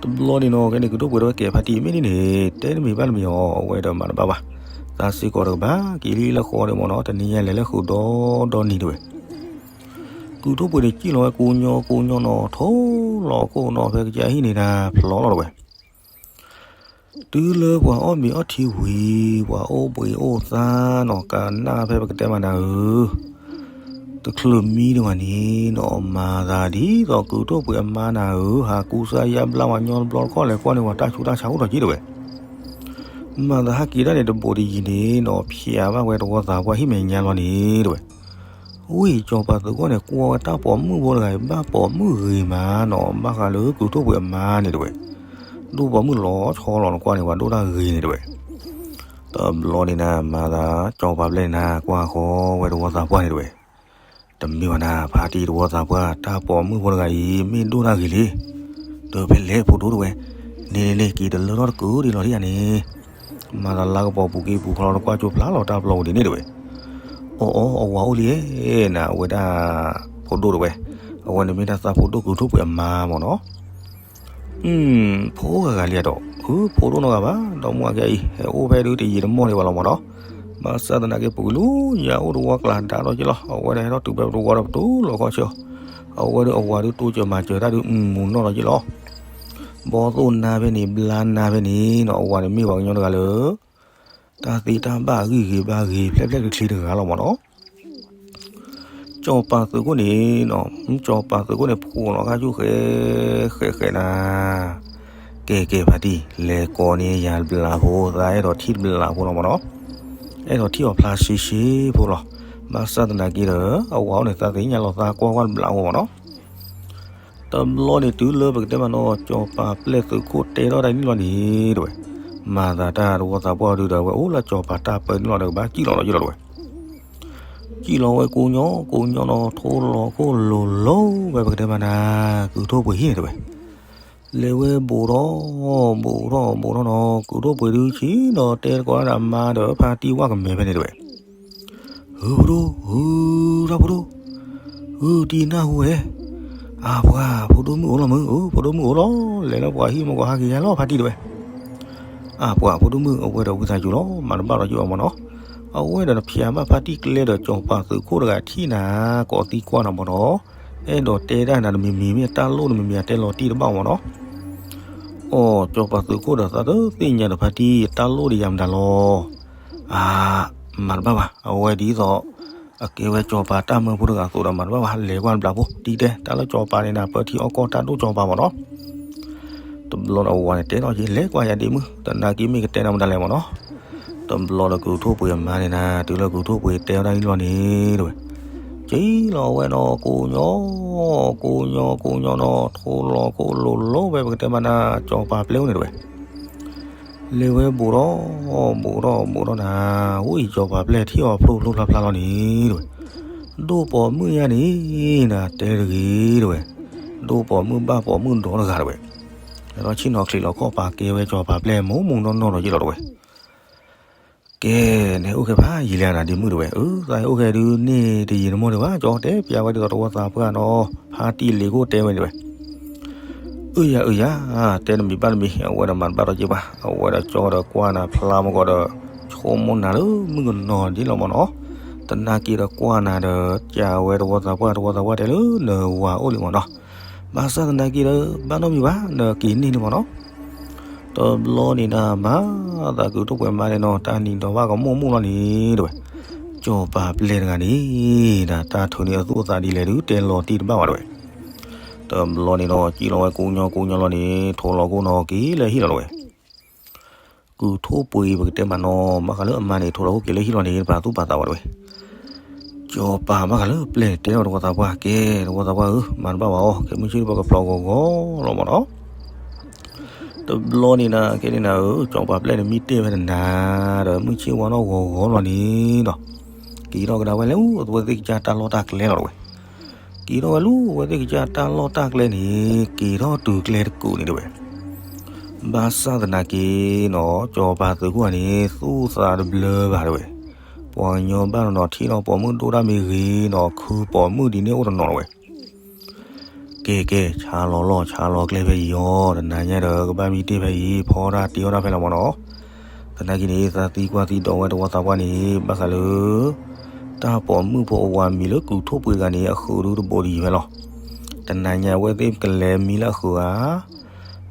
တဘျီန့ၣ်နီၤ ကဲန့ၣ်ကုၢ်ထိၣ်ပှ့ၤဒီးကဲဖါတံၢ်မ့ၢ်ဒ်န့ၣ် တဲတမံၤဘၣ်တမံၤအီၤ အဝဲဒီးမၤတဘၣ်ဘၣ်, သးစ့ၢ်ကီးဒီးကဘၣ်က့ၤလံလၢဃီဒီးမ့ၢ်နီၤ တနံၤညါလဲၤလၢဃုာ်ဒီဒီနံၤတဝဲ ကုၢ်ထိၣ်ပှ့ၤန့ၣ် စံၣ်လီၤဝဲကိညီကိညီနီၤ ထိလီၤခိၣ်နီၤ ဖဲကစၢ်ဟံၣ်န့ၣ်တၢ်ဖျီလီၤတဝဲ တုၤလၢပှၤအီၣ်မ့ၤအီထံဝံၤ ပှၤအိၣ်ဘှံးအိၣ်သါနီၤ ကနၣ်ဖဲပကတဲမးနၤဧၢ, တချုးမံတဝဲန့ၣ်နီၤ မၤသးဒ်သိးကုၢ်ထိၣ်ပှ့ၤအမါနၤဧၢ ဟးကူစါယါဘျါဝဲညီတဘျီတခီၣ်လဲၤကွၢ်န့ၢ်ဝဲတၢ်ဆူးတၢ်ဆါအိၣ်ထီၣ်က့တဝဲ မၤသးဟးက့ၤဒၣ်န့ၣ်တဘိးတယံၤန့ၣ်နီၤ ဖျးဘၣ်ဝဲတဝီသးပှၢ်ဟံၣ်မဲာ်ညါလီၤန့ၣ်တဝဲ ဝံၤစီၤပၤသုးခိၣ်န့ၣ် ကွၢ်ဝဲတၢ်ပိာ်မုၣ်ဖိတဂၤအံၤ ဘၣ်ပိာ်မုၣ်ဂ့ၤမးနီၤ ဘၣ်ဃးလၢကုၢ်ထိၣ်ပှ့ၤအမါန့ၣ်တဝဲ, ဒိၣ်ပိာ်မုၣ်လီၤဆီလီၤနကွၢ်န့ၣ် ပှၤဒိၣ်တၢ်ဂ့ၤန့ၣ်တဝဲ, တဘျီန့ၣ်နၤ မၤသးစီၤပၤပျဲၢ်န့ၣ်နၤ ကွၢ်ဃီဝဲတဝီသးပှၢ်န့ၣ်တဝဲ, တမ့ၢ်ဘၣ်နၤ ဖါတံၢ်တဝီသးပှၢ် တၢ်ပိာ်မုၣ်ဖိတဂၤအံၤ မ့ၢ်ဒိၣ်တၢ်ဂ့ၤလံ, ဒီးဖဲလဲၣ်ဖိဒိၣ်တဝဲ, န့ၣ်န့ၣ်န့ၣ် က့ၤတလၢထီၣ်တကုာ်ဒံးလီၤဒ်ယၤန့ၣ် မၤသးလါကပီၤပူၤက့ၤပူၤဖျီတကွၢ်ကၠိဖျါလီၤတၢ်ပျီပူၤဒ်န့ၣ်တဝဲ, အီၣ်အီၣ်အဝၤအိၣ်လံဧဲ နၤ အဝဲဒၣ် ဖိဒိၣ်တဝဲ, အဝဲန့ၣ်မ့ၢ်တၢ်သးဖိဒိၣ်ကုၢ်ထိၣ်ပှ့ၤအမါမ့ၢ်နီၤ, ဖိဂၤဂၤလံဧါဒီး အဖိဒိၣ်နီတဂၤဘၣ် ဒီမါဝၤကဲအံၤ ဟဲအိၣ်ဖဲဒုးတယံာ်တမီၢ်ဒံးဘၣ်လီၤမ့ၢ်နီၤ, ဘၣ်ဆၣ်သနာ်က့ ပကလူညါအိၣ်တဝီကျါဒါဒီးက့လီၤ အဝဲဒၣ်ဟဲထီၣ်တုၤဖဲပတဝီဒီးပတူၢ်လိာ်ခီဆၢ, အဝဲဒၣ်အဝၤဒုးတိစၢၤမၤစၢၤတၢ်ဒုးမူနီၢ်ဒီးက့လီၤ ဘီသိၣ်နါဖဲန့ၣ် ဘျါနါဖဲန့ၣ်နီၤ အဝၤန့ၣ်မ့ၢ်ပှၤကညီတဂၤလၢ တၢ်သ့တၢ်ဘၣ်အဂံၢ်ဂ့ၤဘါဂ့ၤ ဖျဲၣ်ဖျဲၣ်ချ့ချ့တဂၤလီၤမ့ၢ်နီၤ, စီၤပၤသုးခိၣ်န့ၣ်နီၤ စီၤပၤသုးခိၣ်န့ၣ် ဖိးလီၤခါဆူၣ်ဃဲ ဃဲဃဲနၤ, ကဲကဲဖါတံၢ် လဲၤကိးန့ၢ်ယၤတဘျးဖိ သးအဲၣ်ဒိးထံၣ်တဘျးဖိလီၤမ့ၢ်နီၤ, အဲၣ်ဒိးထံၣ်အီၤဖျါရှဲရှဲဖိလီၤ, ဘၣ်ဆၣ်သနာ်က့ဒီး အဝၤအိၣ်န့ၣ် သးသ့ၣ်ညါလီၤသးကွၢ်ကွၢ်တဘျးဖိမ့ၢ်နီၤ တဘျီန့ၣ်တုၤလၢပကတဲမးနီၤ စီၤပၤပျဲၢ်သုးခိၣ်တဲထီၣ်တၢ်န့ၣ်လီၤန့ၣ်တဝဲ, မၤသးတၢ်တဝီသးပှၢ်ဒုဒီး အဝဲအိၣ်လၢစီၤပၤတၢ်ပၢန့ၣ်လီၤဒီး ကဘၣ်စံၣ်လီၤဒီးယ့ၢ်လီၤတဝဲ, စံၣ်လီၤဝဲကိးညီကိးညီနီၤ ထိလီၤခိၣ်လိၤလိၤဝဲပကတဲမးနၤ ကုၢ်ထိၣ်ပှ့ၤဟံၣ်န့ၣ်တဝဲ လဲၤဝဲဘူးထီၣ် ဘူးထီၣ်ဘူးထီၣ်နီၤ ကုၢ်ထိၣ်ပှ့ၤဒုဆံးဒီးတဲသကိးတၢ်ဒီးအမါဒီးဖါတံၢ်ဝၣ်ကမဲာ်ဖဲန့ၣ်တဝဲ ဟုဖိဒိၣ် ဟုထီၣ်ဖိဒိၣ်, ဟုတံၢ်နၢ်ဟူဝဲ, အပှၤဖိဒိၣ်မုၣ်အိၣ်လီၤမုၢ် အဖိဒိၣ်မုၣ်အိၣ်လီၤ လဲၤလၢပှၤဟံၣ်မူကီၢ်ဟးက့ၤယါလီၤဖါတံၢ်တဝဲ, အပှၤဖိဒိၣ်မုၣ်အဝဲဒီးဝံသးစူၤလီၤ မၤတဘၣ်ဒီးယ့ၢ်အီၤမ့ၢ်နီၤ, အဝဲဒီးနဖျါဘၣ်ဖါတံၢ်ကျဲဒီးစီၤပၤသုးခိၣ်တဂၤထံၣ်နၤ ကိးသံကွၢ်နၤမ့ၢ်နီၤ, အဲၣ်ဒိးတဲတၢ်နၤတမံၤမံၤမ့ၢ်တၢ်လိၣ်တမံၤမံၤအတဲလီၤတံၢ်တဘၣ်မ့ၢ်နီၤ အိ စီၤပၤသုးခိၣ်ဒီးသးတသ့ၣ်ညါဒီးဖါတံၢ် တၢ်လိၣ်ဒီးယၤမတၤလီၤ. အ မၤတဘၣ်ဘၣ် အဝဲဒ်သိး အကဲဝဲစီၤပၤတၢ်မၢဖိတဂၤအသိးဒီးမၤတဘၣ်ဘၣ် လဲၤကွၢ်တဘျးဖိ တံၢ်တဲ တၢ်လၢစီၤပၤန့ၣ်နၤ ပၢထံအီၣ်ကီၢ်တၢ်ဒိၣ်စီၤပၤမ့ၢ်နီၤ. တဘျီဒီးအဝၤန့ၣ်တဲထီၣ်က့ၤ လဲၤကွၢ်ယၤဒ့မုၣ် သနာ်က့မ့ၢ်ကတဲနၤမတၤလဲၣ်မ့ၢ်နီၤ. တဘျီဒီးကုၢ်ထိၣ်ပှ့ၤအမါန့ၣ်နၤ တုၤလၢကုၢ်ထိၣ်ပှ့ၤတဲဝဲဒၣ်န့ၣ်လီၤန့ၣ် တဝဲ က့ၤလီၤဝဲနီၤ ကိးညီ ကိးညီကိးညီနီၤ ထိလီၤခိၣ်လိၤလိၤဝဲ ပကတဲမးနၤ စီၤပၤပျဲၢ်အိၣ်န့ၣ်တဝဲ လဲၤဝဲဘူးထီၣ် ဘူးထီၣ်ဘူးထီၣ်နၤ ဝံၣ်စီၤပၤပျဲၢ်ထံၣ်အီၤဖျိဖျိဖျါဖျါလီၤန့ၣ်တဝဲ ဒိၣ်ပိာ်မုၣ်ညါန့ၣ်နၤ တဲတဂ့ၤတဝဲ ဒိၣ်ပိာ်မုၣ်ဘၣ်ပိာ်မုၣ်ဒီတဂၤတဝဲ ဒီးဆ့ၣ်နီၤချံးလီၤခီၣ်ပာ်ကဲဝဲစီၤပၤပျဲၢ် မိၢ်မိၢ်နီၢ်နီၢ်ဒီးယ့ၢ်လီၤတဝဲ ကဲ နဟဲအိၣ်ခဲဖးယံာ်လံနၤ ဒ့မုၣ်တဝဲ အၢ သးဟဲအိၣ်ခဲဒုးန့ၢ်တယံာ်တမီၢ်ဒံးဘၣ် ကၠီတဲပျးဝဲဒ်သိးတဝီသးပှၢ်နီၤ ဖါတံၢ်လ့ၤခိၣ်တဲဝဲန့ၣ်တဝဲ အၢယၤအၢယၤ တဲတမံၤဘၣ်တမံၤ အဝဲဒီးမၤတဘၣ်ဒီးက့ၤဘၣ် အဝဲဒီးကၠီဒီးကွၢ်နၤဖျါမကီးဒီး ဆိကမိၣ်နၤလၢမုၣ်ကနီၤဒ်လီၤမ့ၢ်နီၤ သနာ်က့ဒီးကွၢ်နၤဒီး ကးဝဲတဝီသးပှၢ် တဝီသးပှၢ်တဲလၢနဝၤအိၣ်လံမ့ၢ်နီၤ ဘၣ်ဆၣ်သနာ်က့ဒီး ဘၣ်နီတမံၤဘၣ် နက့ၤန့ၢ်လံမ့ၢ်နီၤ တဘျီန့ၣ်နၤ မၤသးကုၢ်ထိၣ်ပှဲၤမါန့ၣ်နီၤ တၢ်နံၤဒီးဘၣ်ကမိၣ်မိၣ်လီၤန့ၣ်တဝဲ စီၤပၤပျဲၢ်တဂၤန့ၣ် တၢ်ထုးန့ၢ်အသူၣ်အသးဒ်လဲၣ်ဒုး တဲလီၤတံၢ်တဘၣ်ဝဲတဝဲ တ တဘျီန့ၣ်ဒီး စံၣ်လီၤဝဲကူညီကူညီလီၤန့ၣ် ထိးလီၤခိၣ်နီၤက့ၤလၢဟံၣ်လီၤတဝဲ. ကုၢ်ထိၣ်ပှ့ၤပကတဲမးနီၤ ဘၣ်ဃးလၢအမါန့ၣ် ထိးလီၤခိၣ်က့ၤလၢဟံၣ်လီၤန့ၣ် ပာ်သူၣ်ပာ်သးဝဲတဝဲ. စီၤပၤဘၣ်ဃးလၢပျဲၢ်န့ၣ် တဲထီၣ်တဝီသးပှၢ် ကဲ တဝီသးပှၢ်ဧၢ, မၤတဘၣ်ဘၣ်အီၤ, ခဲမုၢ်ဆ့ၣ်ပကဖျီဂီၤဂီၤလီၤမးနီၤ. တဘျီန့ၣ်နၤ ကဲန့ၣ်နၤဧၢ, စီၤပၤပျဲၢ်န့ၣ် မံတ့ၢ်ဝဲတနၤဒီး မုၢ်ဆ့ၣ်ဝါထီၣ်ဂီၤဂီၤလီၤန့ၣ်ဒီး က့ၤထီၣ်ကဒါဝဲလၢအဝဲသ့ၣ်ကစၢ်တၢ်လီၢ်တၢ်ကျဲလီၤတဝဲ. က့ၤထီၣ်ဝဲလၢအဝဲသ့ၣ်ကစၢ်တၢ်လီၢ်တၢ်ကျဲန့ၣ် က့ၤထီၣ်တုၤကျဲတကူာ်န့ၣ်တဝဲ. ဘၣ်ဆၣ်သနာ်က့နီၤ စီၤပၤသုးခိၣ်န့ၣ် သူၣ်သးတဘျၢဘၣ်တဝဲ. ပှၤကညီဘၣ်နီၤနီၤ ထံၣ်ဒီးပိာ်မုၣ်ဒိၣ်တၢ်မ့ၢ်ဂ့ၤနီၤ ခုပိာ်မုၣ်ဒ်န့ၣ်အိၣ်တနီၤတဝဲ. ကဲကဲ ဆါလီၤလီၢ်ဆါလီၤကျဲဖဲအံၤအီၤ, တနၤညါဒီး ကဘၣ်မံတ့ၢ်ဖဲအံၤ ဖီတၢ်တ့အီၣ်တၢ်ဖဲလီၤမးနီၤ. သနာ်က့န့ၣ် သးသံကွၢ်သံဒိးဝဲတဝီသးပှၢ်န့ၣ် ဘၣ်ဃးလၢ တၢ်ပိာ်မုၣ်ဖိအဝၤမံၤလၢကုၢ်ထိၣ်ပှ့ၤဂၤန့ၣ် အဃုာ်ဒုတဘိးဒံးဖဲလီၤ. တနၤညါအဝဲသ့ၣ်ကလဲၤမံလၢအဃုာ်ဧါ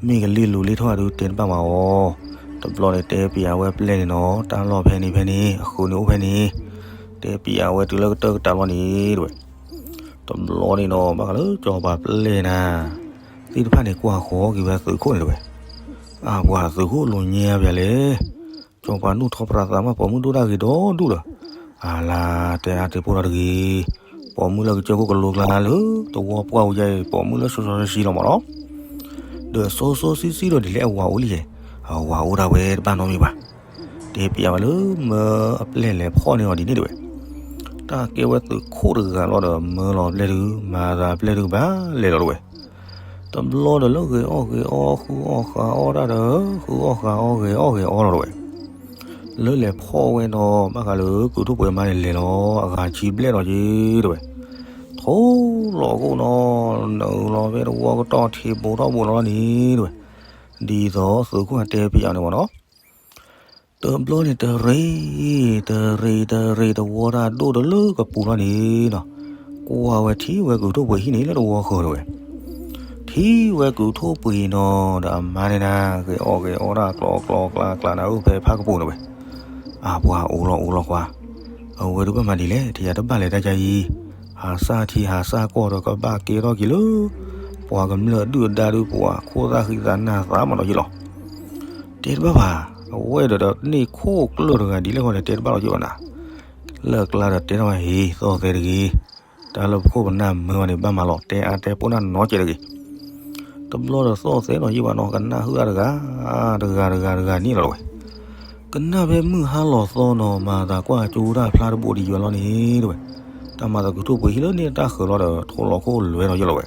မ့ၢ်ကလ့ၢ်လူၤလ့ၢ်ထီၣ်ဧါဒုတဲတဘၣ်မးအီၤ. တဘျီန့ၣ်တဲပျးဝဲပျဲၢ်န့ၣ်နီၤ တၢ်လီၢ်ဖဲန့ၣ်ဖဲန့ၣ် အဃုာ်န့ၣ်အိၣ်ဖဲန့ၣ်, တဲပျးဝဲတုၤလၢကတၢၢ်ကတၢၢ်လီၤန့ၣ်တဝဲ. တဘျီန့ၣ်နီၤ ဘၣ်ဃးလၢစီၤပၤပျဲၢ်နၤ သ့ၣ်တဖၣ်န့ၣ် ကွၢ်ဃီက့ၤဝဲသုးခိၣ်န့ၣ်တဝဲ. အၢ်ပှၤသုးခိၣ်လိၤညါပျးလဲၣ်, စီၤပၤနူၢ်ထီၣ်ပြးသးမး ပိာ်မုၣ်ဒိၣ်တၢ်ဂ့ၤဒီဒူၣ်ဒီး, အလါတဲအါတဲပိၢ်ထီၣ်တဂ့ၤ, ပိာ်မုၣ်လၢကစၢၢ်ခိၣ်ကလိကျါလၢ တဝီပှၢ်အူယါအံၤ ပိာ်မုၣ်လၢစီစီဆှံလီၤမးနီၤ. ဒီးစီစီဆှံဆှံဒီးဒ်လဲၣ်အဝၤအိၣ်လံယဲ, အဝၤအိၣ်ဒၣ်ဝဲတဘၣ်နီတမံၤဘၣ်. တဲပျးဝဲလၢမၢအပျဲၢ်လဲၤဖီၣ်န့ၢ်အီၤဒ်န့ၣ်တဝဲ. တၢ်ကဲဝဲသုးခိၣ်တဂၤလီၤဒီး မၢလီၤပျဲၢ်ဒု မၤသးပျဲၢ်ဒုကဘၣ်လဲၤလီၤတဝဲ. တဘျီဒီးလၢဂဲၤအီၣ်ဂဲၤအီ ဃုအီၣ်ဃးအီၣ်တၢ်ဒီး ဃုအီၣ်ဃးအီၣ်ဂဲၤအီၣ်ဂဲၤအီလီၤတဝဲ. လၢလဲၤဖီၣ်ဝဲနီၤ ဘၣ်ဃးလၢကုၢ်ထိၣ်ပှ့ၤမါန့ၣ်လဲၤလီၤ အဂၤဆံဘျဲၣ်လီၤက့ၤတဝဲ. ထိလီၤခိၣ်နီၤ နုာ်လီၤဖဲတဝီကတီၢ်ထံးဘူးထီၣ်ဘူးလီၤလီၤန့ၣ်တဝဲ. ဒ်သိးသုးခိၣ်တဲပျးန့ၣ်မးနီၤ. တဘျီန့ၣ်တရံး, တရံးတရံး တဝီတၢ်ဒိၣ်တလၢကပူၤလီၤန့ၣ်နီၤ, ကွၢ်ဝဲထံၣ်ဝဲကုၢ်ထိၣ်ပှ့ၤဟံၣ်န့ၣ်လၢတဝီဃၢၤတဝဲ. ထံၣ်ဝဲကုၢ်ထိၣ်ပှ့ၤနီၤ ဒီးအမါန့ၣ်နၤ ဂဲၤအီၣ်ဂဲၤအီတၢ်ကျီကျီကျါကျါနၤအိၣ်ဖဲဖးကပူၤတဝဲ. အၢ်ပှၤအိၣ်လီၤအိၣ်လီၤကွၢ်, အဝဲဒုးဘၣ်မၤဒ်လဲၣ် ထံၣ်ယၤတဘၣ်လဲၤတၢ်ကါအံၤ, ဟးစၢ်ထံဟးစၢ်ကီၢ်ဒီးကဘၣ်ကဲထီၣ်က့ၤလၢ ပှၤကမျၢၢ်ဒုၣ်ဒါဒုးပှၤခိၣ်သၣ်ဃံသးနၢ်သးမးနီၤယ့ၢ်လီၤ. တဲတဘၣ်ဘၣ်, အဝဲဒီးန့ၢ်ခိၣ်ကျၢၢ်တဂၤဒ်လဲၣ်ဃီလဲၣ် တဲတဘၣ်လီၤယ့ၢ်ဘၣ်နၤ. လၢအကျါဒီးတဲထီၣ်ဝဲဟ့ၣ်သီၣ်သဲတဂ့ၤ, တၢ်လၢပခိၣ်ပနၢ်မၢဝဲန့ၣ် ဘၣ်မၤလီၤတဲအါတဲပိၢ်နၢ်နီတကဲးတဂ့ၤ. တဘျီဒီးသီၣ်သဲနီၤယ့ၢ်ဘၣ်နီၤ ကနၣ်ဟုၣ်တၢ်တဂၤ, တဂၤတဂၤတဂၤန့ၣ်လီၤတဝဲ. ကနၣ်ဖဲမုၢ်ဟါလီၤသီနီၤ မၤသးကွၢ်ကၠိတၢ်ဖျါတဘိးဒံးယွၤလီၤန့ၣ်တဝဲ. တၢ်မၤသးကုၢ်ထိၣ်ပှ့ၤဟံၣ်လၢန့ၣ်တၢ်ဃၢၤလီၤဒီး ထိလီၤခိၣ်လဲၤနီၤယ့ၢ်လီၤဝဲ.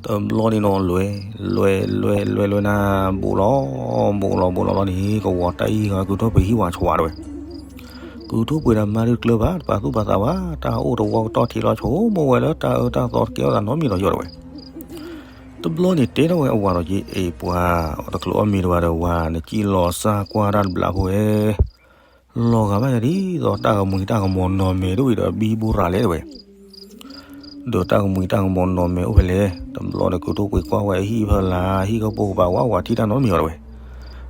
တဘျီန့ၣ်နီၤ လဲၤ လဲၤ လဲၤ လဲၤ လဲၤနၤ ဘူးလီၤ ဘူးလီၤ ဘူးလီၤလီၤန့ၣ် ကဝီၤတၢ်အံၤဂၤကုၢ်ထိၣ်ပှ့ၤဟံၣ်ဝၤဆှးတဝဲ. ကုၢ်ထိၣ်ပှ့ၤဒီးမါဒုးကျၢၤဘၣ် တပာ်သူၣ်ပာ်သးဘၣ် တၢ်အိၣ်တဝီကတီၢ်ထံးလီၤဆိကမိၣ်ဝဲလၢတၢ်အၢတၢ်သီတကဲထီၣ်သးနီတမံၤလီၤယ့ၢ်လီၤဝဲ. တဘျီန့ၣ်တဲထီၣ်ဝဲအဝၤဒီးက့ အ့ၣ်ပှၤ တချုးအီၣ်မ့ၤတဝၤဒီးဝၤ နစံၣ်လီၤစၢ်ကွၢ်တၢ်တဘျးဖိဝဲ လီၤဂာ်ဘၣ်ယၤဒ်သိးတၢ်ကမှံၤတၢ်ကမီၤနီၢ်မဲာ်တဝံၤဒီးဘံဘူရၤလဲၣ်တဝဲ. ဒီးတၢ်ကမှံၤတၢ်ကမီၤနီၢ်မဲာ်အိၣ်ဖဲလဲၣ် တဘျီဒီးကုၢ်ထိၣ်ပှ့ၤကွၢ်ဝဲအဟံၣ်ဖီလာ် ဟံၣ်ကပိာ်ကပၤဝးဝးထံၣ်တၢ်နီတမံၤဘၣ်တဝဲ.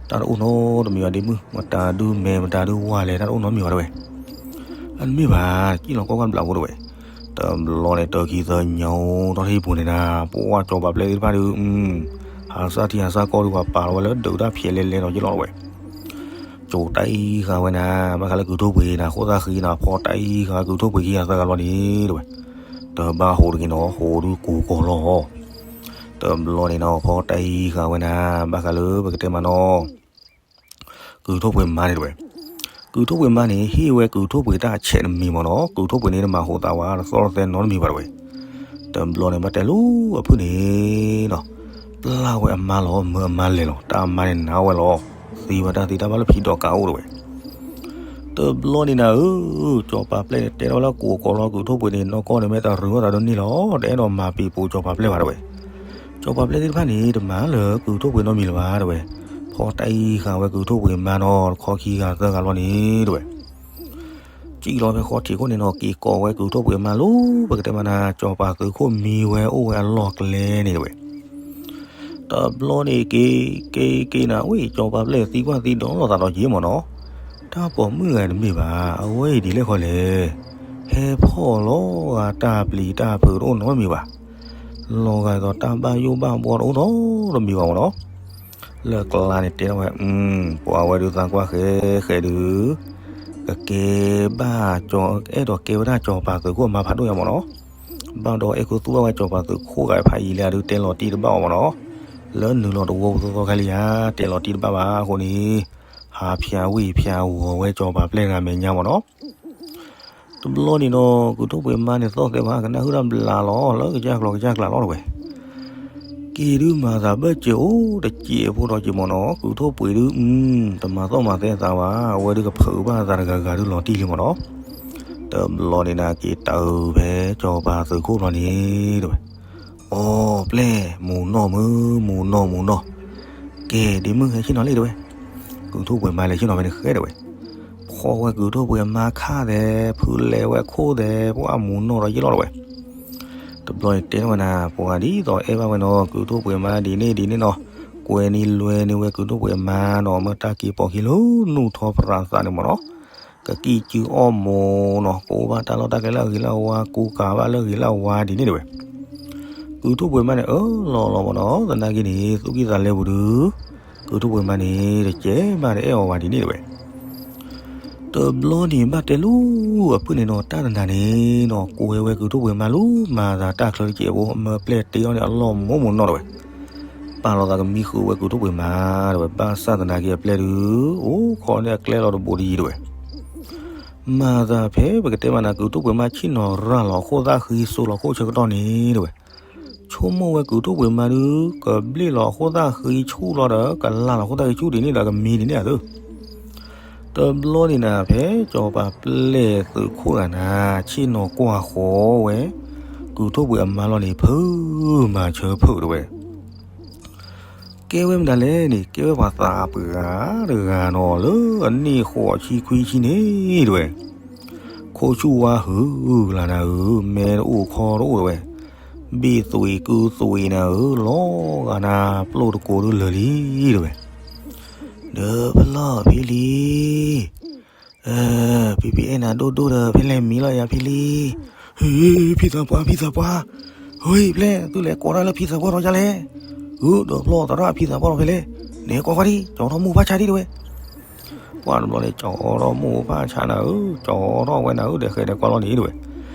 တၢ်တအိၣ်နီတမံၤဘၣ်ဒ့မုၣ် မတၤဒုးမဲာ် မတၤဒုးဝါလဲၣ် တၢ်တအိၣ်နီတမံၤဘၣ်တဝဲ. အတမ့ၢ်ဘၣ် စံၣ်လီၤကွၢ်ကွၢ်တဘျးဖိတဝဲ. တဘျီန့ၣ်တၢ်ခံသၢညါအိၣ်ထီၣ်ထံၣ်ပူၤန့ၣ်နၤ ပှၢ်စီၤပၤပျဲၢ်သ့ၣ်တဖၣ်ဒုး ဟးစၢ်ထံဟးစၢ်ကီၢ်ဒုး ပှၤပာ်လီၤဝဲလၢဒုးတၢ်ဖျဲးလဲၤလဲၤနီၤယ့ၢ်လီၤတဝဲ. ကၠိတၢ်အံၤဃာ်ဝဲနၤ ဘၣ်ဃးလၢကုၢ်ထိၣ်ပှ့ၤနၤ ခိၣ်သၣ်ဃံနၤ ဖီတၢ်အံၤဃာ်ကုၢ်ထိၣ်ပှ့ၤခံဂၤသၢဂၤလီၤန့ၣ်တဝဲ. တဘၣ်ဟးတဂ့ၤနီၤ ဟးဒုးကိၢ်ကီၤလီၤ. တဘျီန့ၣ်နီၤ ဖီတၢ်အံၤဃာ်ဝဲနၤ ဘၣ်ဃးလၢပကတဲမးနီၤ ကုၢ်ထိၣ်ပှ့ၤမါန့ၣ်တဝဲ. ကုၢ်ထိၣ်ပှ့ၤမါန့ၣ် ဟ့ၣ်ဝဲကုၢ်ထိၣ်ပှ့ၤတၢ်ဆဲးတမံၤမးနီၤ ကုၢ်ထိၣ်ပှ့ၤန့ၣ် တမၤဟူးသးဝဲ တသီၣ်တသဲနီတမံၤဘၣ်တဝဲ. တဘျီန့ၣ် ဘၣ်တဲလိာ်အဖုၣ်န့ၣ်နီၤ ပျၢ်ဝဲအမါလီၤ မၢအမါလဲၤလီၤ တၢ်အမါန့ၣ်နာ်ဝဲလီၤ. သံဝဲတၢ်သံတၢ်ဘၣ်လၢဖံဒီးကးအိၣ်တဝဲ. တဘျီန့ၣ်နၤဧၢ, စီၤပၤပျဲၢ်န့ၣ် တဲထီၣ်ဝဲလၢကိၢ်ကီၤလီၤကုၢ်ထိၣ်ပှ့ၤန့ၣ် နီၢ်ကီၢ်န့ၣ် မ့ၢ်တရူးအသးဒိၣ်န့ၢ်လီၤ တအဲၣ်ဒိးမၤပံာ်ပူၤစီၤပၤပျဲၢ်ဘၣ်တဝဲ. စီၤပၤပျဲၢ်သ့ၣ်တဖၣ်န့ၣ် တမၤလၢကုၢ်ထိၣ်ပှ့ၤနီတမံၤလၢၤဘၣ်တဝဲ. ဖီတၢ်အံၤဃာ်ဝဲကုၢ်ထိၣ်ပှ့ၤမါနီၤ တခီခံဂၤသၢဂၤလီၤန့ၣ်တဝဲ. စံၣ်လီၤဖဲဃီထံးခိၣ်န့ၣ်နီၤ က့ၤကိးဝဲကုၢ်ထိၣ်ပှ့ၤမါလီၤ ပကတဲမးနၤ စီၤပၤသုးခိၣ်မံဝဲအိၣ်ဝဲအလီၢ်ကျဲန့ၣ်တဝဲ. တဘျီန့ၣ်က့ၤ က့ၤက့ၤနၤ ဝဲ စီၤပၤပျဲၢ်သံကွၢ်သံဒိးလိာ်သးဒီးက့ၤမးနီၤ. တၢ်ပိာ်မုၣ်ဂၤတမ့ၢ်ဘၣ် အဝဲအံၤဒ်လဲၣ်ဃီလဲၣ်. ဟဲဖီၣ်လီၤဂာ်တၢ်ပျံၤတၢ်ဖုးတအိၣ်နီတမံၤဘၣ်. လီၤဂာ်ဒ်သိးတၢ်ဘၣ်ယိၣ်ဘၣ်ဘှီတအိၣ်နီတမံၤဘၣ်မ့ၢ်နီၤ. လၢကျါန့ၣ်တဲထီၣ်ဝဲ, ပှၤဝဲဒုးသးကွၢ်ဃဲဃဲဒုး ကကဲဘၣ်ကၠီ, အဲၣ်ဒိးကဲဝဲဒၣ်စီၤပၤသုးခိၣ်အမါဖးဒိၣ်ညါမ့ၢ်နီၤ. ဘၣ်ဒီးအဲၣ်ခိသူၣ်ဘၣ်ဝဲစီၤပၤသုးခိၣ်ဂၤဖးယံာ်လံဒုး တဲလီၤတံၢ်တဘၣ်အီၤမ့ၢ်နီၤ. လၢနုာ်လီၤတဝီပူၤသီသီခဲလံဧါ, တဲလီၤတံၢ်တဘၣ်ဘၣ်အဃိန့ၣ်, ဟးဖၠးဝံၣ်ဖၠးဂီၤဝဲစီၤပၤပျဲၢ်တဂၤမဲာ်ညါမ့ၢ်နီၤ. တဘျီန့ၣ်ဒီး ကုၢ်ထိၣ်ပှ့ၤမါန့ၣ်သီၣ်သဲဘၣ် ကနၣ်ဟုၣ်တၢ်ဘျးလီၤ လၢကစၢ်ကျီၤကစၢ်ကျါလီၤတဝဲ. က့ၤဒုးမၤသးဘၢၣ်စဲးအိၣ်တစဲးဖိဒီးက့ၤမ့ၢ်နီၤ, ကုၢ်ထိၣ်ပှ့ၤဒုး တမၤသီၣ်မၤသဲသးဘၣ်, အဝဲဒုးကဖုးဘၣ်သးတဂၤဂၤဒုးလီၤတံၢ်လံမ့ၢ်နီၤ. တဘျီန့ၣ်နၤက့ၤတၢ်ဖဲစီၤပၤသုးခိၣ်ဘျီန့ၣ်တဝဲ. အိ ပျဲၢ် မူၤနီၢ်မုၢ် မူၤနီၢ်မူၤနီၢ်, ကဲ ဒ့မုၣ်ဟဲဆ့ၣ်နီၤလံတဝဲ. ကုၢ်ထိၣ်ပှ့ၤမါလဲၤဆ့ၣ်နီၤဖဲန့ၣ်ဃဲတဝဲ. ဖီၣ်ဝဲကုၢ်ထိၣ်ပှ့ၤမါခါသဲး ဖုလဲၤဝဲခိၣ်သဲး ပှၢ်မူၤနီၢ်ဒီးယ့ၢ်လီၤတဝဲ. တဘျီန့ၣ်တဲထီၣ်ဝဲနၤ ပှၤဒ်သိးအဲၣ်ဘၣ်ဝဲနီၤ ကုၢ်ထိၣ်ပှ့ၤမါဒ်န့ၣ်ဒ်န့ၣ်နီၤ, ကွဲနံၤလွဲနံၤဝဲကုၢ်ထိၣ်ပှ့ၤမါနီၤ မ့ၢ်တၢ်က့ၤပိာ်ခံလၢနူၢ်ထီၣ်ပြးသးန့ၣ်မ့ၢ်နီၤ. ကကံၣ်ကုၢ်အီၣ်မူၤနီၤ ကိးဘၣ်တၢ်လီၢ်တၢ်ကျဲလၢအဂ့ၤလၢအဝါ ကူကၤဘၣ်လၢအဂ့ၤလၢအဝါဒ်န့ၣ်တဝဲ. ကုၢ်ထိၣ်ပှ့ၤမါန့ၣ် အၢၣ်လီၤလီၤမ့ၢ်နီၤ သနာ်က့န့ၣ် သူၣ်ကံၢ်သးလဲပူၤဒုး ကုၢ်ထိၣ်ပှ့ၤမါန့ၣ် တကဲဘၣ်တအဲၣ်အီၤဘၣ်ဒ်န့ၣ်တဝဲ. တဘျီန့ၣ်ဘၣ်တဲလၢအဖုၣ်န့ၣ်နီၤ တၢ်တနၤန့ၣ်နီၤ ကွဲဝဲကုၢ်ထိၣ်ပှ့ၤမါလၢ မၤသးတၢ်ချၢတစဲးဖိ မၢပျဲၢ်တ့အီၤန့ၣ် အလီၢ်မိၢ်မိၢ်နီၢ်တဝဲ. ပာ်လီၤသးကမံဃုာ်ဝဲကုၢ်ထိၣ်ပှ့ၤမါတဝဲ ဘၣ်ဆၣ်သနာ်က့အပျဲၢ်ဒုး အိၣ်ခိးန့ၢ်အကျဲလီၤတဘူးတယံၤတဝဲ. မၤသးဖဲပကတဲမးနၤ ကုၢ်ထိၣ်ပှ့ၤမါဆ့ၣ်နီၤရၤလီၤအခိၣ်သၣ်ဃံစိလီၤခိၣ်ဆၢကတီၢ်န့ၣ်တဝဲ. ဆိကမိၣ်ဝဲကုၢ်ထိၣ်ပှ့ၤမါဒုး ကဘျ့ၣ်လီၤအခိၣ်သၣ်ဃံဆူၣ်လီၤဒီး ကလၤလီၤခိၣ်သၣ်ဃံဆူၣ်ဒ်န့ၣ်ဒီး ကမံဒ်န့ၣ်အသိး တဘျီန့ၣ်နၤ ဖဲစီၤပၤပျဲၢ်သုးခိၣ်တဂၤနၤ ဆ့ၣ်နီၤကွၢ်ဃီဝဲ ကုၢ်ထိၣ်ပှ့ၤအမါလီၤန့ၣ် ဖုးမၤဆၢဖုးတဝဲ. ကဲဝဲမတၤလဲၣ်န့ၣ် ကဲဝဲပှၤသးပှၢ်တဂၤနီၤ လၢအနံၣ်ဃိးဆံခွံဆံန့ၣ်တဝဲ. ခိၣ်ဆူၣ်ဝါဟုၣ်လၢနၤဧၢ မဲတအိၣ်ခီတအိၣ်တဝဲ. ဘ့ၣ်သွံးကုသွံးနၤဧၢ လီၤဂာ်နၤ ပျိၢ်တကိးဒုလၢာ်လံတဝဲ. ဒီးဖလီၢ်ဖံလံၤ ဖံဖံအဲၣ်နၤဒိၣ်ဒိၣ်ဒီး ဖဲလဲၣ်မံၤလီၤယၤဖံလံၤ. ဟ့ ဖံသးပှၢ် ဖံသးပှၢ်, ဟ့ ပျဲၢ် သုလဲၤကိးတၢ်လၢဖံသးပှၢ်ထီၣ်ယါလဲၣ်. ဂုၢ်ဒီးဖျီၣ်သရၣ်ဖံသးပှၢ်ထီၣ်ဖဲလဲၣ်. နဲကွၢ်ကွၢ်ဒံး ကၠီထီၣ်မိၢ်ဖၣ်ဆါဒံးတဝဲ. ပှၢ်တဘျီန့ၣ် ကၠီထီၣ်မိၢ်ဖၣ်ဆါနၤဧၢ ကၠီထီၣ်ဝဲနၤဧၢ ဒီးဃဲဒီးကွၢ်လီၤန့ၣ်တဝဲ.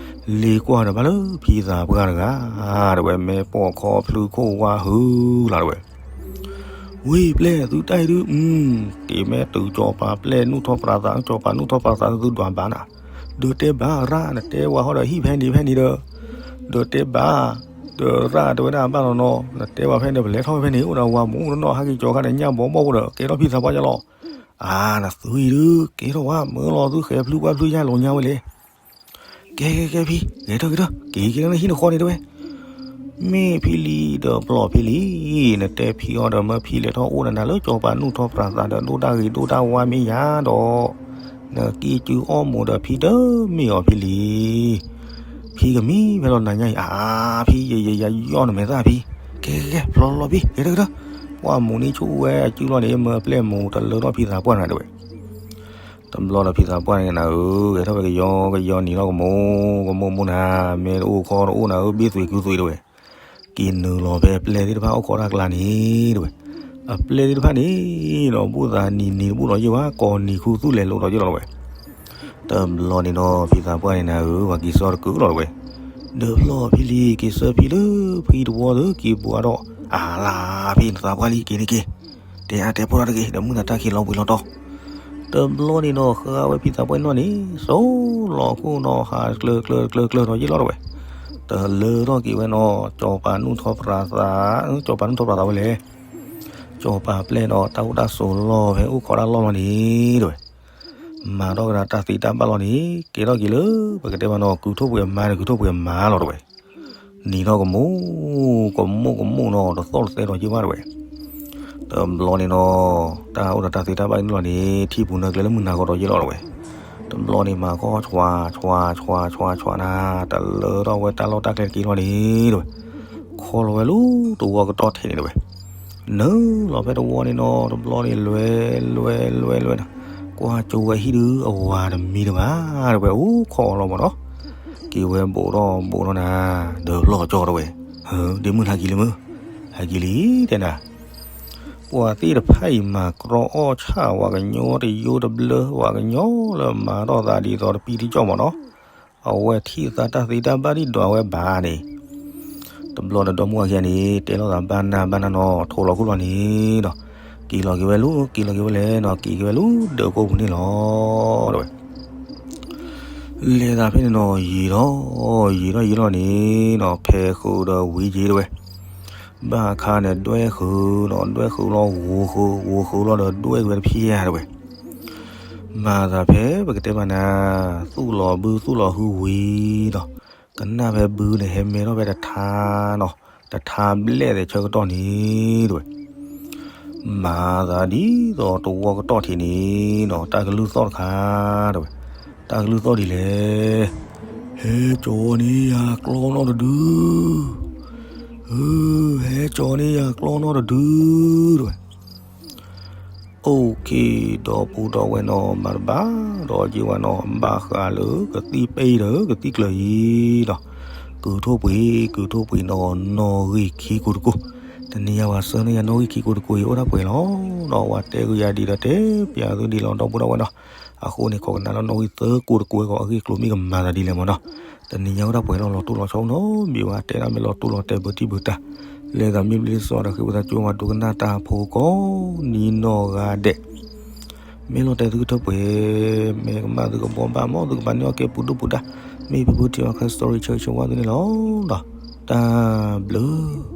လ့ၤကွၢ်ဒီးဘၣ်လၢဖံသးပှၢ်တဂၤ တဝဲ မဲာ်ပိာ်ခီဖျိခိၣ်ဝါဟုၣ်လၢတဝဲ. ဝ့ၢ်ပျဲၢ် သုတၢ်အံၤဒုး က့ၤမ့ၢ်တုၤစီၤပၤပျဲၢ်နူၢ်ထီၣ်ပြးသး စီၤပၤနူၢ်ထီၣ်ပြးသးသုဒွးဘၣ်နၤ. ဒီးတဲဘၣ်ရၣ် နတဲဝဲဟီဒီးဟံၣ်ဖဲန့ၣ်ဖဲန့ၣ်ဒီး ဒီးတဲဘၣ် ဒီးရၣ်တဲဝဲဒၣ်ဘၣ်နီၤနီၤ နတဲဝဲဖဲန့ၣ် ပလဲၤထီၣ်ဖဲန့ၣ် အိၣ်ဒီးဝၤမူးနီၢ်နီၢ် ဟဲက့ၤကၠီခါဒီးညၣ်ဘီဘီၣ်ဖိဒီး ကဲထီၣ်ဖံသးပှၢ်ယါလီၤ. အါ နသုအံၤဒုး ကဲထီၣ်ဝဲ မၢလီၤသုဃဲၤဖျုးကွၢ်ဖျုးညၣ်လီၤညါဝဲလဲၣ်. ကဲ ကဲ ကဲ ဖံ ဂဲၤထီၣ် ဂဲၤထီၣ် က့ၤက့ၤလၢဟံၣ်နဃီန့ၣ်တဲဝဲ. မ့ၢ်ဖံလံၤဒီးပျီၢ်ဖံလံၤ နတဲဖံအီၤဒီး မၢဖံလဲၤထီၣ်အိၣ်နၤလၢစီၤပၤနူၢ်ထီၣ်ပြးသးဒီး ဒိၣ်တၢ်ဂ့ၤဒိၣ်တၢ်ဝါမ့ၢ်ယၤဒီး နကံၢ်ကုၢ်အီၣ်မူးဒီးဖံတမ့ၢ်အီၤဖံလံၤ. ဖံကမံဖဲလီၤနၤညါအံၤ အါ ဖံ ယယယယီၢ်နမဲာ်သၣ်ဖံ. ကဲ ကဲ ကဲ ဖျီလီၤဖံ ဂဲၤထီၣ် ဂဲၤထီၣ်. ပှၢ်မူးန့ၣ်ဆူၣ်ဝဲအစုလီၤန့ၣ် မၢပျဲၢ်မူးတလၢထီၣ်ဖံသးပှၢ်တဂၤတဲဝဲ. တဘျီဒီးဖံသးပှၢ်န့ၣ်နၤဧၢ ဂဲၤထီၣ်ဖဲကယီကယီနံၤလီၤကမူး ကမူးမူးနၤ မဲာ်တအိၣ်ခီတအိၣ်နၤဧၢ ဘ့ၣ်သွံးကုသွံးတဲဝဲ. က့ၤနုာ်လီၤဖဲအပျဲၢ်သ့ၣ်တဖၣ်အိၣ်ခိးတၢ်ကျါန့ၣ်တဲဝဲ. အပျဲၢ်သ့ၣ်တဖၣ်န့ၣ်ဒီး ဘူၣ်သးနံၤနံၤတဘူၣ်လီၤယ့ၢ်ဝဲ ကိးနံၤခူသူၣ်လဲၤလိာ်ဒီးယ့ၢ်လီၤတဲဝဲ. တဘျီန့ၣ်ဒီး ဖံသးပှၢ်န့ၣ်နၤဧၢ ပှၤက့ၤဆၢတကုာ်လီၤတဲဝဲ. ဒီးဖျီၣ်ဖံလံၤ က့ၤဆၢဖံလၢဖံတဝီသု က့ၤဘှါဒီး အါလါဖံနသးပှၢ်လံ က့ၤန့ၣ်က့ၤ တဲအါတဲပိၢ်တၢ်တဂ့ၤ ဒီးမုၢ်နၤတၢ်ခံးလီၤဘှံးလီၤတီၤ. တဘျီန့ၣ်ဒီး ဃါဝဲဖံသးပှၢ်နီၢ်န့ၣ် စိလီၤခိၣ်နီၤ ဟးကျၢၤကျၢၤကျၢၤကျၢၤဒီးယ့ၢ်လီၤတဲဝဲ. တလၢထီၣ်က့ၤဝဲနီၤ စီၤပၤနူၢ်ထီၣ်ပြးသး စီၤပၤနူၢ်ထီၣ်ပြးသးဝဲလဲၣ်. စီၤပၤပျဲၢ်ဒီး တၢ်အိၣ်တၢ်ဆိးလီၢ်ဖဲအိၣ်ခိးတၢ်လီၢ်လီၤန့ၣ်တဲဝဲ. မၤထီၣ်ကဒါတၢ်သ့တၢ်ဘၣ်လီၤန့ၣ် ကဲထီၣ်က့ၤလၢ ပကတဲမးနီၤ ကုၢ်ထိၣ်ပှ့ၤအမါဒီး ကုၢ်ထိၣ်ပှ့ၤအမါလီၤတဲဝဲ. နံၤထီၣ်ကမူး ကမူးကမူးနီၤ တသီၣ်တသဲဒီးယ့ၢ်ဘၣ်တဲဝဲ. တဘျီန့ၣ်နီၤ တၢ်အိၣ်ဒီးတၢ်သ့တၢ်ဘၣ်န့ၣ်လီၤန့ၣ် ထံပူၤနၢကျဲလၢမုၢ်နၤဃီဒီးယ့ၢ်လီၤတဲဝဲ. တဘျီန့ၣ် မၤခီၣ်ဆွးဆွးဆွးဆွးဆွးနၤ တလၢထီၣ်ဝဲတၢ်လီၢ်တၢ်ကျဲတက့ၢ်လီၤန့ၣ်တဲဝဲ. ခီလီၤဝဲလၢတဝီကတီၢ်ထဲန့ၣ်တဲဝဲ. နုာ်လီၤဖဲတဝီန့ၣ်နီၤ တဘျီန့ၣ် လွဲလွဲလွဲလွဲနီၤ ကွၢ်ကၠိဝဲဟံၣ်ဒုး အဝၤတမံၤတဘၣ်တဲဝဲ အိၣ်ခိးလီၤမးနီၤ. က့ၤဝဲဘိးထီၣ်ဘိးထီၣ်နၤ ဒီးဖျီၣ်ကၠီတဲဝဲ. ဒ့မုၣ်ဟဲက့ၤလံမုၣ်, ဟဲက့ၤလံတဲနၤ, ပှၤသ့ၣ်တဖၣ်အံၤမၤကြီအီၣ်ဆၣ် ဝၤကညီတယိတဘျၢ ဝၤကညီလၢမၤထီၣ်သးဒ်သိးတပံတကၠီၣ်မးနီၤ, အဝဲထံၣ်သးတၢ်သ့တၢ်ဘၣ်ဒံးဒီးအဝဲဘၣ်န့ၣ်, တဘျီဒီးဒီမါဝၤခံဂၤန့ၣ် တဲလိာ်သးဘၣ်နၢ်ဘၣ်နၢ်နီၤ ထိးလီၤခိၣ်လီၤန့ၣ်ဒီး, က့ၤလီၤက့ၤဝဲလၢ က့ၤလီၤက့ၤဝဲလဲၣ်နီၤ က့ၤက့ၤဝဲလၢဒၢးကိၢ်ပူၤန့ၣ်လီၤ တဲဝဲ လဲၤသးဖဲန့ၣ်နီၤ ယံာ်ထီၣ် ယံာ်ထီၣ်ယံာ်ထီၣ်န့ၣ်နီၤ ဖဲဃုာ်ဒီးဝံၤက့ၤတဲဝဲ, ဘၣ်အခါန့ၣ် ဒွဲၣ်ဃုာ်နီၤ ဒွဲၣ်ဃုာ်လီၤဂိၤဃုာ် ဂိၤဃုာ်လီၤဒီးဒွဲၣ်က့ၤဝဲတဖျၢၣ်တဲဝဲ, မၤသးဖဲပကတဲဘၣ်နၤ, သူၣ်လီၤဘုသူၣ်လီၤဟုဝံၤဒီး, ကနၣ်ဖဲဘုန့ၣ် ဟဲမဲထီၣ်ဖဲတထါနီၤ, တထါဘျဲၣ်သဲးဆၢကတီၢ်န့ၣ်တဲဝဲ မၤသးဒ်သိးတဝီကတီၢ်ထံးန့ၣ်နီၤ တၢ်ကလုၢ်သီၣ်တခါတဲဝဲ, တၢ်ကလုၢ်သီၣ်ဒ်လဲၣ်, ဟဲကၠီၤန့ၢ်ယၤကျီနီတဒု, ဟဲကၠီၤန့ၢ်ယၤကျီနီတဒုတဲဝဲ, အိၣ်က့ၤဒီပုၢ်ဒီဝဲၢ်နီၤ မၤတဘၣ်ဒီးက့ၤဝဲနီၤ ဘၣ်ဃးလၢကသံၣ်ပ့ၢ်ဒီးကသံၣ်ကျၢၤအံၤဒီး, ကုာ်ထိၣ်ပှ့ၤ ကုာ်ထိၣ်ပှ့ၤနီၤ နီၣ်ဂံၢ်ခံကိးတကိး, တနံၤညါဝဲဆှၢန့ၢ်ယၤနီၣ်ဂံၢ်ခံကိးတကိးအံၤ အိၣ်ဒၣ်ပှဲၤလီၤ, ဒီးဝဲတဲဂုာ်ယၤဒ်ဒီးတဲပျးသုဒ်လီၤ ဒီပုၢ်ဒီဝဲၢ်နီၤ, အဃိန့ၣ် ခိးကနၣ်လၢနီၣ်ဂံၢ်သၢကိးတကိးအံၤ အဂ့ၢ်ကျိၤမ့ၢ်ကမၤသးဒ်လဲၣ်မးနီၤ, တနံၤညါအိၣ်ဒၣ်ပှဲၤလီၤ လီၤတိၢ်လီၤဆီနီၤ မ့ၢ်ဝဲတဲဒၣ်မ့ၢ်လီၤတိၢ်လီၤတဲာ်ဘၢတံၢ်ဘၢတၢ်, လဲၤသးမ့ၢ်ဘျ့လံစီဒီးဃ့ဝံသးစူၤမၤဒိကနၣ်တၢ်ဖိကိးနံၤနီၢ်ဂၤဒဲး မ့ၢ်လီၤတဲာ်သုကထၢၣ်ပှဲၤ, မ့ၢ်ကမၣ်သုကဘှီဘၣ်မး သုကဘၣ်န့ၢ်အီၣ်ကဲပူၤဒိၣ်ပူၤဒါ, မ့ၢ်ဖုဖုထံအီၤခဲ story ဆၢဂ့ၤဆၢဝါသုန့ၣ်လီၤ, ဒီးတၢ်ဘျုး